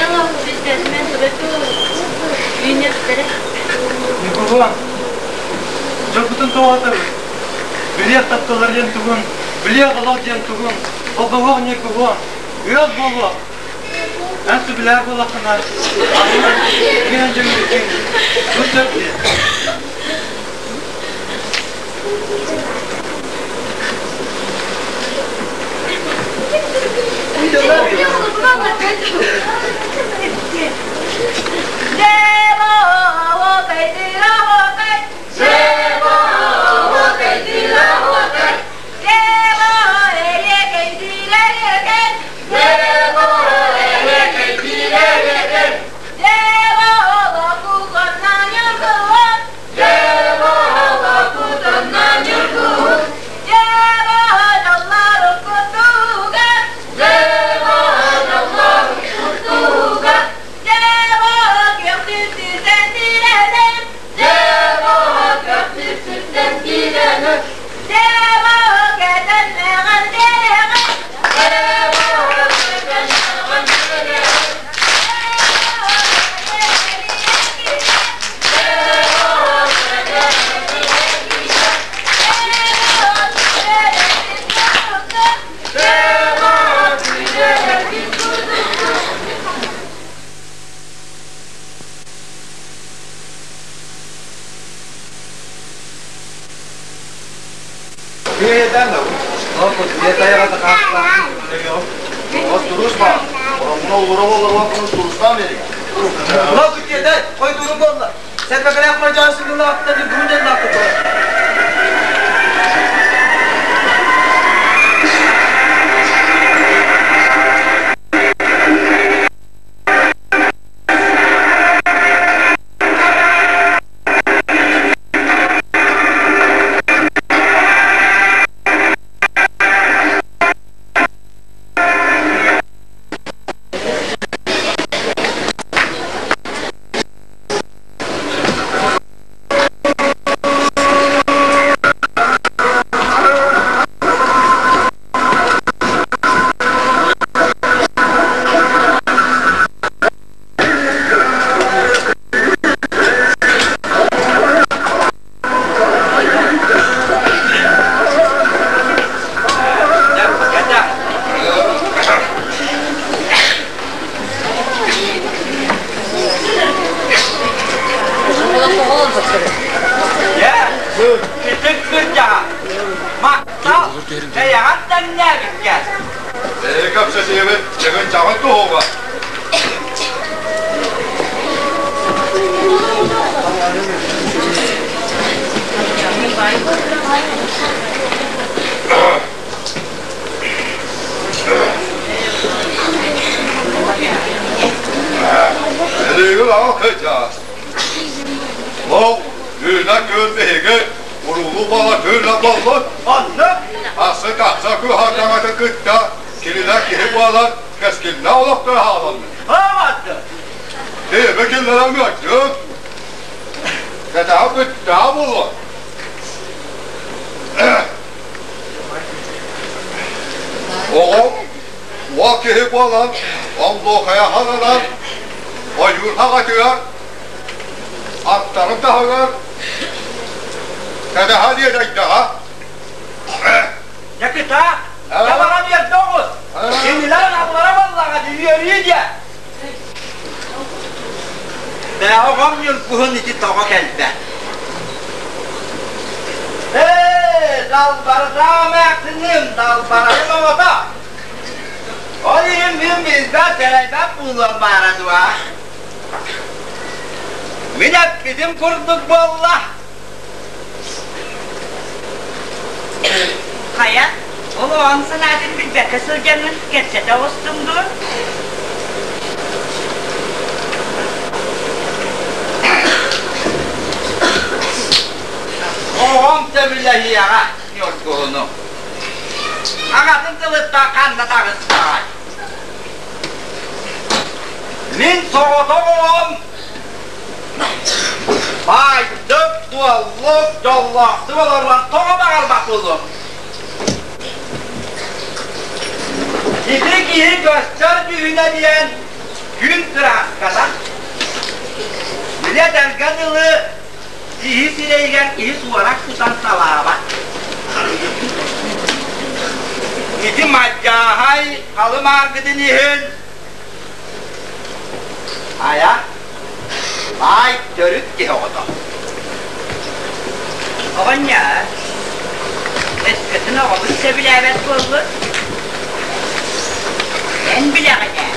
Эло, бизнесмен үүнүөхтэрэ. Ньукулуон, дьолбутун тоҕо Билиэх тапталлар диэн тугун, билиэх олох диэн тугун, холбоһуох Ньукулуон, ыал буолуох. Эн сөбүлээх буоллаххына, мин дьөҥүргүн, бу сөп диэн. Мынау күтүөтэ хойдуурун буолла. Сэрбэкэлээх мадьаан сыгылаахтан ньургуһун диэн ааттатылар. Ытык кырдьаҕас, махтал, бэйэҕэр тэҥнээбиккэр. Эһиги кэпсэтиибит дьэҥин-чаҕын туһугар. Эһиги аҕа кырдьаҕас. Ол үүнэ күн биһиги уруулуу бала түүнэ буоллун. Оннук. Асы-тахса кыһардаҕатын кытта кинилэр киһи буолан кэскиллээх олохторо хаалаллар. Тиэбэ киллэрэн ыаччыт. Кэтэһэ бүттэҕэ буолуо. Оҕом уол киһи буолан ондуохайа хананан ойуур хаҕатыгар аттарын таһыгар кэтэһэ диэдэйдэҕэ. Дьэ кытаах, дьабаҕа биэрдэ оҕус. Кинилэр аналлара буоллаҕа үөрүү диэ. Бээ оҕом ньургуһун ити тоҕо кэлбэт. Ээ, далбардаах эмээхсиним, далбарайым оҕото. Ол иһин мин билбэт, сэрэйбэт буолуом баара дуо? Мин эппитим курдук буолла. Хайа, ол оҕоҥ санаатын билбэккэ сылдьаҥҥын кэпсэтэ оҕустуҥ дуо? Оҕом сөбүлэһиэҕэ Ньургуһуну. Аҕатын тылыттан ханна таҕыстаҕай? Мин соҕотох оҕом Баайдык, дуоллук, дьоллоохтук олоруон тоҕо баҕарбат буолуом? Ити киһи көстөр дьүһүнэ диэн күн кырааската. Били этэргэ дылы киһи сирэйигэр киһи суорак кутан салаабат. Ити мадьааһай халы-мааргытын иһин Айа, баай төрүт киһи оҕото. Оҕонньоор, өскөтүн оҕобут сөбүлээбэт буоллун, эн билэҕин ээ.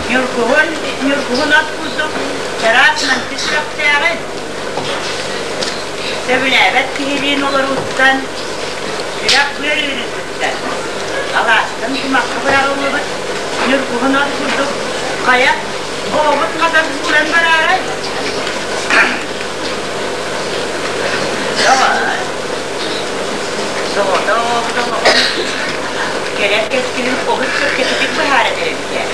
Ньургуһун, ньургуһун от курдук чараас намчы сүрэхтээҕин, сөбүлээбэт киһилиин олорууттан сүрэх ыарыырын кытта алаастан кумахха быраҕыллыбыт ньургуһун от курдук хайа оҕобут хатан кууран бараарай? Доҕор, соҕотох оҕобут олоҕун кэлэр кэскилин олус чэпчэкитик быһааран эрэбит ээ.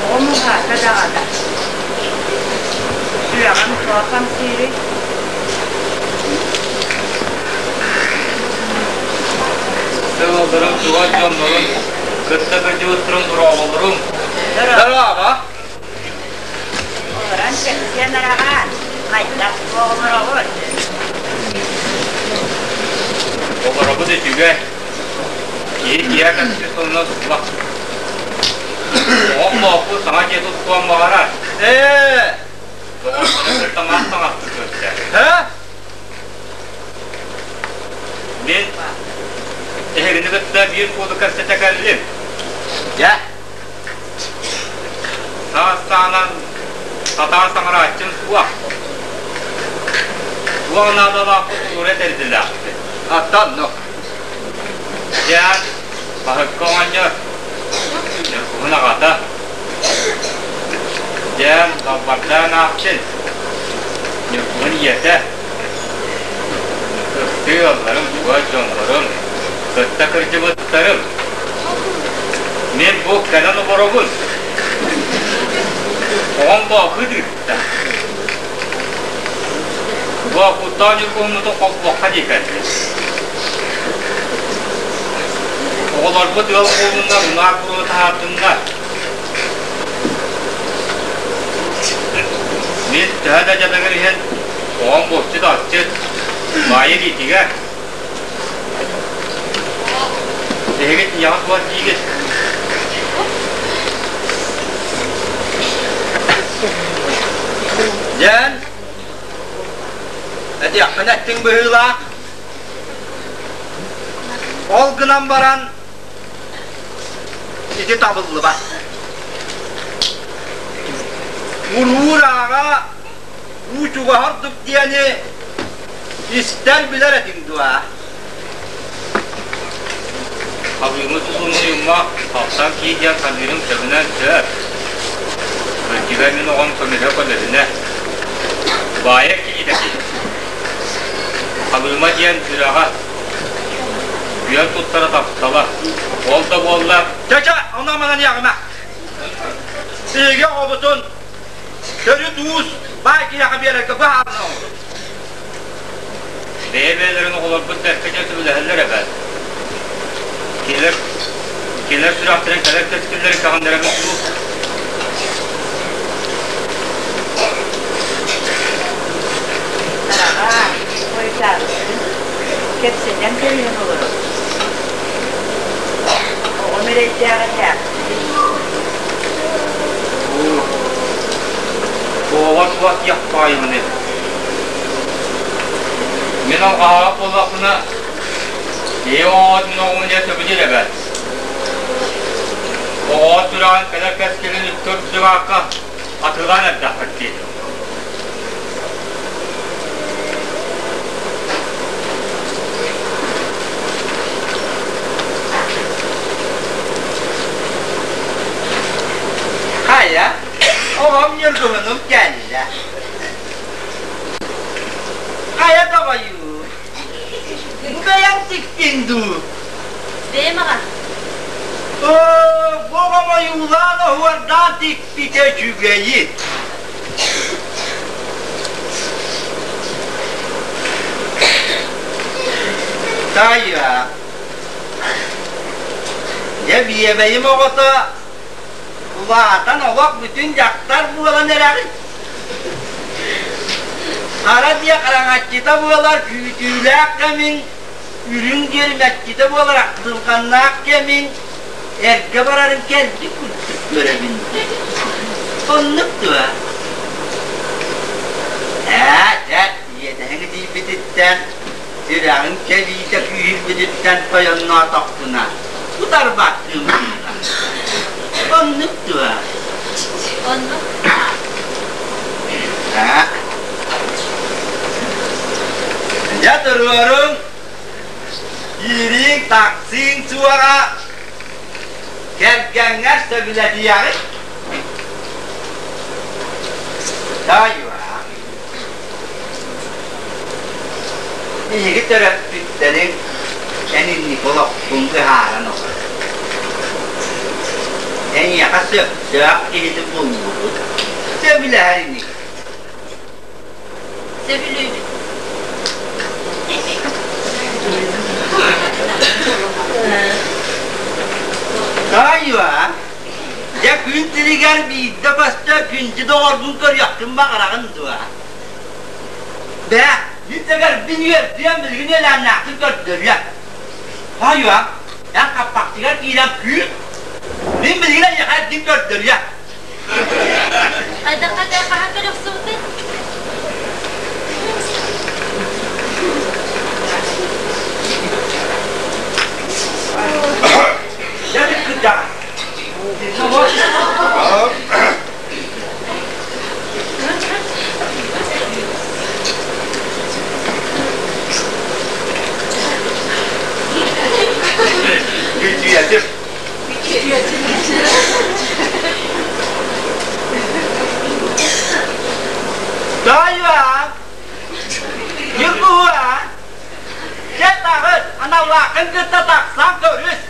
Оҕом уһаата даҕаны, сүрэҕим тоҕо хамсыырый? Сыалларын чугас дьоннорун кытта кырдьыбыттарын дорооболорун. Дорообо. Олорон кэпсиэн араҕаан, хайдах олоробут? Олоробут үчүгэй. Киһи киһи кэпсиир сонуна суох. Оҕом Мооппу саҥа дьиэ туттуон баҕарар. Ээ! Доҕотторун кытта мас таҥастыы көрсө. Һэ? Мин эһигини кытта биир кэпсэтэ кэллим. Дьэ. Саас саанан сатаан саҥарааччым суох. Туох наадалаахпыт улура тэрдилээхпит. Оттон ну. Дьэ, баһыкка оҕонньор, Ньургуһун аҕата. Дьэ, далбардаан аахчын, Ньургуһун ийэтэ. Ытыы ыалларым, чугас дьоннорум, кытта кырдьыбыттарым. Мин бу кэлэн олоробун. Оҕом боокуй ыытта. Боокуттаах Ньургуһуммутун холбуохха дии кэллим. Оҕолорбут ыал буолуннар, унаар буруо таһаардыннар. Мин төһө да дьадаҥыр иһин оҕом булчут-асчыт, баайы илиитигэр. Эһигит ийэҕит буолан диигит. Дьэн, этиэхпин эттиҥ быһыылаах. Ол гынан баран ити табыллыбат. Уруур ааҕа уу чугаһар дук диэни истэн билэр этиҥ дуо? Халыымы тутунуйумма халтаҥ кии диэн саныырым сөбүнэн сөп. Кырдьыга мин оҕом көмүһэ көмөһүнэ. Баайа киһитэ киһи. Халыыма диэн сүрэҕэ, күөн туттара таптала. Ол да буоллар Чэ-чэ, онон-манан иэҕимэ. Биһиги оҕобутун төрүт уус баай киһиэхэ биэрэргэ быһаарына оҥорор. Бэйэ-бэйэлэрин оҕолорбут бэркэ дьэ сөбүлэһэллэр эбээт. Кинилэр кинилэр сүрэхтэрин кэлэр кэскиллэрин кэҕиннэрэбит дуу? Араҕаа, хойутаабыккын. Кэпсэтэн кэбиһэн олоробут. Оҕом эрэйдээх этээхтии. Оҕолор суох диэх баҕайыбыный. Мин алҕаһаҕа буоллахпына, киһи оҕоҕо мин оҕобун дьэ сөбүлүүр эбээт. Оҕоҕо сүрэҕин кэлэр кэскилин үксү үрдүк атыылаан эрдэххит дии. Хайа, оҕом Ньургуһунум кэллэ. Хайа тоҕойуу, бу бэйэҥ тиктиҥ дуу? Бэйэм аҕа. Оо, бу оҕом ойуулаан оһуордаан тикпитэ үчүгэйи. Таайа, дьэ биэбэйим оҕото улаатан олох бүтүн дьахтар буолан эрэҕин. Хара дьиэ хараҥаччыта буолар күүтүүлээх кэмиҥ, үрүҥ дьиэрмэччитэ буолар ахтылҕаннаах кэмиҥ эргэ барарын кэлбит курдук көрөбүн. Оннук дуо? Ээ, дьэ, иэдэһиҥ итийбититтэн, сүрэҕиҥ кэбиитэ күүһүрбүтүттэн тойонноотохпуна, утарбаккын Оннук дуо? Оннук. Аа. Дьэ туруоруҥ, киирииҥ, тахсыыҥ суоҕа, кэргэҥҥэр сөбүлэтиэҕит. Таайыа. Биһиги төрөппүттэриҥ эн инник олоххун быһааран олор. Эйиэхэ сөптөөх киһини буллубут. Сөбүлэһэр инник. Сөбүлүүбүт. Таайыа, дьэ күн сиригэр биирдэ көстө күндү доҕоргун көрүөххүн баҕараҕын дуо? Бээ, мин сэгэрбин үөрдүөм, билигин үөлээннээхпин көрдөрүөм. Таайыа, эн хаппахчыгар киирэн күүт, мин билигин эйиэхэ эрдин көрдөрүөм. Хайдахха да хаһан көрөхсүбүтүй? сылдьаҕын. Күтүөтүм. Тойуом! Ньургуһуом! Дьэ таҕыс, аналлааххын кытта тахсан көрүс!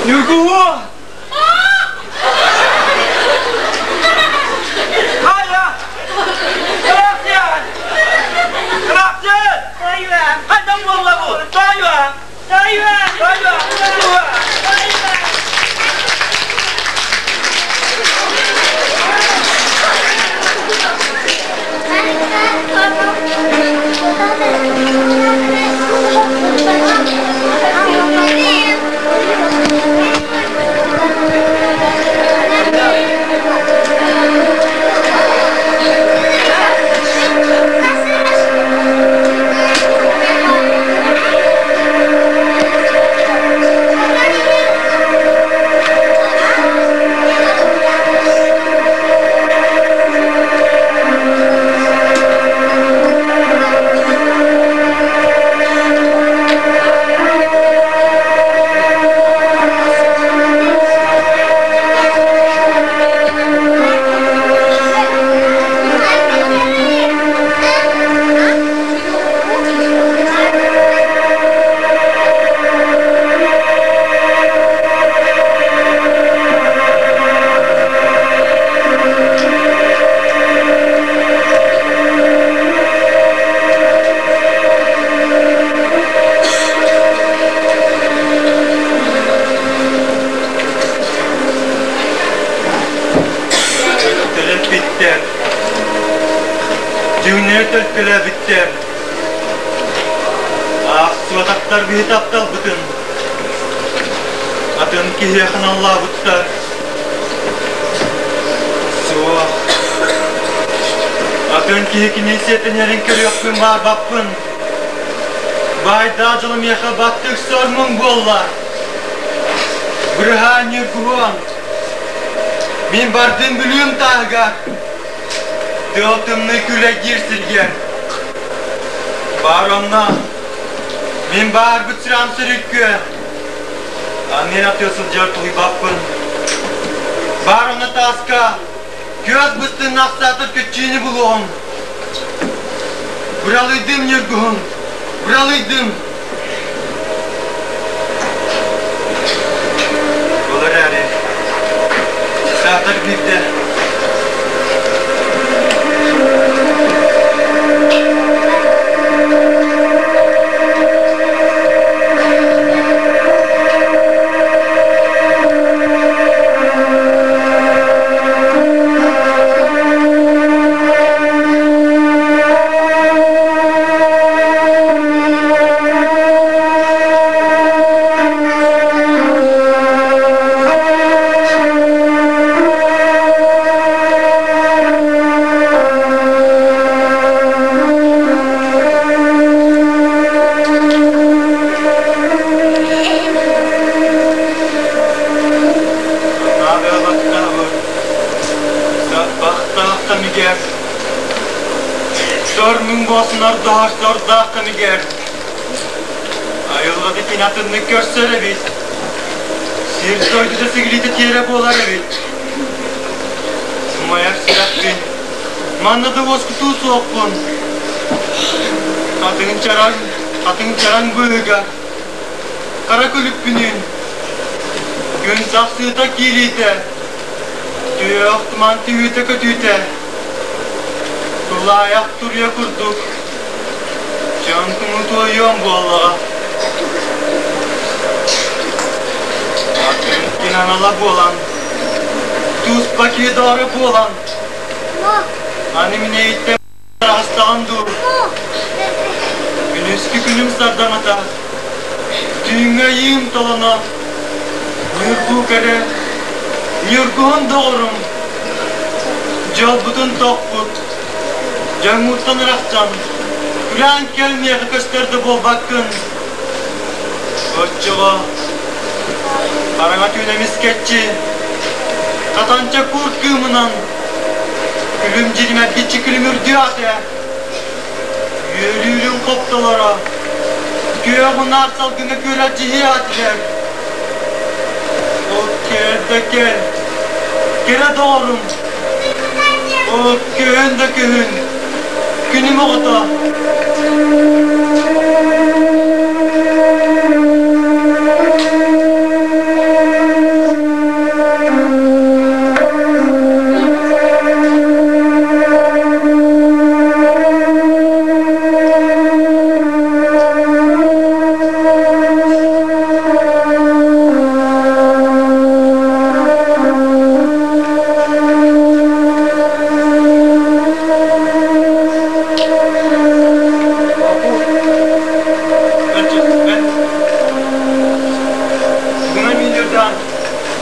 Ньургуһуом! Хайа! Кырахсыан! Кырахсыан! Тойуом! Хайдах буолла бу? Тойуом! Тойуом! Тойуом! Тойуом! Төлөппүттэр. Дьиҥнэри төлкөлөөбүттэр. Аахсыбатахтар биһи тапталбытын. Атын киһиэхэ аналлаабыттар. Суох. Атын киһи кини сиэтинэрин көрүөхпүн баарбаппын. Баайдаах дьолу миэхэ баттык сор-муҥ буолла. Бырыһаан Ньургуһуон. Мин бардым Бүлүүм тааһыгар. Тыал тымныы күлэйдиир сиргэр. Баар онно. Мин баарбыт сүрэҕим сөрүккүө. Аны атыы сылдьар тулуйбаппын. Баар онно тааска күөс быстын ахсаатар көччүүнү булуоҕум. Быралыйдым Ньургуһун, быралыйдым. Ол эрээри саатар биирдэ Саппахтаах кэмигэр, сор муҥ буолсун ордоһор сордоох кэмигэр, айылҕата кини атыннык көрсөр эбит, сир дойдута сигилитэ тиэрэ буолар эбит. Сымайар сүрэхпин, манна да уоскутуу суохпун. Хатыҥ чараҥ, хатыҥ чараҥ быыһыгар, хара күлүкпүнүүн, күн сахсыыта киириитэ, Түөх туман түһүүтэ-көтүүтэ, тулаайах туруйа курдук, дьон туйуом буоллаҕа. Атын кин анала буолан, туспа киһи буолан, аны мин эйиттэн аһастаҕым дуу? Күнүскү күнүм сардаҥата, түүҥҥү айыым толоно, ньургуу кэрэ, ньургуһун доҕорум. Дьолбутун тохпут, дьоҥҥуттан арахсан, күрээн кэл миэхэ көстөр да буолбаккын. Оччоҕо хараҥа түүн эмискэччи хатанча кур кыымынан күлүм дьиримэргиччи күлүмүрдүө этэ. Үөрүүрүн хоптолоро, күөх унаар салгыҥҥа күөрэлдьиһиэ этилэр. Ол кэл да кэл, кэрэ доҕорум, ол күһүн да күһүн, күнүм оҕото.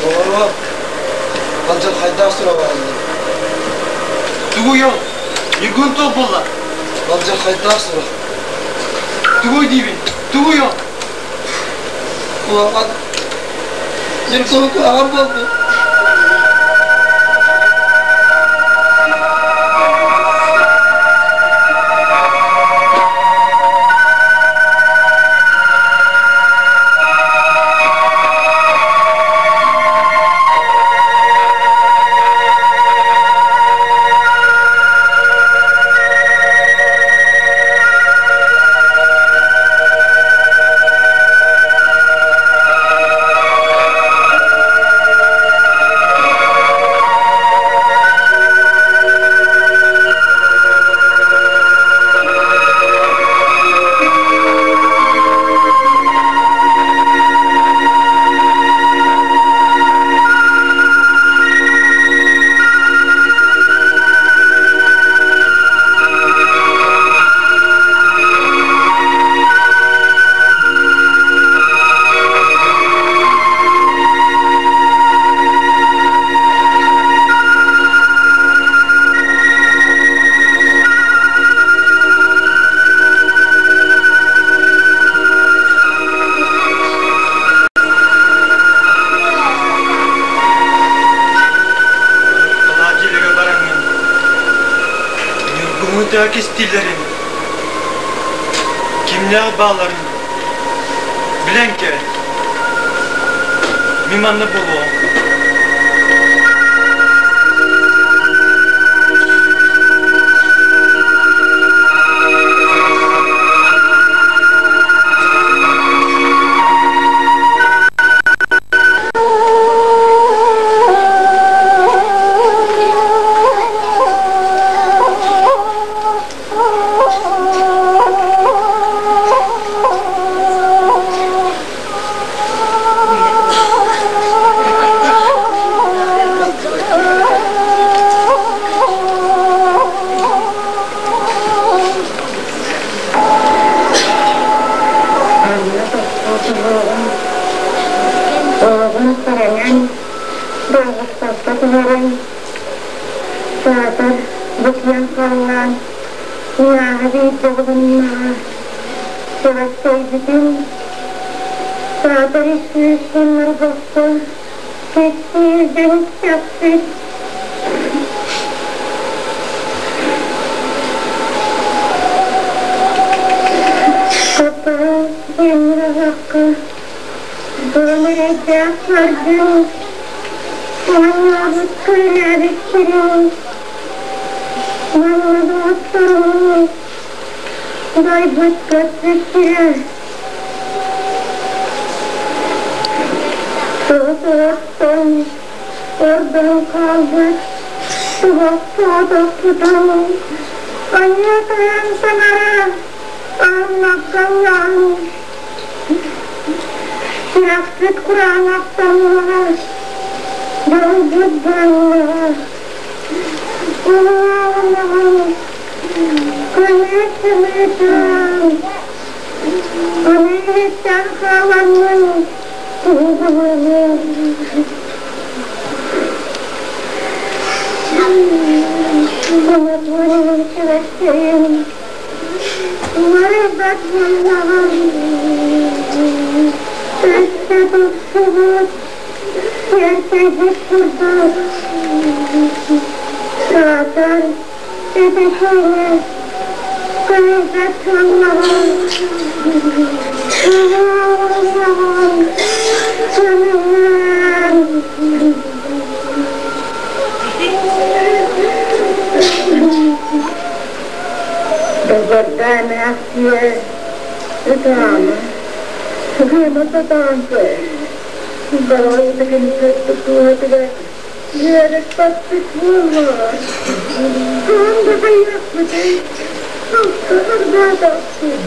Оҕолор, Балдьархайдаах сураҕа Тугуй ол? Ньургун туох буолла? Балдьархайдаах сурах. Тугуй диибин? Тугуй ол? Куһаҕан. Ньургун куһаҕан буолбут. Алаадьылыга бараҥҥын Ньургуһун кистииллэрин, кимнээх баалларын билэн кэл. Мин манна буолуоҕум. Оҕобун сэрэнэн, долгуспакка түһэрэн, саатар бу киэҥ халлаан миэхэ биирдэ булуннаҕа, сибэккэйбитин саатар үс гыннарбакка кэпсиирдэн истэхпит. Каппаҕа диэн Буолар көрдүм, оонньообут көрүлээбит сирим, манна доҕотторум, дойбут көппүт сирэ. Тоҕо-тоҕоттон ордон хаалбыт туһах соҕотохпутун анньа тойон таҥара ааннаккаллаан Сүрэхпит кураанахтаннаҕа, дьолбут буоллаҕа. Улаҕанаҕын көмүс сымыытын, аны иһиттэн хааламмын тугу гыныамый? Анатолий Чэрэстэйин уларыйбат буоллаҕым. Өссө тупсубут, киэркэйбит курдук. Саатар этэ-сиинэ кыайбат буоллаҕым. Буоллаҕым, санаан. Доҕордоон аахсыйа ытаама, сыһыана сатаан көр. Баҕайытыгын кытта туһатыгар үөрэх баппыт буолуо. Хаһан да хайыахпытый, алта хардаатахпыт.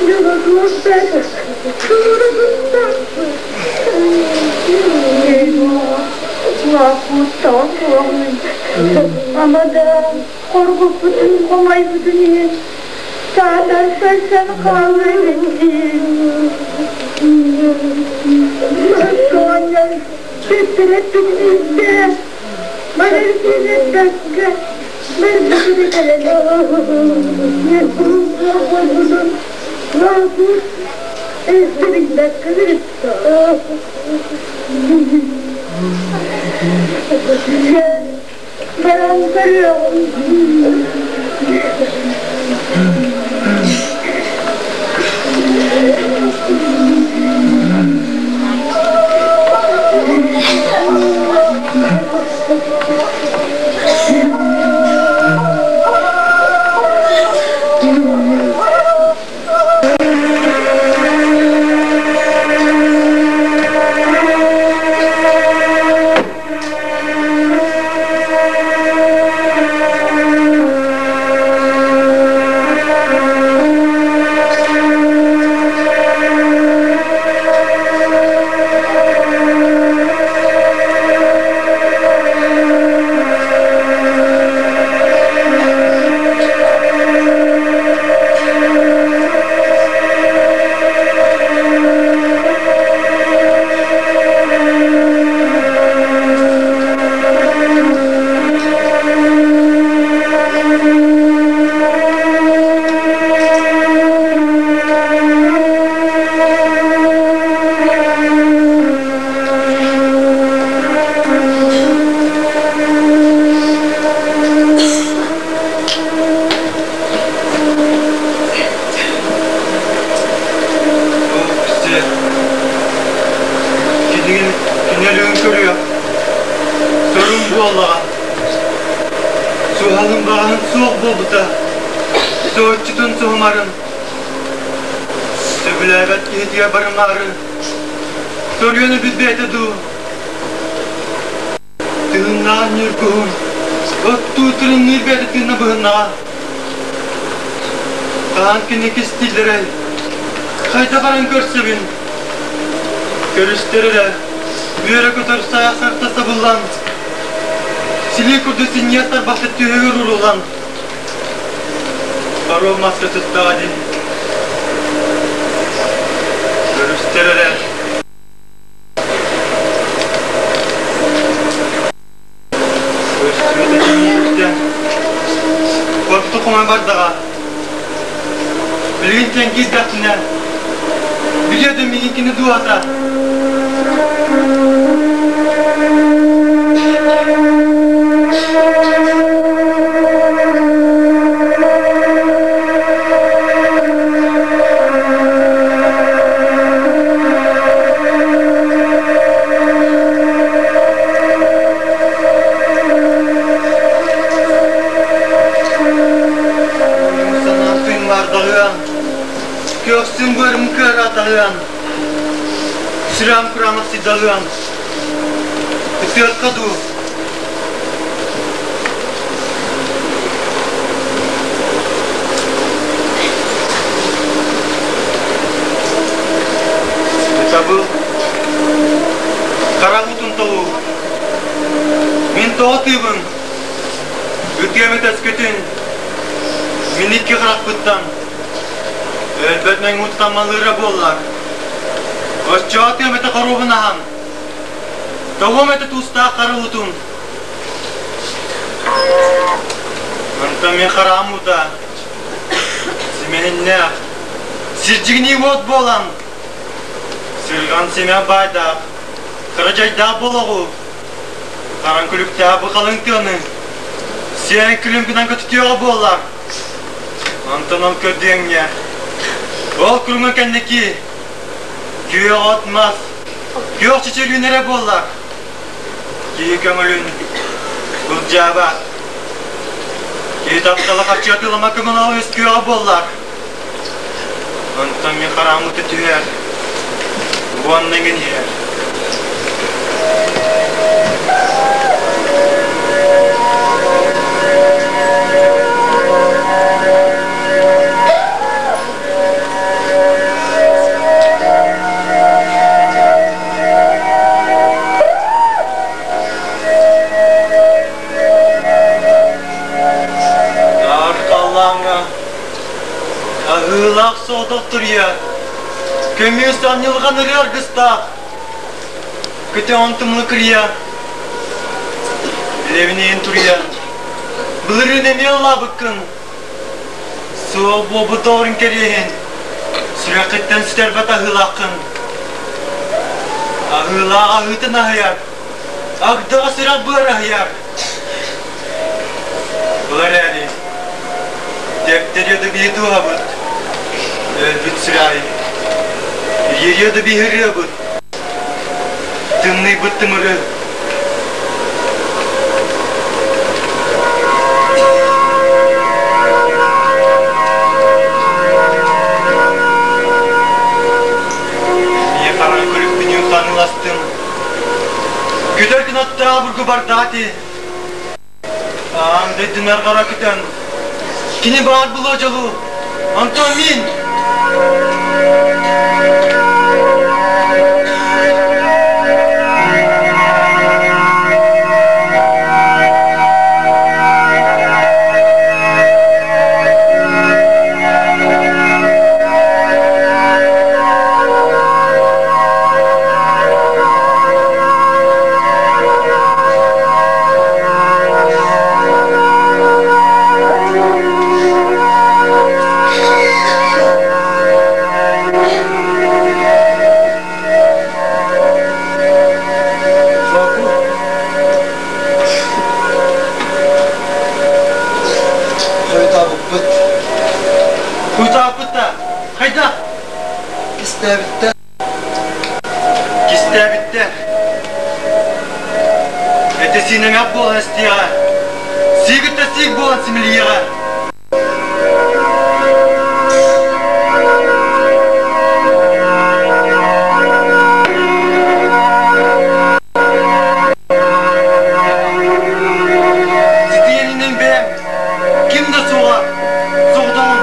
Дьоно туох да туора куттаахпыт. Ама да хоргуппутун хомойбутун иһин саатар сарсан хаалыыбын диир. Оҕонньор төттөрөттүн истэ, барар сиэнэрбэккэ барбытын кэлэн суох буолбутун Лоокуут өссө билбэккэ сырытта. Баран көрүөҕүм. Кини өлүгүн көрүөх, сорун буоллаҕа. Суһалын баҕаһын суох буолбута, соһуччутун соһумарын, сөбүлээбэт киһитигэр барымаары, соруйан билбэтэ дуу. Тыыннаах ньургуһун, оттуу тырымныыр бэйэтэ тыына быһыннаҕа. Хаһан кини кистииллэрэй, хайда баран көрсөбүн? Көрүстэр эрэ, үөрэ көтөр саахарта сабыллан, силии курдук синньиэс тарбахта түөһүгэр ууруллан, паром маска сыттаҕа дии. Көрүстэр эрэ, Орто хомой бардаҕа. Билигин киирдэхпинэ, билиэ да миигин кини дууһата. Санаатын баардаҕыан, көхсүн быарым кыараатаҕыан, сүрэҕим кураанах сыйдаҕыан, ытыахха дуу, Ытабыл, хараҥ утун толуу, мин тоҕо тыыбын, ытыам өтөскүтүн, мин икки харахпыттан, өлбөт мэҥ уттаммалыыра буоллар, оччоҕо тыам этэ хоруобун аһан, тоҕуом этэ туустаах хара уутун. Онтон мин хараам уута симэһиннээх, сирдьигинии уот буолан, сырҕан симэх баайдаах, кыра дьайдаах буолоҕу, харан күлүктээх бу халыҥ тыаны сиэн күлүм гынан көтүтүөҕэ буоллар. Онтон ол көрдүөҥҥэ, ол куруҥа кэнники күөх от мас, күөх чөчөрүүн эрэ буоллар, Киһи көҥүлүн былдьаабат. Киһи таптала харчы атыылама көҥүл үөскүөҕэ буоллар. Онтон мин харааммыты түһэр уонна иҥин иһэр. Аркаллааҥҥа аһыылаах соҕотох туруйа, көмүс анньылҕан ырыа аргыстаах, көтөҕөн тымны кырыйа, билэбиниин туруйа, былырыын эмиэ ыллаабыккын, Суол буолбут доҕорун кэриэһин, сүрэххиттэн сүтэрбэт аһыылааххын. Аһыылаах аһыытын аһыйар, агдаҕа сүрэх быар аһыйар. Бұл эрээри, дэптэриэ да биһи дууһабыт, өлбүт сүрэҕи, ириэриэ да биһи ырыабыт, тымныйбыт тымыры. Ийэ хараҥа күлүкпүнүүн таҥыластым. Күтэр кынаттаах бургу бардаати. Аан дойдунар хара күтэн. Кини баар булуо дьолу. Онтон мин Хойутаабыппыт. Хойутаабыппыт да? Хайдах? Кистээбиттэр. Кистээбиттэр. Этэ сиинэҥэх буолан эстиэҕэ. Сиигиттэ сиик буолан симэлийиэҕэ. Ситиэнинэн бэйэм ким да суоҕа соҕотоҕун.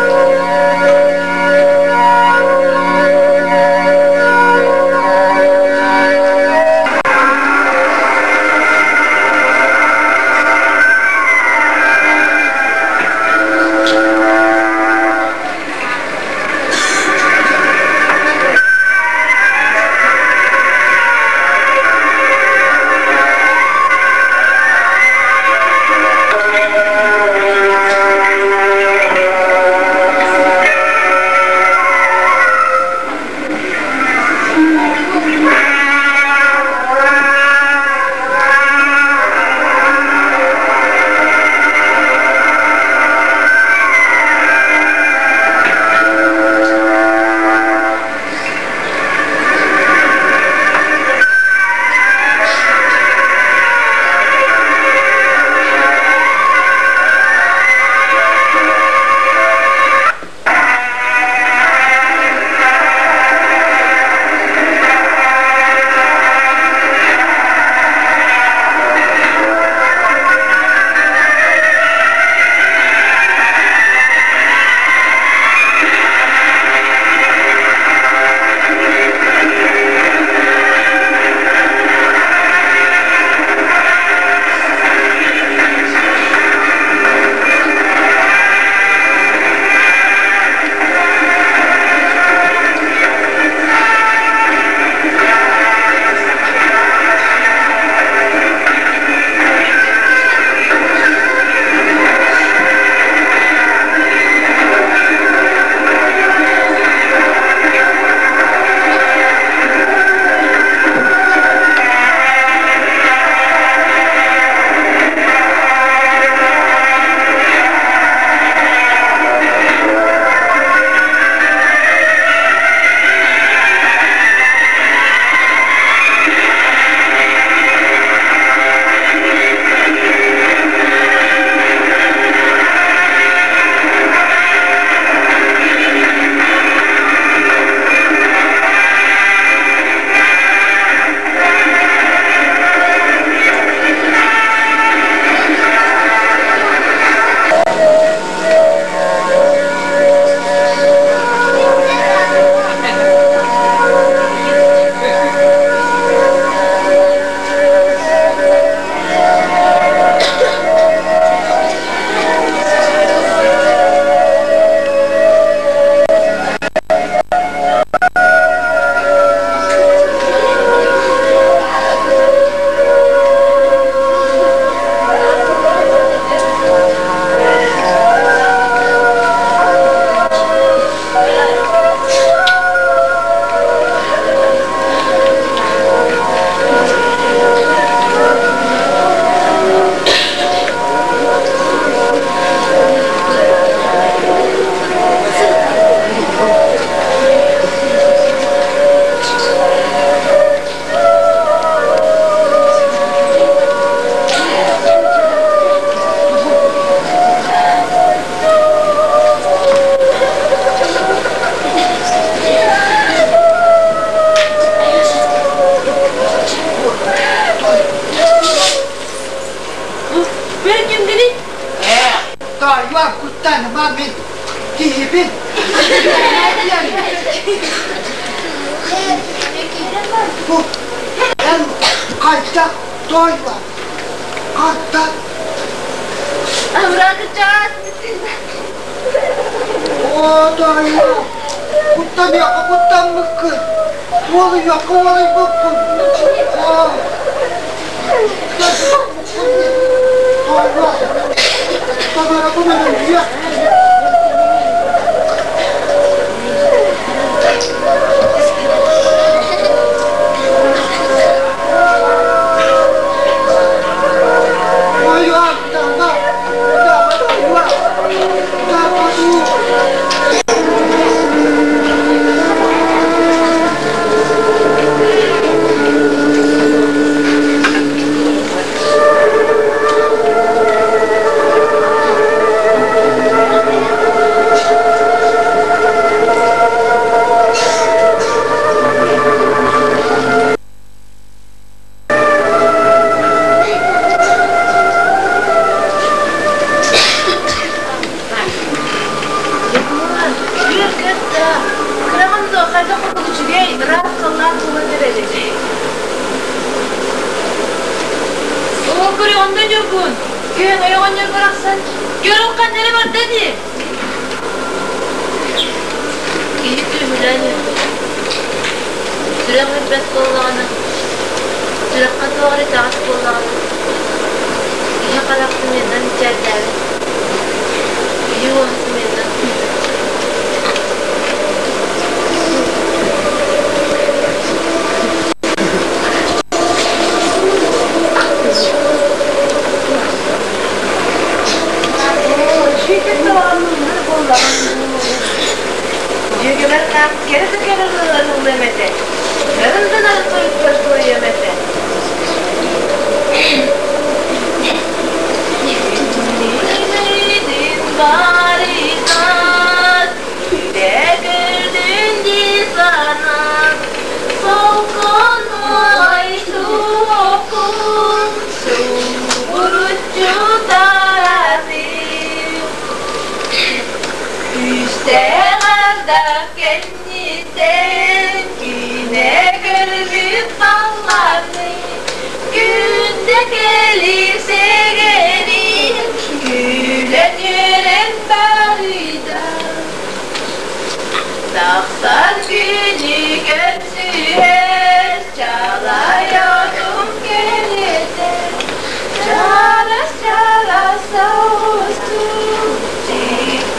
киһибин. Бу эн хайдах тойла? Хантан? Амракычаас Оо, тойла! Куттаныахха куттаммыккын. Уолуйуохха уолуйбуккун. Оо! Тойла! Тамара бу мөлүйүөх. Кыраҕын дуо, хайдах курдук үчүгэй, ыраас халлаан буолан эрэрий? Оо, көрөҕүн да Ньургун, күһэҥэй оҕонньор барахсан, көрүҥ ханна эрэ барда дии. Киһи күүһүлээн үөрбүт. Сүрэх үөрбэт буоллаҕына, сүрэххэ туох эрэ итэҕэс буоллаҕына, киһи харах сымыйанан мичээрдээбэт, киһи уоһа сымыйанан күлбэт. Дьүөгэбэр таах кэрэ да кэрэ ырыаларын ыллыам этэ. Нарын да нарын тойуктар туойуом этэ. Күннүүн барыгар, күлэ көрдүн дии санаан, солкону айтуокун, субуруччу таратыы. Күүстээх ардах кэнниттэн киинэ көрбүт халлааны күндэ кэлир сэгэрин күлэн үөрэн барыйда. Тахсар күнү көрсүһэр чалайотум кэлэтэ чарас чарас соҕустук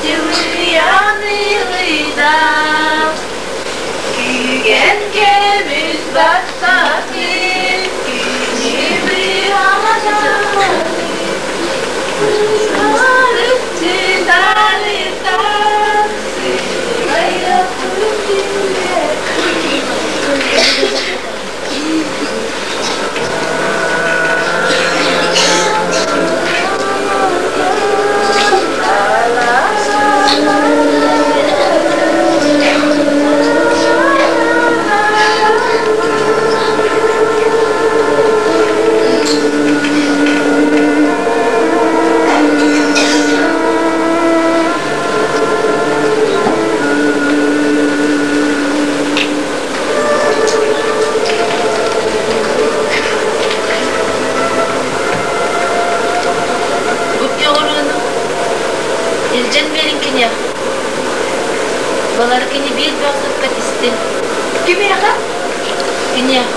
Чыпчылыйан күүгэн көмүс баттатын күнү быһаҕанаҕын Сарыкчы тарытан сырайаппын Бу оҕуруону илдьэн биэриҥ киниэхэ. Балары кини биир бөҕө сыппат истин. Кимиэхэ? Киниэхэ.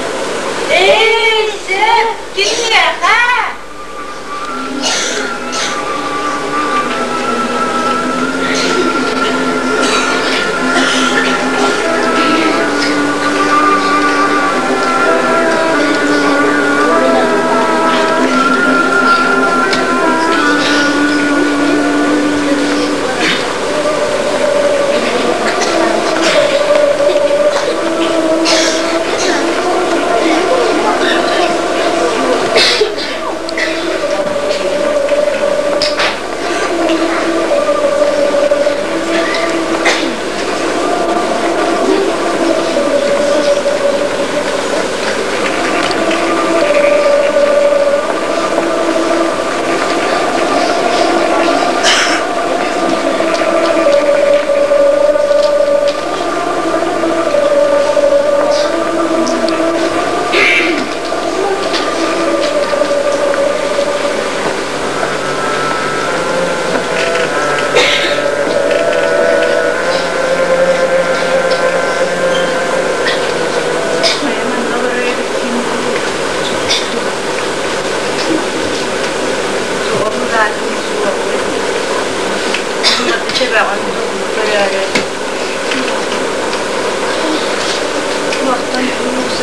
Эй, сөп, киниэхэ!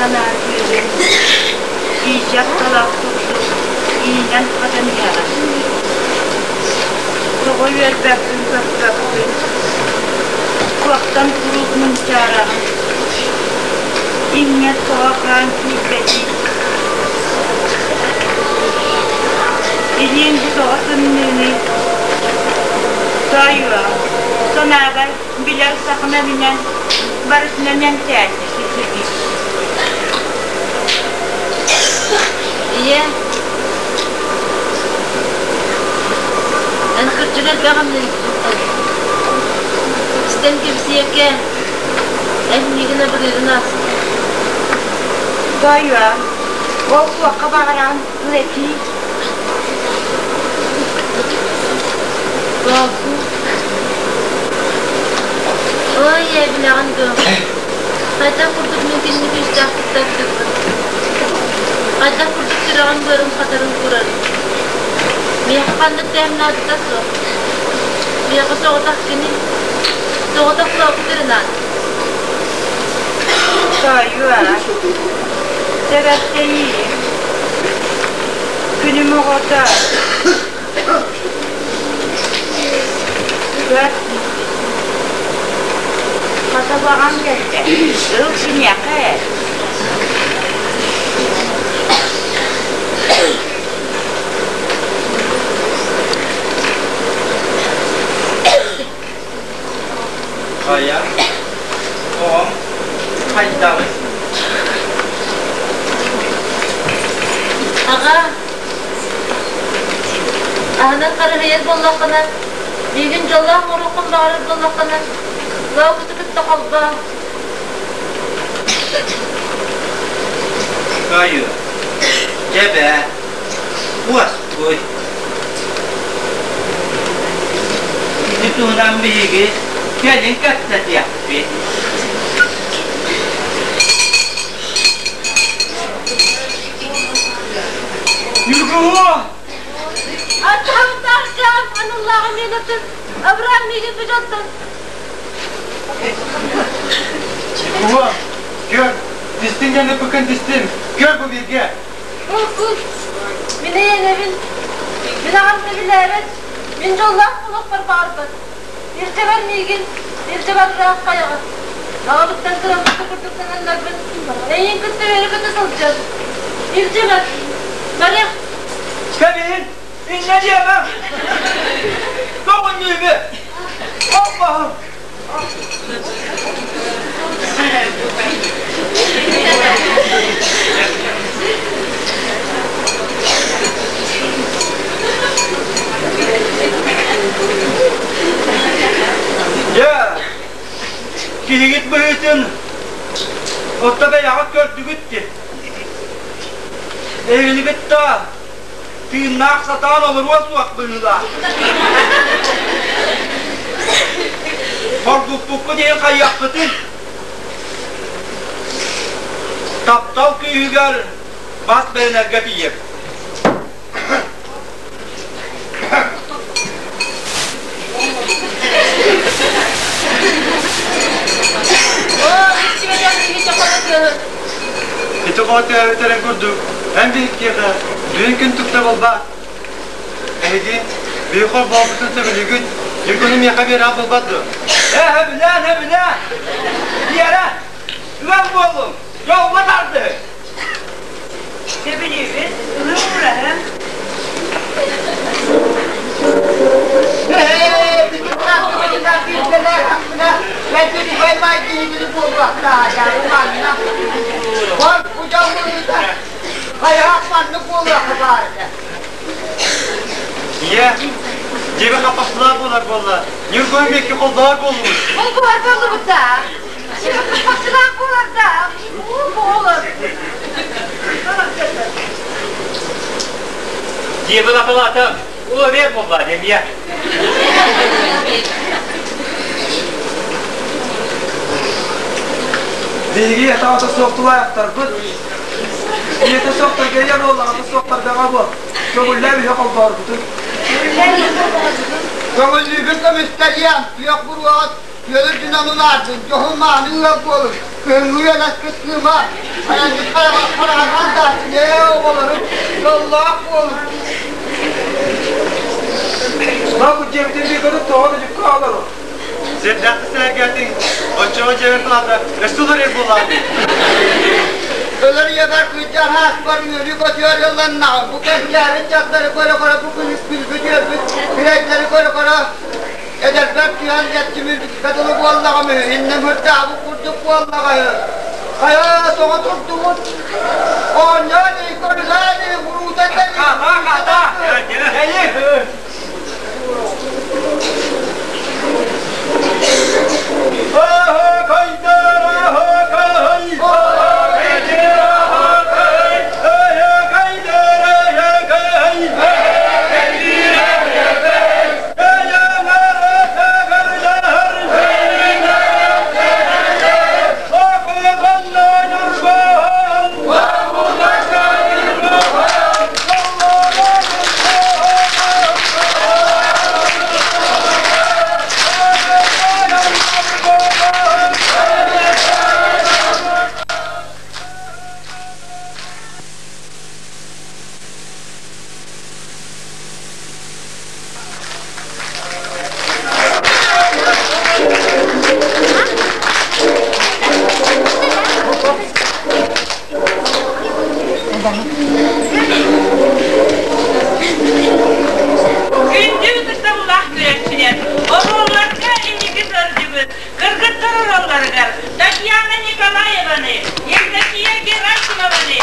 Санааргыыгын, иичэх талах курдук иинэн хатан иһэҕин. Тоҕо үөрбэккин-көппөккүн, туохтан куруук мунчаараҕын, иҥҥэр тоҕо хаан киирбэтий? Илииҥ бу тоҕо тымныыный? Тоойуом, санаабар билэр сахам эминэн барытынан эмтээтэ. Ийэ, эн кырдьык элбэҕин истэн кэбисиэкэ, эн миигин абырыырын ааста. Тоойуом, ол туохха баҕараҕын тыл этии. Лооку. Ой, ийэ, билэҕин дуо? Хайдах курдук мин кинини күүстээхтик тардыбын. Хайдах курдук сүрэҕим быарым хатарын курарын. Миэхэ ханнык да наадата суох. Миэхэ соҕотох кини, соҕотох Лоокут эрэ наада. Тоойуо, сэбэртэйии, күнүм оҕото Көр, хата баҕам кэллэ, ыл киниэхэ ээ. Хайа, оҕом хайдаҕый? Аҕа, аһынан харыһыйар буоллаххына, миигин дьоллоох оҥоруоххун баҕарар буоллаххына, Лоокуту кытта холбоо. Кайы, дьэ бээ, уоскуй. Ити туһунан биһиги кэлин кэпсэтиэхпит. Ньургуһуо! Аттаахтаах аналлааҕы миэнэтин Авраам миигин быдьалтан. Ньургуһуо, көр, тистиҥ диэн ыппыккын тистим, көр бу бииргэ. Кус, мин эйэнэбин, мин аҕам да билээбэт, мин дьоллоох олохпор баҕарбат. Илдьэбэр миигин, илдьэбэр ыраах хайаҕа. Аҕабыттан кыраммыта курдук сананнарбын, эйиин кытта үөрэ-көтө сылдьан. Илдьэбэр, барыах. Кэбиһин, инньэ диэмэҥ. Көҕүннүүбү. Холбоһуҥ. Дьэ, киһигит быһыытын отто бэйэҕит көрдүгүт дии. Эһигини кытта тыыннаах сатаан олоруо суох быһыылаах. Хоргуппуккут иһин хайыахпытын? Таптал күүһүгэр бас бэринэргэ тиийэр. Ити оҕо төрөөбүттэрин курдук, эн биһиккиэхэ бүгүн күн тукта буолбаат. Эһиги биир холбообутун сөбүлүүгүт, Ньургуну миэхэ биэрэҕит буолбат дуо? Ээ, сөбүлээн, сөбүлээн! Биэрэ, ыал буоллум, дьолго тардыһыҥ! Сөбүлүүбүт, ылыы уураһыҥ. Ийэ, дьиэбэ хаппахтылаах буолар буолла. Ньургуһун биэкки холбоһор буоллубут. Холбоһор буоллубут да. Хаппахтылаах буолар да. Буолар. Дьиэбин атылаатым. Уларыйар буолла эмиэ. Биһиги атаҕата суох тулаайахтарбыт. Ийэтэ суох тойгайар уол, аҕата суох тардаҕа буол. Көҥүллээн үһэ холбоорбутун. Көҥүллүүбүт көмүскэлиэм, күөх буруоҕут. Күөлү дьүнэн улаатын, дьоһун мааны ыал буолун, кыһыҥҥы үөлэспит кыыма, айанньыт хараҕынан даатын, ээ оҕолорум, дьоллоох буолун. Мына бу дьиэбитин быыкатын тоҕо да дьукка олору. Сэрдэхти сэргээтиҥ, оччоҕо дьиэбэр талаата өссө уларыйар буоллаҕа дии. Өлөр ийэбэр кырдьар ааспар үөрүү көтүөр ылланнаҕым. Бу кэнчээри дьахтары көрө-көрө бу күнүс күлбүт үөрбүт сирэйдэри көрө-көрө эдэрбэр түһэн дьэттимирбиккэ дылы буоллаҕым үһү. Инним ырдаабыт курдук буоллаҕа үһү. Хайа, тоҕо турдубут? Оонньоон ии, көрүлээн ии, муруута кэлии. Хата, хата! Кэлии! Күндү ытыктабыллаах көрөөччүлэр, оруолларга инники сылдьыбыт кыргыттар оруолларыгар Татьяна Николаеваны, Евдокия Герасимованы,